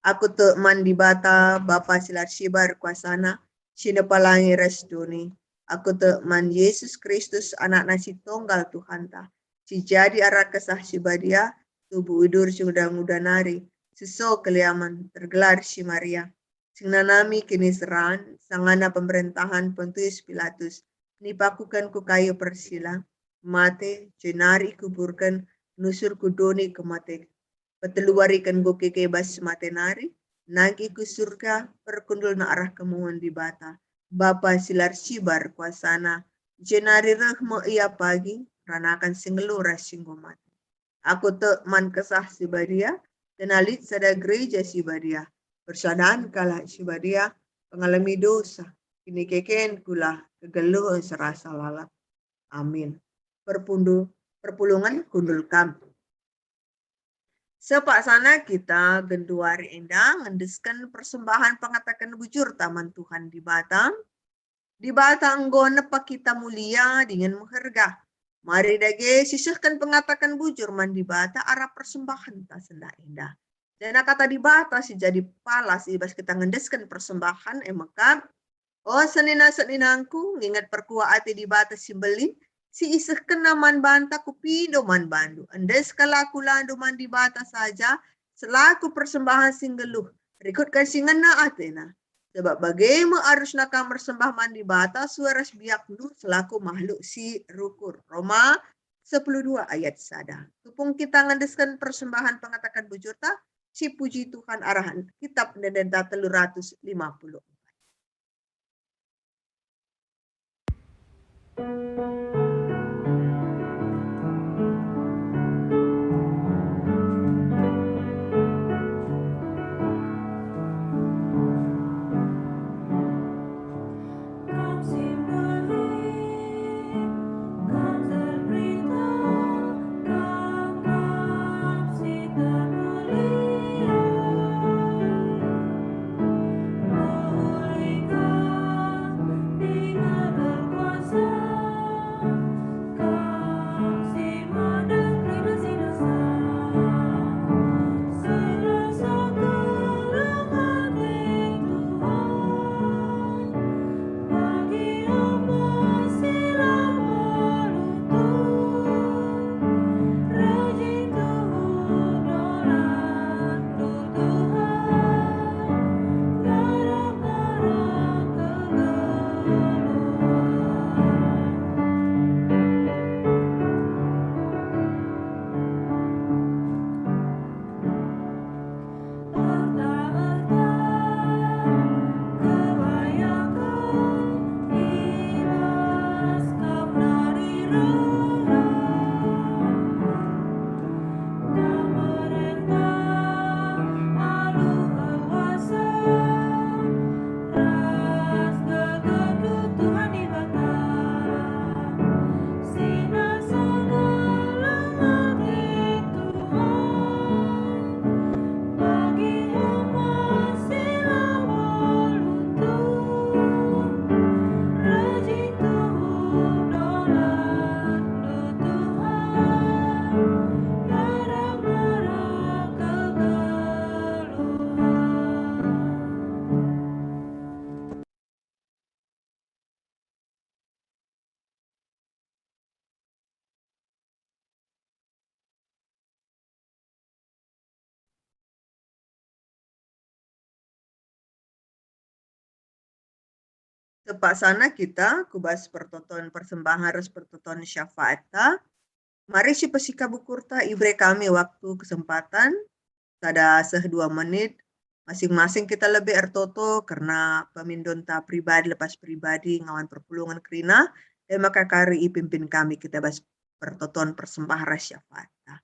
Aku tek man Dibata, Bapa si la ersibar kuasana, si nepalangi ras doni. Aku tek man Yesus Kristus, AnakNa si Tonggal Tuhanta, si jadi arah Kesah Si Badia, tubuh idur si nguda-nguda nari, seso keliamen, tergelar si Maria, si ngenanami kiniseran, sangana pemerentahen Pontius Pilatus, nipakuken ku kayu persila, mate, jenari ikuburken, nusur ku doni kematen. Petelu wariken enggo keke bas mate nari, nangkih ku Surga, perkundulna arah kemuhen Dibata, Bapa si la ersibar kuasana, jenari reh me Ia pagi, ranaken si nggeluh ras si enggo mate. Aku tek man Kesah Si Badia, kena lit sada gereja si badia, persadan kalak si badia, pengalemi dosa, kinikeken kula, kegeluhen serasa lalap. Amin. Perpundu, perpulungen kundul kam. Sepaksana kita genduari enda ngendesken persembahan pengataken bujurta man Tuhan Dibata. Dibata enggo nepa kita mulia dingen meherga. Mari dage sisehken pengataken bujur man Dibata arah persembahenta sendah enda. Janah kata Dibata si jadi palas i bas kita ngendesken persembahan e mekap, O senina-seninangku, nginget perkuah ate Dibata si mbelin, si isehkenNa man banta kupindo man bandu. Endes kal aku landu man Dibata saja selaku persembahan si nggeluh, rikutken si ngena ateNa. Sebab bage me arusna kam ersembah man Dibata sue ras biakndu selaku mahluk si rukur. Roma sepuluh dua ayat sada. Tupung kita ngendesken persembahan pengataken bujurta, sipuji Tuhan arah kitab ende-enda telu ratus lima puluh empat. Tepaksana kita ku bas pertoton persembahan ras pertoton syafaatta. Mari sipesikap ukurta, ibere kami waktu kesempatan sada seh dua menit, masing-masing kita lebe ertoto kerna pemindonta pribadi lepas pribadi ngawan perpulungen kerina, e maka kari ipimpin kami kita bas pertoton persembahan ras syafaatta.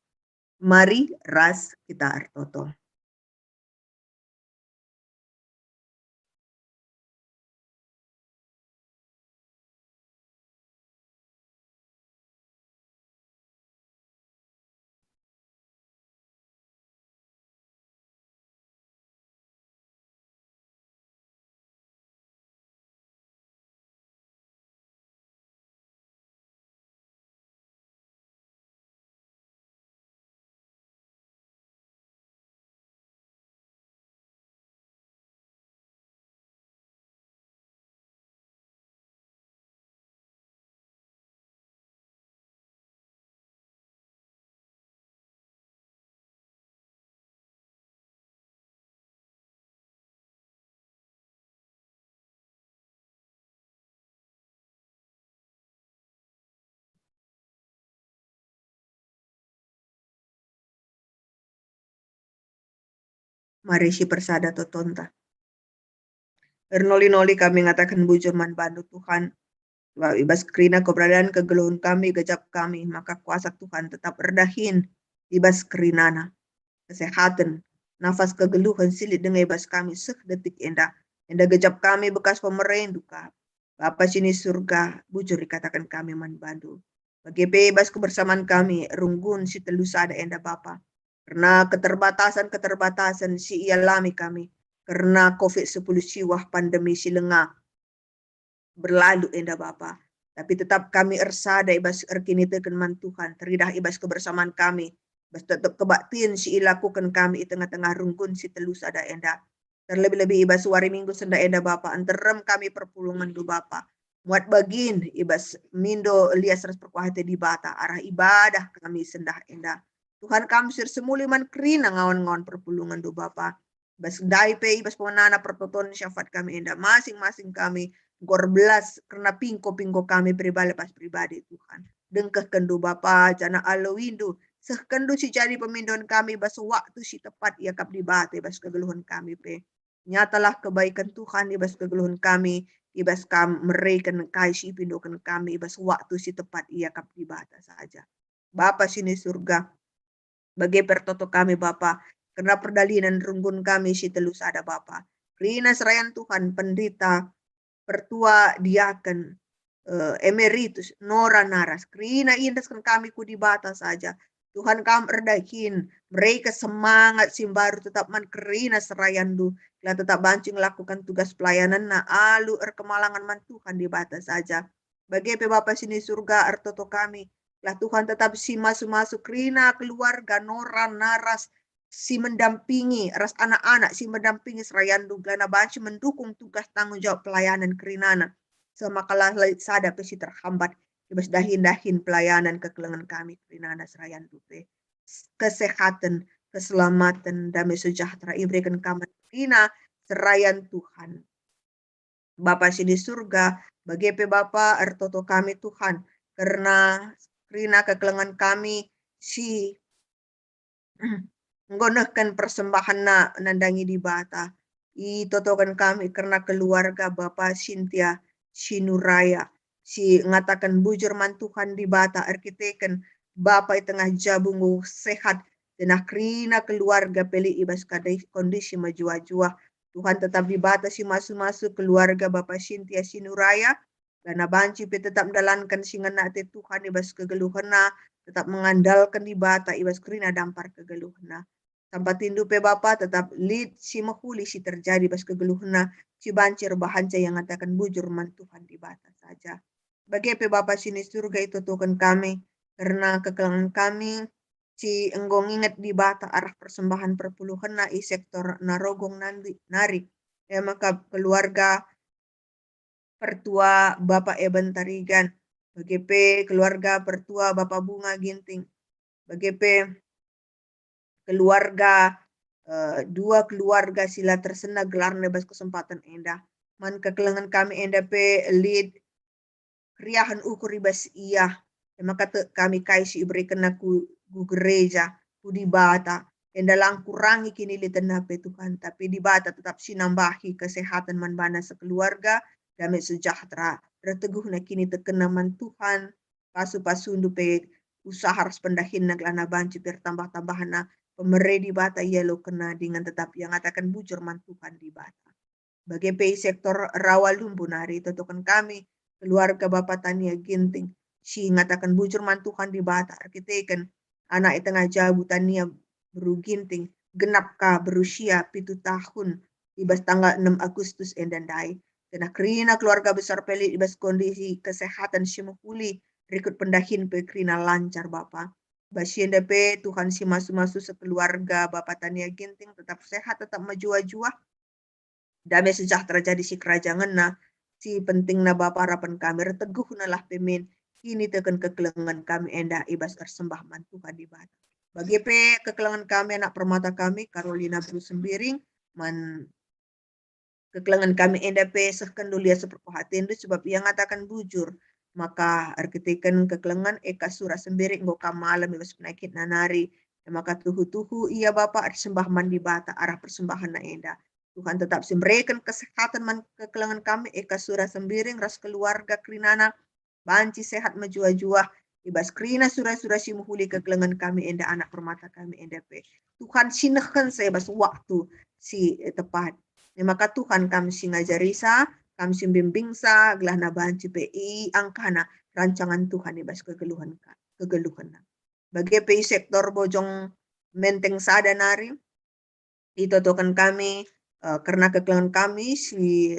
Mari ras kita ertoto. Mari sipersada totonta. Ernoli-noli kami ngataken bujur man bandu, Tuhan. Sebab i bas kerina keberadaan kegeluhen kami, gejap kami, maka kuasa Tuhan tetap erdahin i bas kerinana. Kesehaten, nafas kegeluhen si lit denga i bas kami seh detik enda. Enda gejap kami bekas pemerendu ka. Bapa si ni Surga, bujur ikataken kami man bandu. Bage pe i bas kebersamaan kami, runggun si telu sada enda Bapa. kerna keterbatasan-keterbatasan si ialami kami kerna covid sepuluh siwah pandemi si langa berlalu enda Bapa. Tapi tetap kami ersada i bas erkiniteken man Tuhan, teridah i bas kebersamaan kami, bas tetap kebaktin si ilakuken kami i tengah-tengah runggun si telu sada enda. Terlebih-lebih i bas wari Minggu sendah enda Bapa, nterem kami perpulungenNdu Bapa. Muat bagin i bas mindo lias ras perkuah ate Dibata arah ibadah kami sendah enda. Tuhan, Kam si ersemuli man kerina ngawan-ngawan perpulungenNdu Bapa. Bas ndai pe i bas pemenana pertoton syafaat kami enda, masing-masing kami enggo erbelas kerna pingko-pingko kami pribadi pas pribadi, Tuhan. DengkehkenNdu Bapa, janah aloiNdu, sehkenNdu si jadi pemindon kami bas waktu si tepat iakap Dibata bas kegeluhen kami pe. Nyatalah kebaikan Tuhan i bas kegeluhen kami, i bas Kam mereken kai si ipindoken kami i bas waktu si tepat iakap Dibata saja. Bapa si ni Surga, bage pe ertoto kami Bapa, kerna perdalanen runggun kami si telu sada Bapa. Kerina serayan Tuhan, pendeta, pertua, diaken, eh, emeritus, nora naras. Kerina iendesken kami ku Dibata saja. Tuhan, Kam erdahin, mereken semangat si mbaru tetap man kerina serayanNdu, gelah tetap banci ngelakuken tugas pelayanenna alu erkemalangen man Tuhan Dibata saja. Bage pe Bapa si ni Surga, ertoto kami, gelah Tuhan tetap si masu-masu kerina keluarga, nora naras si mendampingi, ras anak-anak si mendampingi serayanNdu, gelahna banci mendukung tugas tanggung jawab pelayanan kerinana. Semakalah lit sada pe si terhambat i bas dahin-dahin pelayanan kekelengen kami kerinana serayanNdu pe. Kesehatan, keselamaten, damai sejahtera ibereken Kam man kerina serayan Tuhan. Bapa si di Surga, bage pe Bapa, ertoto kami Tuhan, kerna kerina kekelengen kami si enggo nehken persembahenna nandangi Dibata. Itotoken kami kerna keluarga Bapa Sintia Sinuraya, si ngataken bujur man Tuhan Dibata erkiteken Bapa i tengah jabu enggo sehat, janah kerina keluarga pe lit i bas kade-, kondisi mejuah-juah. Tuhan tetap Dibata si masu-masu keluarga Bapa Sintia Sinuraya, gelah banci pe tetap ndalanken si ngena ate Tuhan i bas kegeluhenna, tetap mengandalken Dibata i bas kerina dampar kegeluhenna. Sampatinndu pe Bapa tetap lit si mehuli si terjadi bas kegeluhenna, si banci erbahanca ia ngataken bujur man Tuhan Dibata saja. Bage pe Bapa si ni Surga, itotoken kami kerna kekelengen kami si enggo nginget Dibata arah persembahen perpuluhenna i sektor Narogong nandi-, nari. E maka keluarga pertua Bapa Eben Tarigan, bage pe keluarga pertua Bapa Bunga Ginting, bage pe keluarga, eh, dua keluarga si la tersenna gelarna bas kesempatan enda. Man kekelengen kami enda pe lit keriahen ukur i bas ia. E maka tek kami kai si iberekenna ku, ku gereja, ku Dibata. Enda la ngkurangi kinilitenna pe Tuhan, tapi Dibata tetap si nambahi kesehatan man bana sekeluarga, damai sejahtera, erteguhna kinitekenna man Tuhan, pasu-pasundu pe usaha ras pendahinna gelah banci pe ertambah-tambahna pemere Dibata ialokenna dingen tetap ia ngataken bujur man Tuhan Dibata. Bage pe i sektor Rawa Lumbu nari itotoken kami keluarga Bapa Tania Ginting, si ngataken bujur man Tuhan Dibata erkiteken anak i tengah jabu Tania beru Ginting, genap ka berusia pitu tahun i bas tanggal enem Agustus enda ndai. Janah kerina keluarga besar pe lit i bas kondisi kesehatan si mehuli, rikut pendahin pe kerina lancar Bapa. Bas si enda pe Tuhan si masu-masu sekeluarga Bapa Tania Ginting tetap sehat, tetap mejuah-juah, damai sejahtera jadi sikerajangenna. Si pentingna Bapa arapen kami, erteguhnalah pe min kiniteken kekelengen kami enda i bas ersembah man Tuhan Dibata. Bage pe kekelengen kami, anak permata kami, Carolina beru Sembiring, man kekelengen kami enda pe sehken lias seperkuah atendu, sebab ia ngataken bujur maka erkiteken kekelengen Eka Sura Sembiring enggo ka malem i bas penakitna nari. E maka tuhu-tuhu ia Bapa ersembah man Dibata arah persembahenna enda. Tuhan tetap si mereken kesehatan man kekelengen kami, Eka Sura Sembiring ras keluarga kerinana, banci sehat mejuah-juah i bas kerina sura-sura si mehuli kekelengen kami enda, anak permata kami enda pe. Tuhan si nehken se bas waktu si, eh, tepat. E maka Tuhan, Kam si ngajarisa, Kam si mbimbingsa, gelahna banci pe iangkana rancangan Tuhan i bas kegeluhen ka-, kegeluhenna. Bage pe i sektor Bojong Menteng sada nari, itotoken kami, eh, kerna kekelengen kami si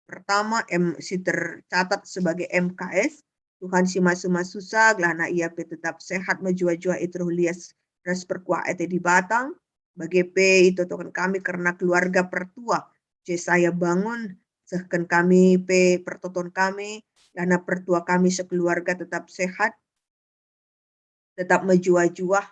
pertama, em, si tercatat sebagai M K S. Tuhan si masu-masusa, gelahna ia pe tetap sehat, mejuah-juah i teruh lias ras perkuah ate Dibata. Bage pe itotoken kami kerna keluarga pertua Jesaya Bangun, sehken kami pe pertoton kami, gelahna pertua kami sekeluarga tetap sehat, tetap mejuah-juah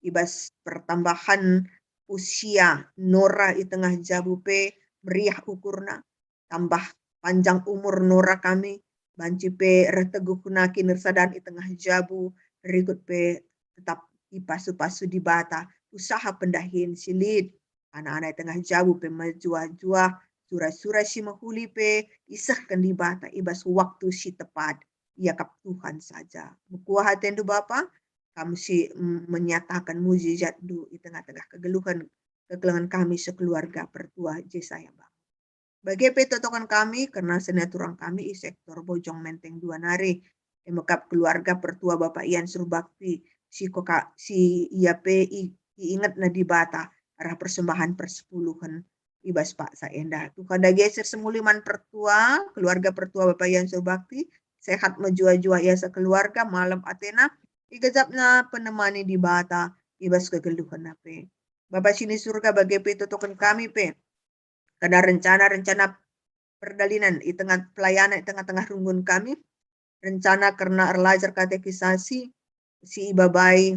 i bas pertambahan usia Nora i tengah jabu pe meriah ukurna, tambah panjang umur Nora kami, banci pe reh teguhna kinirsadan i tengah jabu, rikut pe tetap ipasu-pasu Dibata, usaha pendahin si lit, anak-anak i tengah jabu pe mejuah-juah, sura-sura si mehuli pe isehken Dibata i bas waktu si tepat. Iakap Tuhan saja. Mekuah atendu Bapa, Kam si, mm, menyataken mujizat-Ndu i tengah-tengah kegeluhen, kekelengen kami sekeluarga pertua Jesaya Bangun. Bage pe totoken kami kerna senina turang kami i sektor Bojong Menteng dua nari, e me kap keluarga pertua Bapa Ian Surbakti, si koka-, si ia pe i-, iingetna Dibata arah persembahan persepuluhen i bas paksa enda. Tuhan dage si ersemuli man pertua, keluarga pertua Bapa Ian Surbakti, sehat mejuah-juah ia sekeluarga, malem atena, igejapna penemani Dibata i bas kegeluhenna pe. Bapa si ni Surga, bage pe itotoken kami pe kerna rencana-rencana perdalanen i tengah pelayanan i tengah-tengah runggun kami, rencana kerna erlajar katekisasi si ibabai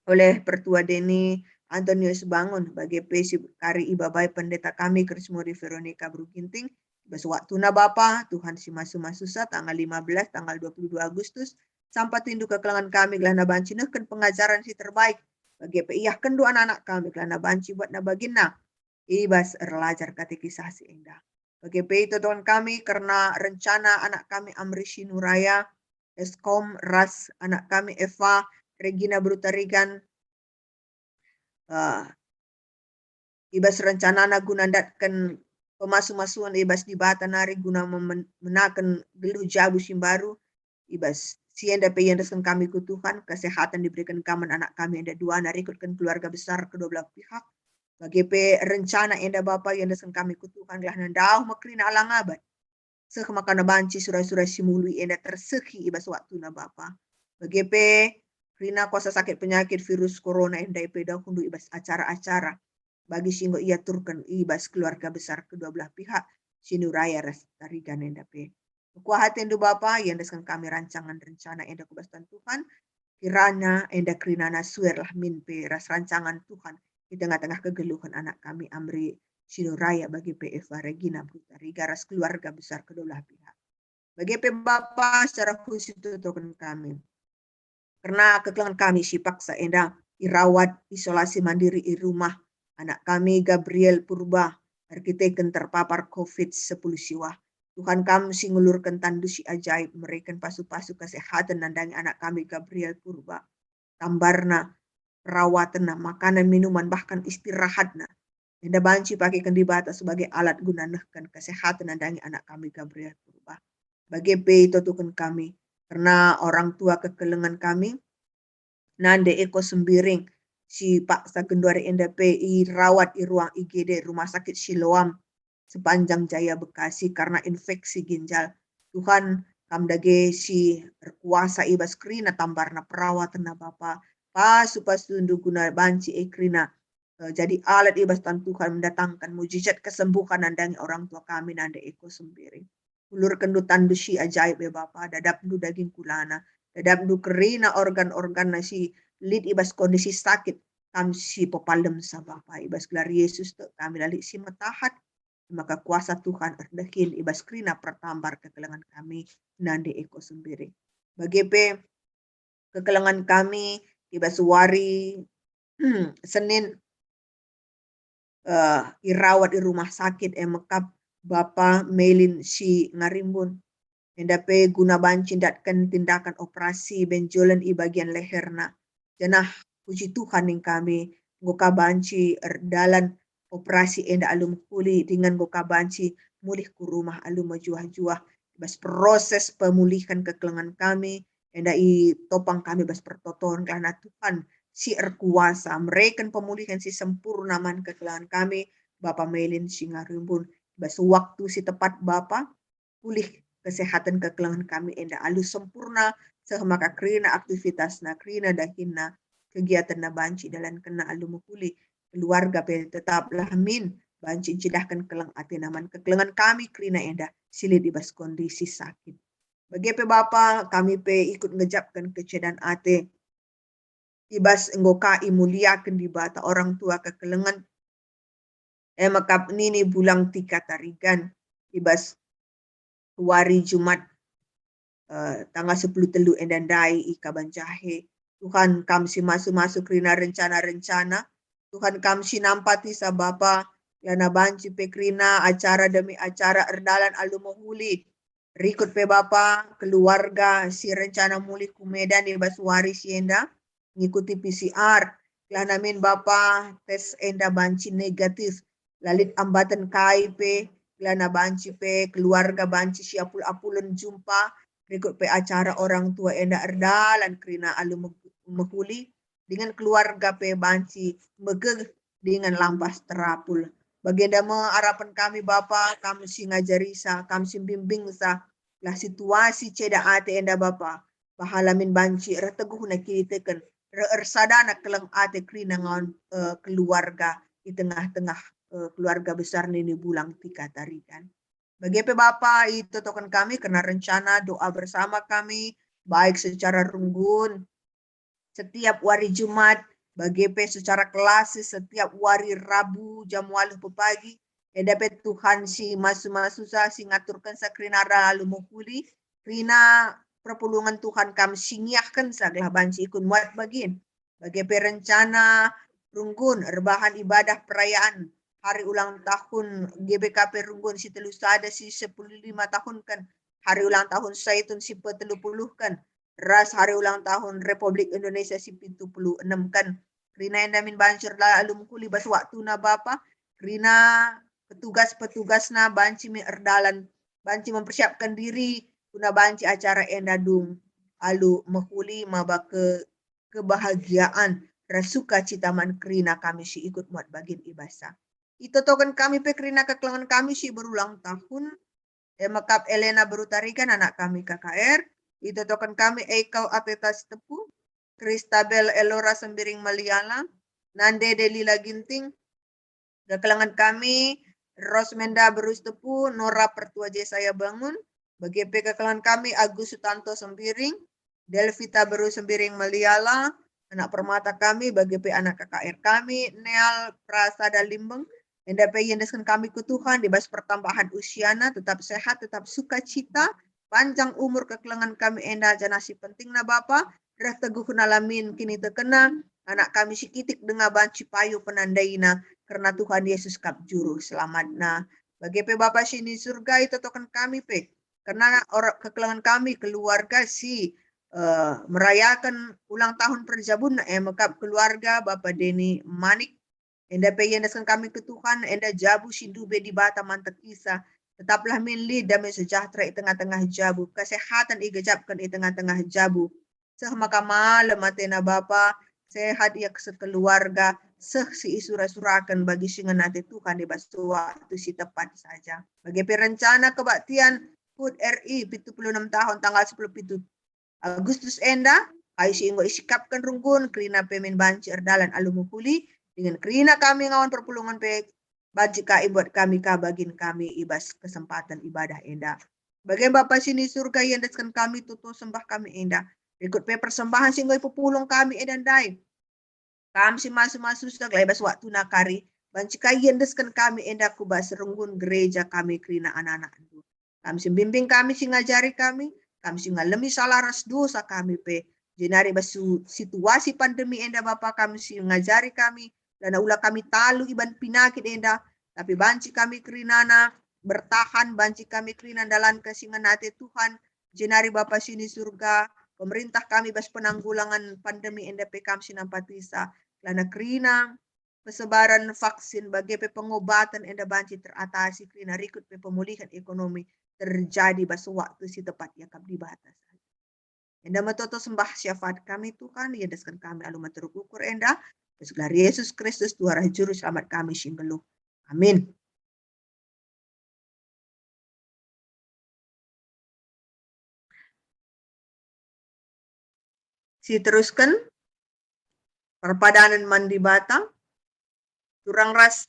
oleh Pertua Deni Antonius Bangun, bage pe si kari ibabai pendeta kami Krismori Veronica Beru Ginting, i bas waktuna Bapa, Tuhan si masu-masusa, tanggal lima belas, tanggal dua puluh dua Agustus, sampai tindu kekelengen kami gelahna banci nehken pengajaran si terbaik, bage pe iahkenndu anak-anak kami gelahna banci buatna baginna i bas erlajar katekisasi enda. Bage pe itotoken kami kerna rencana anak kami Amri Sinuraya, Eskom, ras anak kami Eva Regina Beru Tarigan, eh, i bas rencanana guna ndatken pemasu-masuen i bas Dibata nari guna memen-, menaken geluh jabu si mbaru, i bas si enda pe iendesken kami ku Tuhan, kesehatan diberiken Kam man anak kami enda duana, rikutken keluarga besar kedua belah pihak. Bage pe rencana enda Bapa iendesken kami ku Tuhan, gelahna ndauh me kerina alang abad. Seh maka banci sura-sura si mehuli enda tersehi i bas waktuna Bapa. Bage pe kerina kuasa sakit penyakit virus corona enda ipedahuNdu i bas acara-acara bagi si enggo iaturken i bas keluarga besar kedua belah pihak, Sinuraya ras Tarigan enda pe. Mekuah atendu Bapa, iendesken kami rancangan rencana enda ku bas tangan Tuhan, kiranya enda kerinana suerlah min pe ras rancangan Tuhan i tengah-tengah kegeluhen anak kami Amri Sinuraya, bage pe Eva Regina Beru Tarigan ras keluarga besar kedua belah pihak. Bage pe Bapa, secara khusus itotoken kami kerna kekelengen kami si paksa enda irawat isolasi mandiri i rumah anak kami Gabriel Purba erkiteken terpapar covid sepuluh siwah. Tuhan, Kam si ngulurken tandu si ajaib, mereken pasu-pasu kesehatan nandangi anak kami Gabriel Purba. Tambarna, perawatenna, makanan, minuman, bahkan istirahatna, enda banci pakeken Dibata sebagai alat guna nehken kesehatan nandangi anak kami Gabriel Purba. Bage pe itotoken kami kerna orang tua kekelengen kami, Nande Eko Sembiring, si paksa genduari enda pe irawat i ruang I G D Rumah Sakit Siloam Sepanjang Jaya Bekasi karena infeksi ginjal. Tuhan, Kam dage si erkuasa i bas kerina tambarna perawatenna Bapa. Pasu-pasuNdu guna banci e kerina, eh, jadi alat i bas tangan Tuhan mendatangkan mujizat kesembuhan nandangi orang tua kami Nande Eko Sembiring. UlurkenNdu tandu si ajaib, e Bapa, dadapNdu daging kulana, dadapNdu kerina organ-organna si lit i bas kondisi sakit, Kam si pepalemsa Bapa. I bas gelar Yesus tek kami la lit si metahat, maka kuasa Tuhan erdahin i bas kerina pertambar kekelengen kami Nande Eko Sembiring. Bage pe kekelengen kami i bas wari Senin, eh, irawat i rumah sakit, e me kap Bapa Melin Singarimbun. Enda pe guna banci ndatken tindakan operasi benjolen i bagian leherna. Janah puji Tuhan ning kami, enggo ka banci erdalan operasi enda alu mehuli, dingen enggo ka banci mulih ku rumah alu mejuah-juah. I bas proses pemulihan kekelengen kami, enda itopang kami bas pertoton, kerna Tuhan si erkuasa, mereken pemulihen si sempurna man kekelengen kami, Bapa Melin Singarimbun. Bas waktu si tepat Bapa, pulih kesehatan kekelengen kami enda alu sempurna, seh maka kerina aktivitasna, kerina dahinna, kegiatanna banci dalankenna alu mehuli. Keluarga pe tetaplah min banci ncidahken keleng atena man kekelengen kami kerina enda si lit i bas kondisi sakit. Bage pe Bapa, kami pe ikut ngejapken kecedan ate i bas enggo ka imuliaken Dibata orang tua kekelengen, e mekap nini bulang Tika Tarigan i bas wari Jumat, eh, tanggal sepuluh telu enda ndai i Kabanjahe. Tuhan, Kam si masu-masu kerina rencana-rencana. Tuhan, Kam si nampatisa Bapa, lana banci pe kerina acara demi acara erdalan alu mehuli. Rikut pe Bapa, keluarga si rencana mulih ku Medan i bas wari si enda, ngikuti P C R. Kelana min Bapa, tes enda banci negatif. La lit ambaten kai pe, kelana banci pe keluarga banci siapul-apulen jumpa, rikut pe acara orang tua enda erdalan kerina alu me-, mehuli, dingen keluarga pe banci megeh dingen lampas terapul. Bagenda me arapen kami Bapa, Kam si ngajarisa, Kam si mbimbingsa, lah situasi ceda ate enda Bapa, bahala min banci reh teguhna kiniteken, reh ersadana keleng ate kerina ngawan, eh, keluarga i tengah-tengah, eh, keluarga besar nini bulang Tika Tarigan. Bage pe Bapa, itotoken kami kerna rencana doa bersama kami, baik secara runggun, setiap wari Jumat, bage pe secara klasik setiap wari Rabu jam waluh pepagi. Enda pe Tuhan si masu-masusa, si ngaturkensa kerina alu mehuli, kerina perpulungen Tuhan Kam si ngiahkensa gelah banci ikut muat bagin. Bage pe rencana runggun erbahan ibadah perayaan hari ulang tahun G B K P runggun si telu sada si sepuluh lima tahunken, hari ulang tahun Saitun si petelu puluhken, ras hari ulang tahun Republik Indonesia si pitu puluh enem ken. Kerina enda min banci erdalan alu mehuli bas waktuna Bapa, kerina petugas-petugasna banci min erdalan, banci mempersiapkan diri guna banci acara enda dung alu mehuli maba ke-, kebahagiaan ras sukacita man kerina kami si ikut muat bagin i basa. Itotoken kami pe kerina kekelengen kami si berulang tahun, e mekap Elena Berutarigan anak kami K K R, itotoken kami Eikal Ateta Sitepu, Kristabel Elora Sembiring Meliala, Nande Delila Ginting, kekelengen kami Rosmenda Beru Sitepu, Nora Pertua Jesaya Bangun, bage pe kekelengen kami Agus Sutanto Sembiring, Delvita Beru Sembiring Meliala, anak permata kami, bage pe anak K K R kami, Neal Prasada Limbeng, enda pe iendesken kami ku Tuhan, i bas pertambahan usiana, tetap sehat, tetap sukacita, panjang umur kekelengen kami enda, janah si pentingna Bapa, reh teguhna la min kinitekenna, anak kami si kitik denga banci payo penandaina, kerna Tuhan Yesus kap Juru Selamatna. Bage pe Bapa si ni Surga, itotoken kami pe, kerna ora-, kekelengen kami keluarga si, eh, merayaken ulang tahun perjabunna, e mekap keluarga Bapa Deni Manik. Enda pe iendesken kami ku Tuhan, enda jabu si ndube Dibata man tekisa. Tetaplah min lit dame sejahtera i tengah-tengah jabu, kesehatan igejapken i tengah-tengah jabu. Seh maka malem atena Bapa, sehat ia sekeluarga, seh si isura-suraken bagi si ngena ate Tuhan i bas waktu si tepat saja. Bage pe rencana kebaktian HUT R I pitu puluh enem tahun tanggal sepuluh pitu Agustus enda, kai si enggo isikapken runggun, kerina pe min banci erdalan alu mehuli, dingen kerina kami ngawan perpulungen pe banci ka ibuat kami ka bagin kami i bas kesempatan ibadah enda. Bage Bapa si ni Surga iendesken kami toto sembah kami enda. Rikut pe persembahan si enggo ipepulung kami enda ndai. Kam si masu-masu seh gelah i bas waktuna kari, banci ka iendesken kami enda ku bas runggun gereja kami kerina anak-anakNdu. Kam si mbimbing kami, si ngajari kami, Kam si ngalemi salah ras dosa kami pe. Jenari bas su-, situasi pandemi enda Bapa Kam si ngajari kami, lana ula kami talu iban pinakit enda, tapi banci kami kerinana bertahan, banci kami kerina ndalanken si ngena ate Tuhan. Jenari Bapa si ni Surga, pemerintah kami bas penanggulangan pandemi enda pe Kam si nampatisa, lana kerina persebaran vaksin bage pe pengobaten enda banci teratasi, kerina rikut pe pemulihan ekonomi terjadi bas waktu si tepat iakap Dibata saja. Enda me toto sembah syafaat kami, Tuhan, iendesken kami alu man teruk ukur enda, ras gelar Yesus Kristus, Tuhan ras Juru Selamat kami si nggeluh. Amin. Siterusken, perpadanen man Dibata. Turang ras,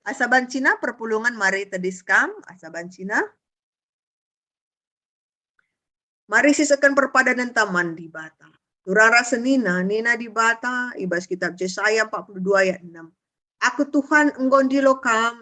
asa bancina perpulungen mari tedis kam, asa bancina. Mari siseken perpadanenta man Dibata. Turang ras senina, nina Dibata i bas kitab Jesaya empat puluh dua ayat enam, "Aku Tuhan enggo ndilo kam,